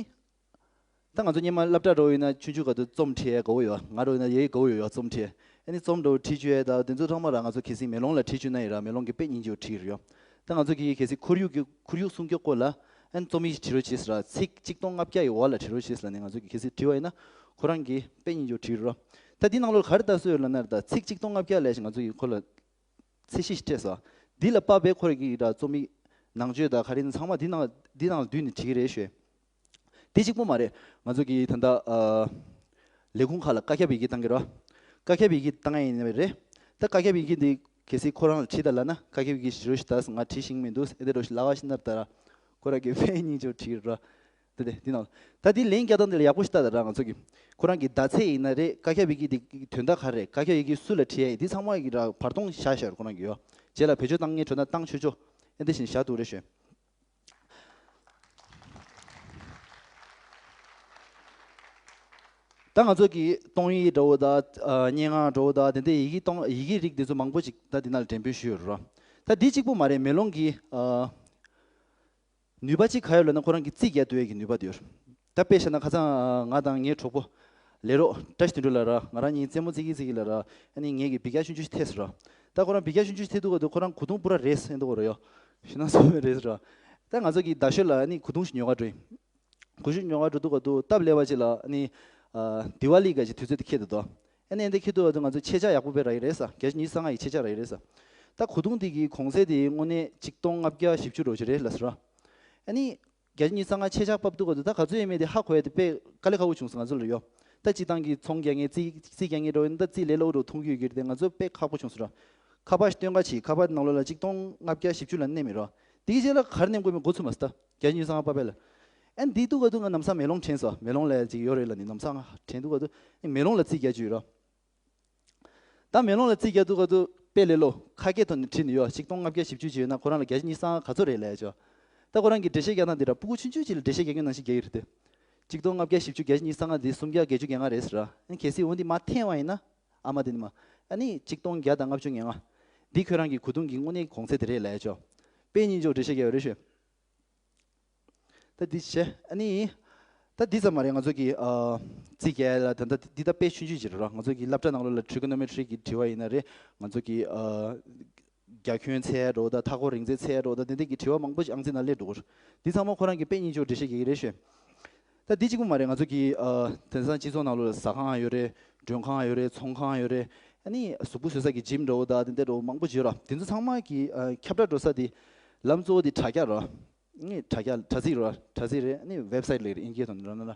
ད་ང་ཚོ་སྔོན་མ་སློབ་གྲྭ་འགྲོ་ཡིན་ན་ཆུང་ཆུང་སྐབས་དུ་རྩོམ་བྲིས་ཡ་དགའ་བོ་ཡོད། ང་འགྲོ་ཡིན་ན་ཡ་དགའ་བོ་ཡོད་ཡོད་རྩོམ་བྲིས། ཨ་ནི་རྩོམ་འདྲ་བོ་བྲིས་བཅུག་ཡ་ད་དེ་ཚོ་ཚང་མ་ར་ང་ཚོ་གལ་སྲིད་མེ་ལོང་ལ་བྲིས་བཅུག་ན་ཡིན་ར་མེ་ལོང་གི་དཔེ་སྙིང་རྗེ་བོ་བྲིས་ཀྱི་རེད་ཡོད། ད་ང་ཚོ་གི་གལ་སྲིད་ཁོར་ཡུག་གི་ཁོར་ཡུག་སྲུང་སྐྱོབ་སྐོར་ལ་ཨ་ནི་རྩོམ་ཡིག་བྲིས་རོགས་བྱེད་ཟེར་ར་ཚིག་གཅིག་སྟོང་ལྔ་བརྒྱ་ཡི་འོག་ལ་བྲིས་རོགས་བྱེད་ཟེར་ལ་ནི་ང་ཚོ་གི་གལ་སྲིད་བྲིས་པ་ཡིན་ན་ཁོ་རང་གི་དཔེ་སྙིང་རྗེ་བོ་བྲིས་རོགས། ད་འདི་ནང་ལོགས་ག་རེ་ལྟ་སྲོལ་ཡོད་ལབ་ན་ར་ད་ཚིག་གཅིག་སྟོང་ལྔ་བརྒྱ་ལས་ཞིག་ང་ཚོ་གི་ཁོ་ལ་ཚད་གཞི་ཞིག་སྤྲད་སོང་། འདི་ལ་དཔག་པའི་ཁོ་རང་གི་ར་རྩོམ་ཡིག་ནང་ཆོས་དང་ག་རེ་ཡིན་ཚང་མ་འདི་ནང་འདི་ནང་ལ་བསྡུས་ནས་བྲིས་ཀྱི་རེད་ཞུས། དེ་གཅིག་པོ་མ་རེད། ང་ཚོ་གི་ད་ལྟ་ཨ་ལས་ཁུངས་ཁག་ལ་བཀའ་ཁྱབ་ཡི་གེ་བཏང་གི་རེད་བ། བཀའ་ཁྱབ་ཡི་གེ་བཏང་ཡ་ཡིན་ནའི་རེད། ད་བཀའ་ཁྱབ་ཡི་གེ་འདི་གལ་སྲིད་ཁོ་རང་ལ་བྲིས་ད་ལབ་ན་བཀའ་ཁྱབ་ཡི་གེ་ཞིག་རོ་ཞིག་ད་ང་བྲིས་ཤེས་ཀྱི་མི་འདུག་ཨེ་དེ་རོ་ཞིག་ལབ་པ་ཞིག་ན་ད་ར་ཁོ་རང་གི་དཔེ་སྙིང་རྗེ་བྲིས་ར། དེ་དེ་འདི་ནང་ད་འདི་ལན་རྒྱག་སྟངས་འདི་ལ་ཡག་པོ་ཞིག་ལྟ་ད་ར་ང་ཚོ་གི་ཁོ་རང་གི་ཟླ་ཚེས་ཡིན་ན་རེད། བཀའ་ཁྱབ་ཡི་གེ་འདི་དོན་དག་ག་རེ་རེད། བཀའ་ཁྱབ་ཡི་གེ་སུ་ལ་བྲིས་ཡ་ཡིན་འདི་ཚང་མ་གི་ར་བར་སྟོང་བཞག་བཞག་ར་ཁོ་རང་གི་ཡོད། རྗེས་ལ་བེད་སྤྱོད་བཏང་མཁན་འགྲོ་ན་བཏང་ཆོག་ཆོག་ཨེ་འདི་བཞིན་བཞག་འདུག་རེད་ཞུ། ད་ང་ཚོ་གི་གཏོང་ཡིག་འདྲ་བོ་དང་སྙན་ངག་འདྲ་བོ་དང་དེ་འདྲའི་ཡི་གེ་གཏོང་ཡི་གེ་རིགས་འདི་ཚོ་མང་པོ་ཅིག་ད་འདི་ནང་ལ་འགྲེམས་སྤེལ་ཞུས་ཡོད་རེད། ད་འདི་གཅིག་པོ་མ་རེད། མེ་ལོང་གི་ནུས་པ་གཅིག་ག་ཡོད་ལབ་ན་ཁོ་རང་གི་རྩིས་རྒྱག་ཐུབ་ཡས་ཀྱི་ནུས་པ་དེ་ཡོད། ད་དཔེ་བཞག་ན་ཁ་སང་ང་དང་ངའི་གྲོགས་པོ་ལས་རོགས་བཀྲ་ཤིས་དོན་གྲུབ་ལགས་ར་ང་རང་གཉིས་རྩེད་མོ་རྩེ་གི་རྩེ་གི་ལ་ར་ཨ་ནི་ངེད་ཀྱི་འབི་རྒྱག་ཆུང་ཆུང་ཞིག་ཐེབས་སོང་ར། ད་ཁོ་རང་འབི་རྒྱག་ཆུང་ཆུང་ཞིག་ཐེབས་དུས་ག་དུས་ཁོ་རང་གོས་ཐུང་པུ་ར་རེད་ཟེར་འདུག་གོ་ར་ཡོ། ཞེ་ན་སོ་མེ་རེད་ཟེར་ར། ད་ང་ཚོ་གི་རྡ་ཤོད་ལ་ཨ་ནི་གོས་ཐུང་ཞིག་ཉོ་ག་འགྲོ་ཡིན། གོས་ཐུང་ཉོ་ག་འགྲོ་དུས་ག་དུས་སྟབས་ལེགས་པ་ཅིག་ལ་ཨ་ནི་དི་ཝ་ལི་ག་ཅིག་དུས་ཚོད་དེ་འཁེལ་འདུག་དོ། ཨ་ནི་ཨ་འདི་འཁེལ་དུས་ག་དུས་ང་ཚོ་ཆད་ཆག་ཡག་པོ་དཔེ་རག་གི་རེད་ས། བརྒྱ་ཉི་ཤུ་རྩ་ལྔ་ཡི་ཆད་ཆག་རག་གི་རེད་ས། ད་གོས་ཐུང་དེ་གི་གོང་ཚད་དེ་དངོས་གནས་ཆིག་སྟོང་ལྔ་བརྒྱ་བཞི་བཅུ་རོ་ཅིག་རེད་ལ་ཟེར་ར། ཨ་ནི། བརྒྱ་ཉི་ཤུ་རྩ་ལྔ་ཆད་ཆག་ཕབ་དུས་ག་དུས་ད་ག་ཚོད་ཡོད་མེད་དེ་ཧ་གོ་ཡ་དེ་དཔེ་དཀའ་ལས་ཁག་པོ་བྱུང་སོང་ང་ཚོ་ལ་ཡོ། ད་སྤྱི་བཏང་གི་ཚོང་རྒྱག་མཁན་རྩིས་རྩིས་རྒྱག་མཁན་འགྲོ་ཡིན་ད་རྩིས་ལས་སླ་པོ་འགྲོ་མཐོང་རྒྱུ་ཡོད་ཀྱི་རེད་དེ་ང་ཚོ་དཔེ་ཁག་པོ་བྱུང་སོང་ར། ཁ་པར་ཞིག་སྟོན་ག་ཕྱིན་ཁ་པར་ནང་ལོགས་ལ་ཆིག་སྟོང་ལྔ་བརྒྱ་བཞི་བཅུ་ལ་གནས་མེད་རོ། དེ་གི་རྗེས་ལ་ག་རེ་གནས་དགོས་མིན་འགོ་ཚུགས་མ་སོང་ད་བརྒྱ་ཉི་ཤུ་རྩ་ལྔ་ཕབ་པ་ལ། ཨ་ནི་དེ་དུས་ག་དུས་ང་ལམ་སང་མེ་ལོང་དྲན་སོང་། མེ་ལོང་ལ་ཅིག་ཡོད་རེད་ལ་ནི་ལམ་སང་དྲན་དུས་ག་དུས་ཨ་ནི་མེ་ལོང་ལ་རྩིས་རྒྱག་རྒྱུ་ཡོད་རོ། ད་མེ་ལོང་ལ་རྩིས་རྒྱག་དུས་ག་དུས་དཔེ་ལས་སླ་པོ་ཁ་སྐད་ཐོག་ནས་བྲིས་ནས་ཡོད། ཆིག་སྟོང་ལྔ་བརྒྱ་བཞི་བཅུ་ཅིག་ཡོད་ན་ཁོ་རང་ལ་བརྒྱ་ཉི་ཤུ་རྩ་ལྔ་ག་ཚོད་རེད་ལབ་ཡ་ཅོ། ད་ཁོ་རང་གིས་འགྲེལ་བཤད་རྒྱག་སྟངས་འདི་ར་སྤུ་གུ་ཆུང་ཆུང་ཅིག་ལ་འགྲེལ་བཤད་རྒྱག་མཁན་ནང་བཞིན་རྒྱག་གི་རེད་དེ། ཆིག་སྟོང་ལྔ་བརྒྱ་བཞི་བཅུ་བརྒྱ་ཉི་ཤུ་རྩ་ལྔ་འདི་སུམ་བརྒྱ་བརྒྱད་ཅུ་གྱ་ལྔ་རེད་ཟེར་ར། ཨ་ནི་གལ་སྲིད་འོ་འདི་མར་འཐེན་པ་ཡིན་ན་ཨ་མ་དེ་ནི་མ། ཨ་ནི་ཆིག་སྟོང་བརྒྱ་དང་ལྔ་བཅུ་ང་ལྔ། འདི་ཁོ་རང་གི་གོས་ཐུང་གི་དངོས་གནས་གོང་ཚད་དེ་རེད་ལབ་ཡ་ཅོ། དཔེ་སྙིང་རྗེ་པོ་འགྲེལ་བཤད་རྒྱག་པ་རེད་ཤོད། ད་འདི་བྱས་ཨ་ནི། ད་འདི་ཙམ་མ་རེད། ང་ཚོ་གི་ཨ་རྩིས་རྒྱག་ཡ་ལ་ད་ལྟ་འདི་ད་དཔེ་ཆུང་ཆུང་ཅིག་རེད་ར། ང་ཚོ་གི་སློབ་གྲྭ་ནང་ལོགས་ལ་ཊི་རི་གོ་ནོ་མེ་ཊི་རི་གི་དྲི་བ་ཡིན་ན་རེད། ང་ཚོ་གི་ཨ་རྒྱ་ཁྱོན་ཚད་འགྲོ་ད་མཐའ་འཁོར་རིང་ཚད་ཚད་འགྲོ་ད་དེ་འདྲ་གི་དྲི་བ་མང་པོ་ཅིག་ཨང་རྩིས་ནང་སླེབས་འགྲོ་གི་རེད། འདི་ཚང་མ་ཁོ་རང་གི་དཔེ་སྙིང་རྗེ་པོ་འགྲེལ་བཤད་རྒྱག་གི་རེད་ཤོད། ད་འདི་གཅིག་པུ་མ་རེད། ང་ཚོ་གི་ཨ་དེང་སང་སྤྱི་ཚོགས་ནང་ལོགས་ལ་ཟ་ཁང་ཡོད་རེད། མགྲོན་ཁང་ཡོད་རེད། ཚོང་ཁང་ཡོད་རེད། ཨ་ནི་གཟུགས་པོ་བཟོ་ས་གི་ཇིམ་འདྲ་བོ་ད་དེ་འདྲ་འདྲ་བོ་མང་པོ་ཅིག་ཡོད་ར། དེ་ཚོ་ཚང་མ་གི་ཨ་ཁྱབ་བསྒྲགས་འགྲོ་ས་དེ་ལམ་གཙོ་བོ་དེ་དྲ་རྒྱ་ར། ཨ་ནི་དྲ་རྒྱ་དྲ་ཚིགས་ར། དྲ་ཚིགས་རེད། ཨ་ནི་ཝེབ་སའིཊ་ལབ་ཀྱི་རེད། དབྱིན་སྐད་ཐོག་ནས་ར་ན་ར།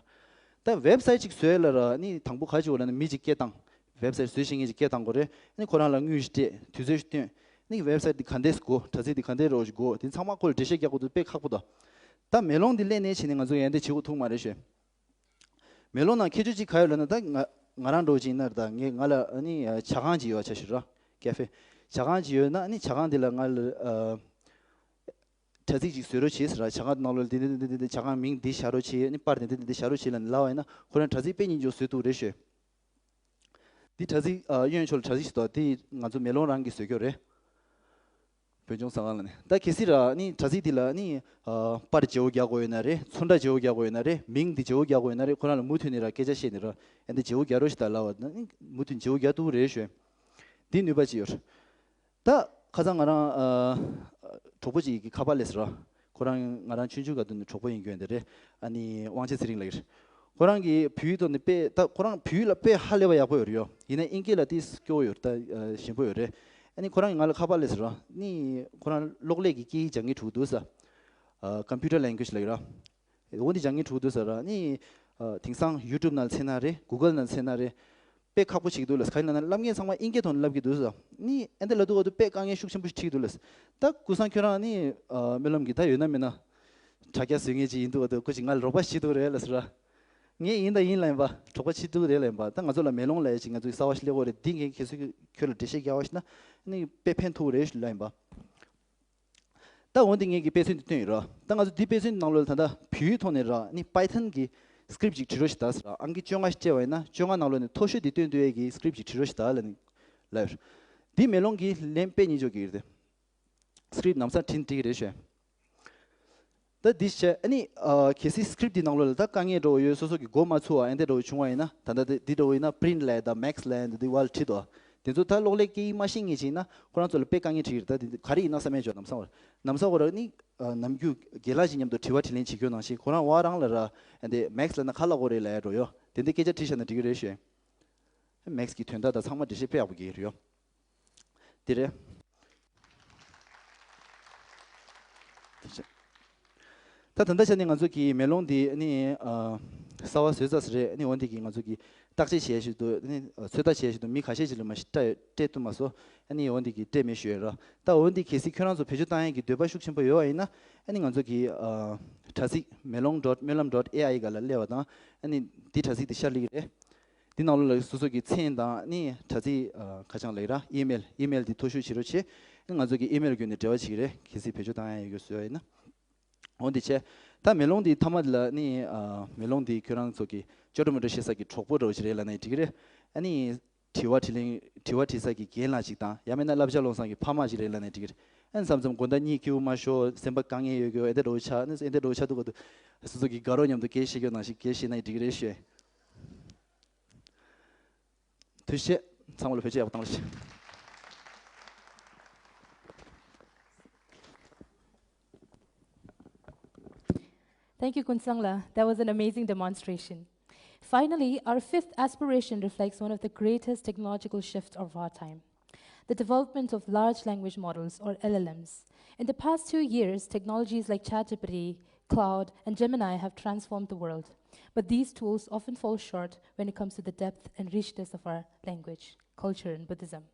ད་ཝེབ་སའིཊ་ཅིག་བཟོས་ལ་ར། ཨ་ནི་དང་པོ་ག་ཅིག་འོ་ལ་ན་མི་ཅིག་སྐད་བཏང་། ཝེབ་སའིཊ་བཟོས་ཤེས་མཁན་ཅིག་སྐད་བཏང་དགོས་རེད། ཨ་ནི་ཁོ་རང་ལ་དངུལ་ཞིག་སྤྲད། དུས་ཚོད་ཞིག་བསྟུན། ཨ་ནི་ཝེབ་སའིཊ་འདི་ག་འདྲས་དགོས། དྲ་ཚིགས་འདི་ག་འདྲས་རོགས་ཞིག་དགོས། དེ་ཚང་མ་ཁོ་ལ་འགྲེལ་བཤད་རྒྱག་དགོས་འདུག་དཔེ་ཁག་པོ་འདུག་ད་མེ་ལོང་འདི་ལེན་ནས་བྱས་ནས་ང་ཚོ་ཡང་འདི་བྱེད་དགོས་ཐུག་མ་རེད་ཤོད། མེ་ལོང་ནང་ཁྱད་ཆོས་ཅིག་ག་ཡོད་ལབ་ན། ད་ང་ང་རང་འདྲ་བོ་ཅིག་ཡིན་ན་རེད། ད་ངས་ང་ལ་ཨ་ནི་ཇ་ཁང་ཅིག་ཡོད་ཆ་བཞག་ར། ཀེ་ཧྥེ། ཇ་ཁང་ཅིག་ཡོད་ན། ཨ་ནི་ཇ་ཁང་འདི་ལ་ང་ལ་ཨ་དྲ་ཚིགས་ཅིག་བཟོ་རོགས་བྱེད་ཟེར་ར། ཇ་ཁང་ནང་ལོགས་འདི་འདི་འདི་འདི་འདི་ཇ་ཁང་མིང་འདི་བཞག་རོགས་བྱེད། ཨ་ནི་པར་འདི་འདི་འདི་འདི་བཞག་རོགས་བྱེད་ལབ་ནས་ལབ་པ་ཡིན་ན། ཁོ་རང་དྲ་ཚིགས་དཔེ་སྙིང་རྗེ་པོ་བཟོས་འདུག་རེད་ཤོད། འདི་དྲ་ཚིགས་ཨ་གཡོན་ཕྱོགས་ལ་དྲ་ཚིགས་ཤིག་འདུག་འདི་ང་ཚོ་མེ་ལོང་རང་གིས་བཟོས་ཀྱི་རེད། བོད་ལྗོངས་གསར་ཁང་ལ་ནི། ད་གལ་སྲིད་ར་ནི་དྲ་ཚིགས་འདི་ལ་ནི་ཨ་པར་བརྗེ་པོ་རྒྱག་དགོས་ཡོད་ན་རེད། ཚོན་ཁྲ་བརྗེ་པོ་རྒྱག་དགོས་ཡོད་ན་རེད། མིང་འདི་བརྗེ་པོ་རྒྱག་དགོས་ཡོད་ན་རེད། ཁོ་རང་ལ་མུ་མཐུད་ནས་ར་སྐད་ཆ་བཤད་ནས་ར། ཨ་འདི་བརྗེ་པོ་རྒྱག་རོགས་ཞེས་ད་ལབ་པ་ན་ནི་མུ་མཐུད་བརྗེ་པོ་རྒྱག་ཐུབ་རེད་ཤོད། འདི་ནུས་པ་ཅིག་ཡོད། ད་ཁ་སང་ང་རང་ཨ་གྲོགས་པོ་ཅིག་གིས་ཁ་པར་སླེབས་སོང་ར། ཁོ་རང་ང་རང་ཆུང་ཆུང་སྒང་དུ་ནས་གྲོགས་པོ་ཡིན་རྒྱུ་འདི་རེད། ཨ་ནི་དབང་ཆེན་ཚེ་རིང་ལགས་ཡིན། ཁོ་རང་གིས་བོད་ཡིག་ཐོག་ནས་དཔེ། ད་ཁོ་རང་བོད་ཡིག་ལ་དཔེ་ཧ་ལས་པ་ཡག་པོ་ཡོད་རེད་ཡོ། ཡིན་ན་དབྱིན་སྐད་ལ་ཏིས་སྐྱོ་བོ་ཡོད་རེད། ད་ཨ་ཞན་པོ་ཡོད་རེད། ཨ་ནི་ཁོ་རང་གིས་ང་ལ་ཁ་པར་སླེབས་སོང་ར། ནི་ཁོ་རང་གློག་ཀླད་ཀྱི་སྐད་ཡིག་སྦྱང་གི་འགྲོ་གི་འདུག་ཟེར། ཨ་computer language ལབ་ཀྱི་ར། འོ་འདི་སྦྱང་གི་འགྲོ་གི་འདུག་ཟེར་ར། ནི་ཨ་དེང་སང་ཡུ་ཊུབ་ནང་བཙལ་ན་རེད། གུ་གལ་ནང་བཙལ་ན་རེད། དཔེ་ཁག་པོ་བྱེད་ཀྱི་འདུག་ལབ། ག་རེ་ལབ་ན་སློབ་མཁན་ཚང་མ་དབྱིན་སྐད་ཐོག་ནས་ལབ་ཀྱི་འདུག་ཟེར། ནི་ཨེ་འདི་ལབ་དུས་འོ་དུ་དཔེ་དཀའ་ངལ་ཤུགས་ཆེན་པོ་ཞིག་འཕྲད་ཀྱི་འདུག་ལབ། ད་ཀུན་བཟང་ཁྱོད་རང་ནི་ཨ་སྨོན་ལམ་གྱི་ད་ཡོད་ན་མེད་ན་དྲ་རྒྱ་བཟོ་མཁན་ཅིག་ཡིན་དུས་འོ་དུ་ཁོ་ཅིག་ང་ལ་རོགས་པ་བྱེད་ཐུབ་རེད་ལབ་ཟེར་ར། ངས་ཡིན་ད་ཡིན་ལབ་ཡིན་པ། གྲོགས་པོ་བྱེད་ཐུབ་རེད་ལབ་ཡིན་པ། ད་ང་ཚོ་ལ་མེ་ལོང་ལབ་ཡ་ཅིག་ང་ཚོས་གསར་པ་ཞིག་སླེབས་ཀྱི་ཡོད་རེད། འདི་ངས་ཁྱེད་ཚོས་ཁྱོད་ལ་འགྲེལ་བཤད་རྒྱག་པ་ཞིག་ན་ནི་དཔེ་ཕན་ཐོགས་རེད་ལབ་ཡིན་པ། ད་འོན་ཏེ་ངས་ཀྱི་དཔེ་མཚོན་འདི་བཏོན་ཡོད་ར། ད་ང་ཚོ་འདི་དཔེ་མཚོན་ནང་ལོགས་ལ་ད་ལྟ་བོད་ཡིག་ཐོག་ནས་ར་ནི་Python གི་script ཅིག་བྲིས་རོགས་ཞེས་ད་ཟེར་ར། ཨང་ཀི་བཅོ་ལྔ་ཞིག་སྤྲད་པ་ཡིན་ན་བཅོ་ལྔ་ནང་ལོགས་ནས་མཐོ་ཤོས་འདི་བཏོན་ཐུབ་ཡས་ཀྱི་script ཅིག་བྲིས་རོགས་ཞེས་ད་ལབ་ནས་ལབ་ཡོད། འདི་མེ་ལོང་གི་ལན་དཔེ་སྙིང་རྗེ་པོ་གི་རེད། script ནམ་སང་བྲིས་འགྲིག་གི་རེད་ཤོད། ད་འདི་བྱས་ཨ་ནི་ཨ་གལ་སྲིད་script འདི་ནང་ལོགས་ལ་ད་དཀའ་ངལ་འདྲ་བོ་ཡོད། སོ་སོ་གི་མགོ་མ་ཚོས་པ་ཨེ་འདྲ་འདྲ་བོ་བྱུང་བ་ཡིན་ན། ད་ལྟ་འདི་འདི་འདྲ་བོ་ཡིན་ན་print ལབ་ཡ་དང་max ལབ་ཡ་འདི་འདི་བར་ལ་བྲིས་འདུག་དེ་ཚོ་ད་གློག་ཀླད་སྐད་ཡིག་མ་ཤེས་མཁན་ཅིག་ཡིན་ན་ཁོ་རང་ཚོ་ལ་དཔེ་དཀའ་ངལ་འཕྲད་ཀྱི་རེད། ད་འདི་འདི་ག་རེ་ཡིན་ན་བསམ་ཡས་ཅིག་ཡོད། ལམ་སང་བར་ལམ་སང་བར་ནི་ཨ་ནམ་རྒྱུན་རྒན་ལགས་ཀྱི་མཉམ་དུ་དྲི་བ་དྲིས་ལན་བྱེད་རྒྱུ་ནང་བཞིན་ཁོ་རང་བ་རང་ལ་ར་ཨ་འདི་max ལབ་ན་ག་ལབ་དགོས་རེད་ལབ་ཡ་འདྲ་བོ་ཡོད། དེ་འདི་སྐད་ཆ་དྲིས་བཞག་ན་འགྲིག་གི་རེད་ཤོད། max གི་དོན་དག་དང་ཚང་མ་འགྲེལ་བཤད་དཔེ་ཡག་པོ་རྒྱག་གི་རེད་ཡོད། དེ་རེད། ད་ད་ལྟ་ཆ་ནས་ང་ཚོ་གི་མེ་ལོང་འདི་ནི་ཨ་གསར་པ་བཟོས་ཚར་ས་རེད། ནི་འོན་ཏེ་གི་ང་ཚོ་གི་བརྟག་དཔྱད་བྱས་བཞིན་དུ་ནི་ཚོད་ལྟ་བྱས་བཞིན་དུ་མི་ཁ་ཤས་ཅིག་ལ་མ་གཞི་སྤྲད་སྤྲད་ཐུབ་མ་སོང་། ནི་འོན་ཏེ་གི་སྤྲད་མེད་ཞུ་ཡ་ར། ད་འོན་ཏེ་གལ་སྲིད་ཁྱོད་རང་ཚོ་བེད་སྤྱོད་བཏང་ཡས་ཀྱི་འདོད་པ་ཤུགས་ཆེན་པོ་ཡོད་པ་ཡིན་ན། ནི་ང་ཚོ་གི་ཨ་དྲ་ཚིགས་མེ་ལོང་dot སྨོན་ལམ་dot A I སྒང་ལ་སླེབས་པ་དང་། ནི་འདི་དྲ་ཚིགས་འདི་ཤར་སླེབས་ཀྱི་རེད། འདི་ནང་ལོགས་ལ་སོ་སོ་གི་མཚན་དང་ནི་དྲ་ཚིགས་ཨ་ཁ་བྱང་ལབ་ར། ཨི་མེལ། ཨི་མེལ་འདི་མཐོ་ཤོས་བྱེད་རོགས་བྱེད། ནི་ང་ཚོ་གི་ཨི་མེལ་བརྒྱུད་ནས་འབྲེལ་བ་བྱེད་ཀྱི་རེད། གལ་སྲིད་བེད་སྤྱོད་བཏང་ཡ་ཡོད་བཟོས་པ་ཡིན་ན། འོ་འདི་བྱས། ད་མེ་ལོང་འདི་མཐའ་མ་ལ་ནི་ཨ་མེ་ལོང་འདི་ཁྱོད་རང་ཚོ་གི་ཅོ་འདྲ་མོ་འདྲ་བཤད་ས་གི་གྲོགས་པོ་འདྲ་བོ་ཞིག་རེད་ལབ་ན་འགྲིག་གི་རེད། ཨ་ནི་དྲི་བ་དྲིས་ལན། དྲི་བ་དྲིས་ས་གི་རྒན་ལགས་ཅིག་དང་། ཡང་མིན་ན་བསླབ་བྱ་སློབ་གསར་གི་ཕ་མ་ཞིག་རེད་ལབ་ན་འགྲིག་གི་རེད། ཨ་ནི་མཚམས་མཚམས་དགོང་དག་གཉིད་ཁུག་མ་ཤོར། སེམས་པ་དཀའ་ངལ་ཡོད་རྒྱུ་ཨེ་འདྲ་འདྲ་བོ་ཆགས། ཨ་ནི་ཨེ་འདྲ་འདྲ་བོ་ཆགས་དུས་སྐབས་དུ་སོ་སོ་གི་དགའ་རོགས་མཉམ་དུ་སྐད་བཤད་རྒྱུ་ནང་བཞིན་སྐད་བཤད་ན་འགྲིག་གི་རེད་ཞུ། ཐུགས་རྗེ་ཆེ། ཚང་མ་ལ་བེད་སྤྱོད་ཡག་པོ་བཏང་རོགས་ཞུ། Thank you, Kunsangla. That was an amazing demonstration. Finally, our fifth aspiration reflects one of the greatest technological shifts of our time, the development of large language models, or L L Ms. In the past two years, technologies like ChatGPT, Claude, and Gemini have transformed the world. But these tools often fall short when it comes to the depth and richness of our language, culture, and Buddhism.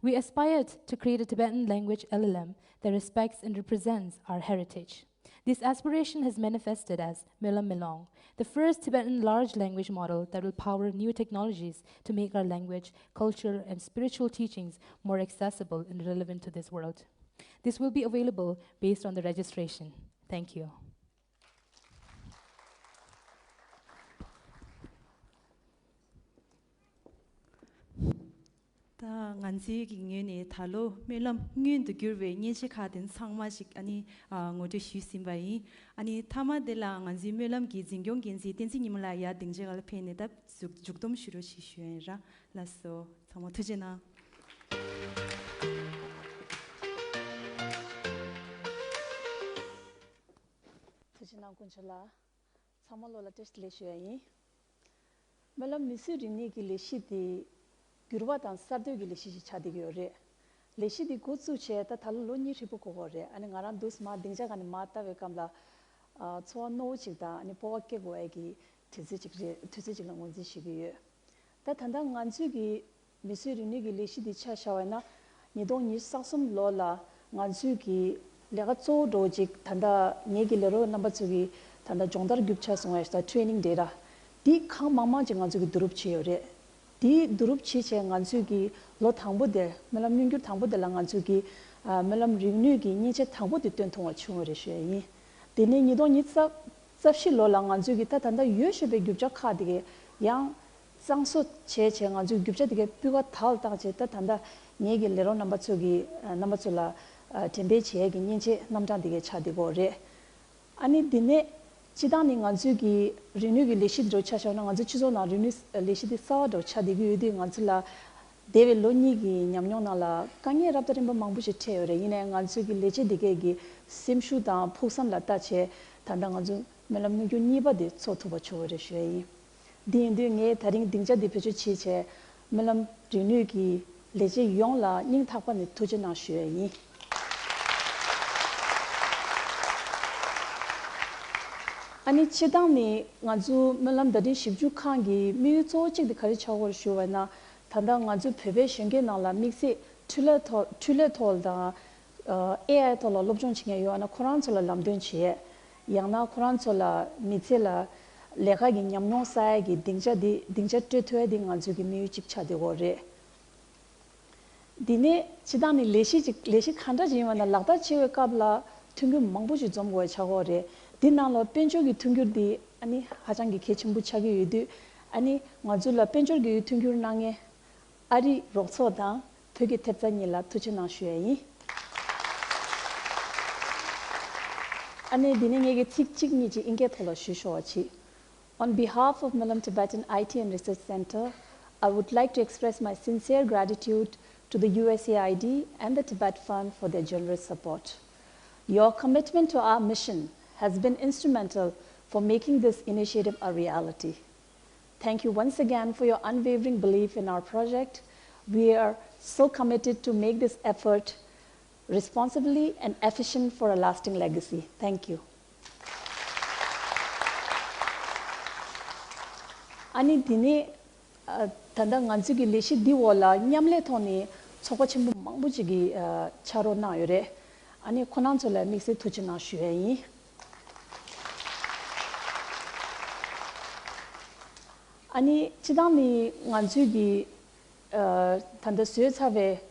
We aspired to create a Tibetan language L L M that respects and represents our heritage. This aspiration has manifested as Myolam Mylong, the first Tibetan large language model that will power new technologies to make our language, culture, and spiritual teachings more accessible and relevant to this world. This will be available based on the registration. Thank you. ད་ ང་ཚོའི་གི་ངོས་ནས་ད་ལོ་སྨོན་ལམ་སྔོན་དུ་གྱུར་བའི་མཉེན་ཆས་ཁག་དེ་ཚང་མ་ཞིག་ཨ་ནི་ཨ་ངོ་སྤྲོད་ཞུས་ཟིན་པ་ཡིན། ཨ་ནི་མཐའ་མ་དེ་ལ་ང་ཚོའི་སྨོན་ལམ་གྱི་འཛིན་སྐྱོང་འགན་འཛིན་བསྟན་འཛིན་ཉི་མ་ལགས་ཡར་སྡིངས་ཆ་སྒང་ལ་ཕེབས་ནས་ད་མཇུག་མཇུག་བསྡོམས་ཞུ་རོགས་ཞེས་ཞུ་ཡ་ཡིན་ར། ལགས་སོ། ཚང་མ་ཐུགས་རྗེ་གནང་། ཐུགས་རྗེ་གནང་དཀོན་མཆོག་ལགས། ཚང་མ་ལོ་ལ་བཀྲ་ཤིས་བདེ་ལེགས་ཞུ་ཡ་ཡིན། སྨོན་ལམ་མིས་བཟོས་རིག་གནས་ཀྱི་ལས་གཞི་དེ་འགྱུར་བ་དང་གསར་གཏོད་ཀྱི་ལས་གཞི་ཞིག་ཆགས་བསྡད་ཀྱི་ཡོད་རེད། ལས་གཞི་འདི་འགོ་བཙུགས་བྱས་ད་ད་ལོ་ལོ་གཉིས་ཧྲིལ་པོ་འགོར་གྱི་ཡོད་རེད། ཨ་ནི་ང་རང་འདུག་སེ་མར་སྡིངས་ཆ་སྒང་ནས་མར་ལྟ་བའི་སྐབས་ལ། ཨ། ཚོར་བ་རྣོ་བོ་ཅིག་དང་ཨ་ནི་སྤོབས་པ་སྐྱེ་དགོས་ཡ་གི་དུས་ཚོད་ཅིག་རེད། དུས་ཚོད་ཅིག་ལ་ངོས་འཛིན་བྱེད་ཀྱི་ཡོད། ད་ད་ལྟ་ང་ཚོའི་གི་མིས་བཟོས་རིག་ནུས་ཀྱི་ལས་གཞི་འདི་ཆ་བཞག་པ་ཡིན་ན། ཉིས་སྟོང་ཉི་ཤུ་རྩ་གསུམ་ལོ་ལ་ང་ཚོའི་གི་ལས་ཀ་གཙོ་བོ་འདྲ་བོ་ཅིག་ད་ལྟ་ངེད་ཀྱི་ལས་རོགས་རྣམ་པ་ཚོ་གི་ད་ལྟ་སྦྱོང་བརྡར་རྒྱུ་ཆ་བཟུང་བའི་ད་ཊི་རེ་ནིང་འདྲ་ར། འདི་གང་མང་མང་ཅིག་ང་ཚོ་གི་བསྡུ་རུབ་བྱས་ཡོད་རེད། དེའི་བསྡུ་རུབ་བྱས་བྱས་ང་ཚོས་ཀྱི་ལོ་དང་པོ་དེ་སྨོན་ལམ་མྱོང་འགྱུར་དང་པོ་དེ་ལ་ང་ཚོས་ཀྱི་ཨ་སྨོན་ལམ་རིག་ནུས་ཀྱི་མཉེན་ཆས་དང་པོ་དེ་སྟོན་ཐུབ་པ་བྱུང་བ་རེད་ཞུ་ཡ་ཡིན། དེ་ནས་ཉིས་སྟོང་ཉི་ཤུ་རྩ་བཞི་ལོ་ལ་ང་ཚོས་ཀྱི་ད་ད་ལྟ་ཡོད་བཞིན་པའི་རྒྱུ་ཆ་ཁག་དེ་གའི་ཡང་གཙང་བཟོ་བྱས་བྱས་ང་ཚོས་རྒྱུ་ཆ་དེ་གའི་སྤུས་ཀ་དག་ལ་བཏང་བྱས། ད་ད་ལྟ་ངེད་ཀྱི་ལས་རོགས་རྣམ་པ་ཚོ་གི་ཨ་རྣམ་པ་ཚོ་ལ་ཨ་འགྲེམས་སྤེལ་བྱེད་ཡས་ཀྱི་མཉེན་ཆས་རྣམ་གྲངས་དེ་གའི་ཆགས་བསྡད་ཀྱི་ཡོད་རེད། ཨ་ནི་འདི་ནས་སྤྱིར་བཏང་ནི་ང་ཚོའི་གི་རིག་ནུས་ཀྱི་ལས་གཞི་འདི་འདྲ་ཆ་བཞག་ན། ང་ཚོའི་སྤྱི་ཚོགས་ནང་རིག་ནུས་ལས་གཞི་འདི་གསར་པ་འདྲ་ཆགས་བསྡད་ཀྱི་ཡོད་དུས། ང་ཚོ་ལ་འདས་པའི་ལོ་གཉིས་ཀྱི་ཉམས་མྱོང་ནང་ལ་དཀའ་ངལ་རབ་དང་རིམ་པ་མང་པོ་ཞིག་འཕྲད་ཡོད་རེད། ཡིན་ནའི་ང་ཚོའི་གི་ལས་བྱེད་འདི་གས་ཀྱི་སེམས་ཤུགས་དང་ཕུགས་བསམ་ལ་བལྟ་བྱས་ད་ལྟ་ང་ཚོ་སྨོན་ལམ་མྱོང་འགྱུར་གཉིས་པ་དེ་འཚོགས་ཐུབ་པ་བྱུང་བ་རེད་ཞུ་ཡ་ཡིན། འདི་ཡིན་དུས་ངས་ད་རིང་སྡིངས་ཆ་འདི་བེད་སྤྱོད་བྱས་བྱས་སྨོན་ལམ་རིག་ནུས་ཀྱི་ལས་བྱེད་ཡོངས་ལ་སྙིང་ཐག་པ་ནས་ཐུགས་རྗེ་གནང་ཞུ་ཡ་ཡིན། ཨ་ནི་སྤྱིར་བཏང་ནི་ང་ཚོ་སྨོན་ལམ་བརྡ་འཕྲིན་ཞིབ་འཇུག་ཁང་གི་དམིགས་ཡུལ་གཙོ་བོ་གཅིག་དེ་ག་རེ་ཆགས་ཀྱི་ཡོད་རེད་ཞུ་བ་ན། ད་ལྟ་ང་ཚོ་བོད་པའི་གཞོན་སྐྱེས་ནང་ལ་དམིགས་བསལ་འཕྲུལ་ལས་ཐོག་འཕྲུལ་ལས་ཐོག་དང་ཨ་ཨེ་ཨའི་ཐོག་ལ་སློབ་སྦྱོང་བྱེད་མཁན་ཡོད་ན་ཁོ་རང་ཚོ་ལ་ལམ་སྟོན་བྱེད། ཡང་ན་ཁོ་རང་ཚོ་ལ་མི་ཚེ་ལ་ལས་ཀ་གི་ཉམས་མྱོང་བསགས་ཡས་ཀྱི་སྡིངས་ཆ་འདི་སྡིངས་ཆ་སྤྲོད་ཐུབ་ཡས་འདི་ང་ཚོའི་གི་དམིགས་ཡུལ་གཅིག་ཆགས་བསྡད་ཡོད་རེད། འདི་ནས་སྤྱིར་བཏང་ནི་ལས་གཞི་ཅིག་ལས་གཞི་གང་འདྲ་ཅིག་ཡིན་པ་ན་ལག་བསྟར་བྱེད་པའི་སྐབས་ལ་མཐུན་འགྱུར་མང་པོ་ཞིག་འཛོམས་དགོས་ཆགས་ཀྱི་ཡོད་རེད། འདི་ནང་ལ་དཔལ་འབྱོར་གྱི་མཐུན་འགྱུར་འདི་ཨ་ནི་ཧ་ཅང་གི་གལ་ཆེན་པོ་ཆགས་ཀྱི་ཡོད་དུས། ཨ་ནི་ང་ཚོ་ལ་དཔལ་འབྱོར་གྱི་མཐུན་འགྱུར་གནང་མཁན་ཨ་རིའི་རོགས་ཚོགས་དང་བོད་ཀྱི་ཐེབས་རྩ་གཉིས་ལ་ཐུགས་རྗེ་གནང་ཞུ་ཡ་ཡིན། ཨ་ནི་འདི་ནས་ངེད་ཀྱིས་ཚིག་གཅིག་གཉིས་ཅིག་ཨིན་སྐད་ཐོག་ལ་ཞུ་ཤོག་ཅིག On behalf of Smolam Tibetan I T and Research Center, I would like to express my sincere gratitude to the U S A I D and the Tibet Fund for their generous support. Your commitment to our mission has been instrumental for making this initiative a reality. Thank you once again for your unwavering belief in our project. We are so committed to make this effort responsibly and efficient for a lasting legacy. Thank you. ཨ་ནི་དེ་ནས་ཨ་ད་ལྟ་ང་ཚོའི་གི་ལས་གཞི་འདི་འོག་ལ་མཉམ་ལས་ཐོག་ནས་ཚོགས་པ་ཆེན་པོ་མང་པོ་ཅིག་གིས་ཨ་ཕྱག་རོགས་གནང་ཡོད་རེད། ཨ་ནི་ཁོ་རང་ཚོ་ལ་དམིགས་བསལ་ཐུགས་རྗེ་གནང་ཞུ་ཡས་ཡིན། ཨ་ནི་སྤྱིར་བཏང་ནི་ང་ཚོའི་གི་ཨ་ད་ལྟ་བཟོས་ཚར་བའི་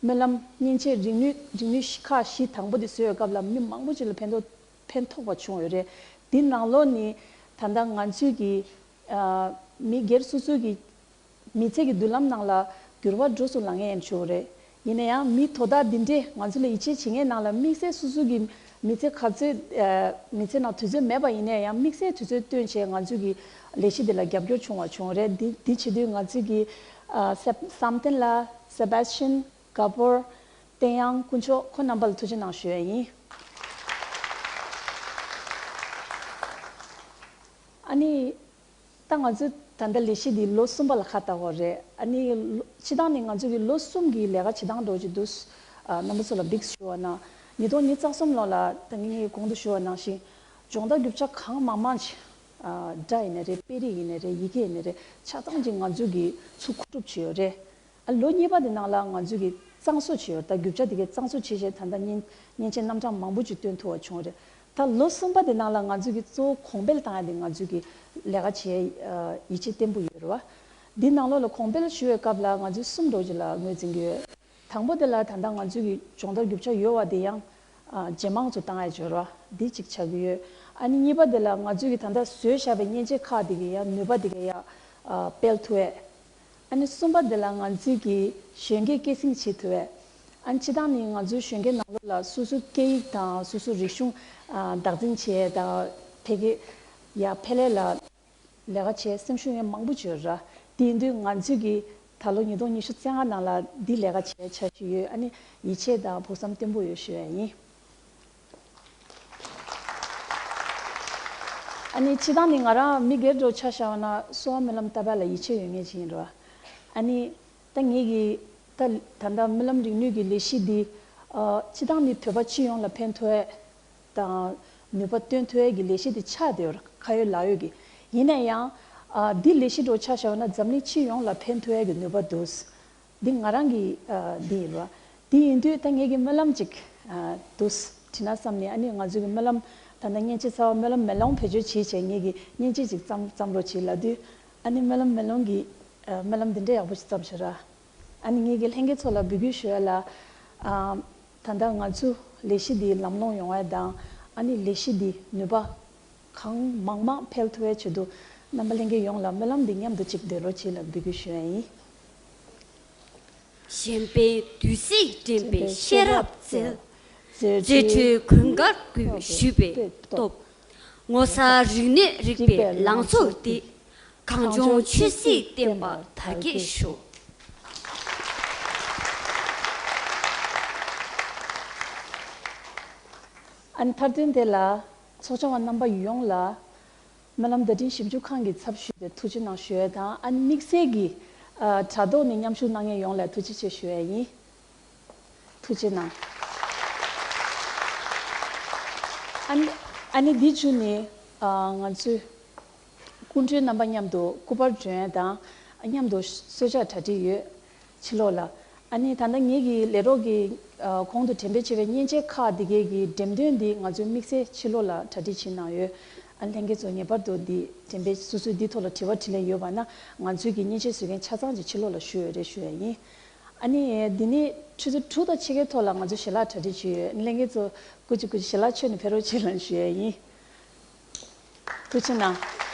སྨོན་ལམ་མཉེན་ཆས་རིག་ནུས་རིག་ནུས་ཁག་བཞི་དང་པོ་དེ་བཟོས་པའི་སྐབས་ལ་མི་མང་པོ་ཅིག་ལ་ཕན་ཐོགས་ཕན་ཐོགས་པ་བྱུང་ཡོད་རེད། འདི་ནང་ལོགས་ནི་ད་ལྟ་ང་ཚོའི་གི་ཨ་མི་སྒེར་སོ་སོའི་གི་མི་ཚེ་གི་མདུན་ལམ་ནང་ལ་འགྱུར་བ་འགྲོ་སོང་ལངས་ཡས་བྱུང་རེད། ཡིན་ན་ཡང་མི་དོ་བདག་འདི་འདྲས་ང་ཚོ་ལ་ཡིད་ཆེས་བྱེད་མཁན་ནང་ལ་དམིགས་བསལ་སོ་སོ་གི་མི་ཚེ་ག་ཚོད་ཨ་མི་ཚེ་ནང་དུས་ཚོད་མེད་པ་ཡིན་ན་ཡང་དམིགས་བསལ་དུས་ཚོད་བཏོན་བྱས་ང་ཚོ་གི་ལས་གཞི་འདི་ལ་རྒྱབ་སྐྱོར་བྱུང་བ་བྱུང་རེད། འདི་འདི་བྱེད་དུས་ང་ཚོ་གི་ཨ་སེབ་བསམ་གཏན་ལགས། སེ་བེ་སི་ཅན། དགའ་འབོར། བསྟན་དབྱངས། དཀོན་མཆོག་ཁོ་རྣམ་པ་ལ་ཐུགས་རྗེ་གནང་ཞུ་ཡས་ཡིན། ཨ་ནི། ད་ང་ཚོས་ད་ལྟ་ལས་གཞི་འདི་ལོ་གསུམ་པ་ལ་ཁ་བཏགས་ཡོད་རེད། ཨ་ནི་ལོ་སྤྱིར་བཏང་ནི་ང་ཚོ་གི་ལོ་གསུམ་གྱི་ལས་ཀ་བྱེད་སྟངས་འདྲ་བོ་ཅིག་འདུག་ཨ་རྣམ་པ་ཚོ་ལ་བིགས་ཞུ་བ་ན། ཉིས་སྟོང་ཉི་ཤུ་རྩ་གསུམ་ལོ་ལ་ད་ངས་ངས་གོང་དུ་ཞུ་བ་ནང་བཞིན་སྦྱོང་བརྡར་རྒྱུ་ཆ་གང་མང་མང་ཞིག་ཨ་སྒྲ་ཡིན་ནའི་རེད། དཔེ་རིས་ཡིན་ནའི་རེད། ཡི་གེ་ཡིན་ནའི་རེད། ཆ་ཚང་ཅིག་ང་ཚོ་གིས་ཚུར་མཁོ་སྒྲུབ་བྱས་ཡོད་རེད། ཨ་ལོ་གཉིས་པ་དེ་ནང་ལ་ང་ཚོ་གིས་གཙང་བཟོ་བྱས་ཡོད། ད་རྒྱུ་ཆ་དེ་གའི་གཙང་བཟོ་བྱས་བྱས་ད་ལྟ་མཉེན་མཉེན་ཆས་རྣམ་གྲངས་མང་པོ་ཅིག་བཏོན་ཐུབ་པ་བྱུང་རེད། ད་ལོ་གསུམ་པ་དེ་ནང་ལ་ང་ཚོ་གིས་གཙོ་བོ་གོང་འཕེལ་བཏང་ཡ་དེ་ང་ཚོ་གིས་ལས་ཀ་བྱེད་ཡ་ཡིད་ཆེས་བརྟན་པོ་ཡོད་རེད་བ། འདི་ནང་ལོགས་ལ་གོང་འཕེལ་ཞུ་བའི་སྐབས་ལ་ང་ཚོས་གསུམ་འདྲ་བོ་ཅིག་ལ་ངོས་འཛིན་གྱི་ཡོད། དང་པོ་དེ་ལ་ད་ལྟ་ང་ཚོ་གི་སྦྱོང་བརྡར་རྒྱུ་ཆ་ཡོད་པ་དེ་ཡང་ཨ་ཇེ་མང་དུ་བཏང་ཡ་སྦྱོར་བ་འདི་གཅིག་ཆགས་ཀྱི་ཡོད། ཨ་ནི་གཉིས་པ་དེ་ལ་ང་ཚོ་གི་ད་ལྟ་བཟོས་བཞག་པའི་མཉེན་ཆས་ཁག་དེ་གི་ཡང་ནུས་པ་དེ་གི་ཡང་ཨ་སྤེལ་ཐུབ་ཡས། ཨ་ནི་གསུམ་པ་དེ་ལ་ང་ཚོས་ཀྱི་གཞོན་སྐྱེས་སྐྱེད་སྲིང་བྱེད་ཐུབ་པས། ཨ་ནི་སྤྱིར་བཏང་ནི་ང་ཚོའི་གཞོན་སྐྱེས་ནང་ལོགས་ལ་སོ་སོའི་སྐད་ཡིག་དང་སོ་སོའི་རིག་གཞུང་ཨ་བདག་འཛིན་བྱེད་དང་འཕེལ་རྒྱས་ཡར་འཕེལ་ལས་ལ་ལས་ཀ་བྱེད་སེམས་ཤུགས་ཡོད་མང་པོ་ཡོད་ར། དེ་ཡིན་དུས་ང་ཚོས་ཀྱི་ད་ལོ་ཉིས་སྟོང་ཉི་ཤུ་རྩ་ལྔ་ནང་ལ་འདི་ལས་ཀ་བྱེད་འཆར་གཞི་ཡོད། ཨ་ནི་ཡིད་ཆེས་དང་ཕུགས་བསམ་བརྟན་པོ་ཡོད་ཞུ་ཡ་ཡིན། ཨ་ནི་སྤྱིར་བཏང་ནི་ང་རང་མི་སྒེར་འགྲོ་ཆ་བཞག་ན་གསོ་བ་སྨོན་ལམ་ལྟ་བ་ལ་ཡིད་ཆེས་ཡོད་མཁན་ཅིག་ཡིན་ར། ཨ་ནི་ད་ངེད་ཀྱི་ད་ད་ལྟ་སྨོན་ལམ་རིག་ནུས་ཀྱི་ལས་གཞི་འདི་ཨ་སྤྱིར་བཏང་ནི་བོད་པ་སྤྱི་ཡོངས་ལ་ཕན་ཐོགས་ཡས་དང་ནུས་པ་བཏོན་ཐུབ་ཡས་ཀྱི་ལས་གཞི་འདི་ཆགས་བསྡད་ཡོད་ར། ཁ་ཡོད་ལག་ཡོད་ཀྱི། ཡིན་ན་ཡང་ཨ་འདི་ལས་གཞི་འགྲོ་ཆ་བཞག་ན་འཛམ་གླིང་སྤྱི་ཡོངས་ལ་ཕན་ཐོགས་ཡས་ཀྱི་ནུས་པ་འདུག་འདི་ང་རང་གི་ཨ་འདི་ཡིན་ར། འདི་ཡིན་དུས་ད་ངེད་ཀྱི་སྨོན་ལམ་ཅིག་ཨ་འདུག་བྲིས་ན་བསམ་ནས། ཨ་ནི་ང་ཚོ་གི་སྨོན་ལམ་ད་ལྟ་མཉེན་ཆས་ཚ་བ་སྨོན་ལམ་མེ་ལོང་བེད་སྤྱོད་བྱེད་བྱས་ངེད་ཀྱི་མཉེན་ཆས་ཅིག་བརྩམ་བརྩམ་རོགས་བྱེད་ལབ་དུས། ཨ་ནི་སྨོན་ལམ་མེ་ལོང་གི་ཨ་སྨོན་ལམ་འདི་འདྲ་ཡག་པོ་ཞིག་བརྩམས་ཤག་ར། ཨ་ནི་ངེད་ཀྱི་ལྷན་རྒྱས་ཚོ་ལ་འབོད་སྐུལ་ཞུ་ཡ་ལ། ཨ་ད་ལྟ་ང་ཚོ་ལས་གཞི་འདི་ལམ་ལྷོང་ཡོང་བ་དང་། ཨ་ནི་ལས་གཞི་འདི་ནུས་པ་གང་མང་མང་འཕེལ་ཐུབ་པའི་ཆེད་དུ་རྣམ་པ་ལྷན་རྒྱས་ཡོངས་ལ་སྨོན་ལམ་འདི་མཉམ་དུ་གཅིག་འདོན་རོགས་བྱེད་ལ་འབོད་སྐུལ་ཞུ་ཡ་ཡིན། གཞན་ཕན་བདུད་རྩིས་འདྲེན་པའི་ཤེས་རབ་རྩལ། རྩལ་སྤྲུལ་མགོན་དཀར་ཀུན་བཞུགས་པའི་སྟོབས། ངོ་མཚར་རིག་གནས་རིག་པའི་ལང་ཚོ་འདི། གངས་ལྗོངས་ཆོས་སྲིད་བསྟན་པ་དར་རྒྱས་ཤོག་ཨ་ནི་མཐར་དོན་དེ་ལ་ཚོགས་བཅར་བ་རྣམ་པ་ཡོངས་ལ་སྨོན་ལམ་བརྡ་འཕྲིན་ཞིབ་འཇུག་ཁང་གི་ཚབ་ཞུས་ཏེ་ཐུགས་རྗེ་གནང་ཞུ་ཡས་དང་། ཨ་ནི་དམིགས་བསལ་གྱི་ཨ་དྲ་ཐོག་ནས་མཉམ་ཞུགས་གནང་མཁན་ཡོངས་ལ་ཐུགས་རྗེ་ཆེ་ཞུ་ཡས་ཡིན། ཐུགས་རྗེ་གནང་། ཨ་ནི་ཨ་ནི་འདི་མཇུག་ནས་ཨ་ང་ཚོས་སྐུ་མགྲོན་རྣམ་པ་མཉམ་དུ་སྐུ་པར་སྒྲོན་དང་མཉམ་དུ་གསོལ་ཇ་གྲ་སྒྲིག་ཡོད། ཕྱི་ལོགས་ལ། ཨ་ནི་ད་ལྟ་ངེད་ཀྱི་ལས་རོགས་ཀྱི་ཨ་གོང་དུ་འགྲེམས་སྤེལ་བྱས་པའི་མཉེན་ཆས་ཁག་འདི་གའི་གི་འགྲེམས་སྟོན་འདི་ང་ཚོས་དམིགས་བསལ་ཕྱི་ལོགས་ལ་གྲ་སྒྲིག་བྱེད་གནང་ཡོད། ཨ་ནི་ལྷན་རྒྱས་ཚོ་ངེས་པར་དུ་འདི་འགྲེམས་སྤེལ་སོ་སོའི་འདི་ཐོག་ལ་དྲི་བ་དྲིས་ལན་ཡོད་པ་ན་ང་ཚོས་ཀྱི་མཉེན་ཆས་བཟོ་མཁན་ཆ་ཚང་ཅིག་ཕྱི་ལོགས་ལ་བཞུགས་ཡོད་རེད་ཞུ་ཡ་ཡིན། ཨ་ནི་འདི་ནི་ཆུ་ཚོད་དྲུག་དང་ཕྱེད་ཀའི་ཐོག་ལ་ང་ཚོ་ཞལ་ལག་གྲ་སྒྲིག་བྱས་ཡོད། ལྷན་རྒྱས་ཚོ་སྐུ་མཁྱེན་སྐུ་མཁྱེན་ཞལ་ལག་མཆོད་ནས་ཕེབས་རོགས་བྱེད་ལབ་ཞུ་ཡ་ཡིན། ཐུགས་རྗེ་གནང་།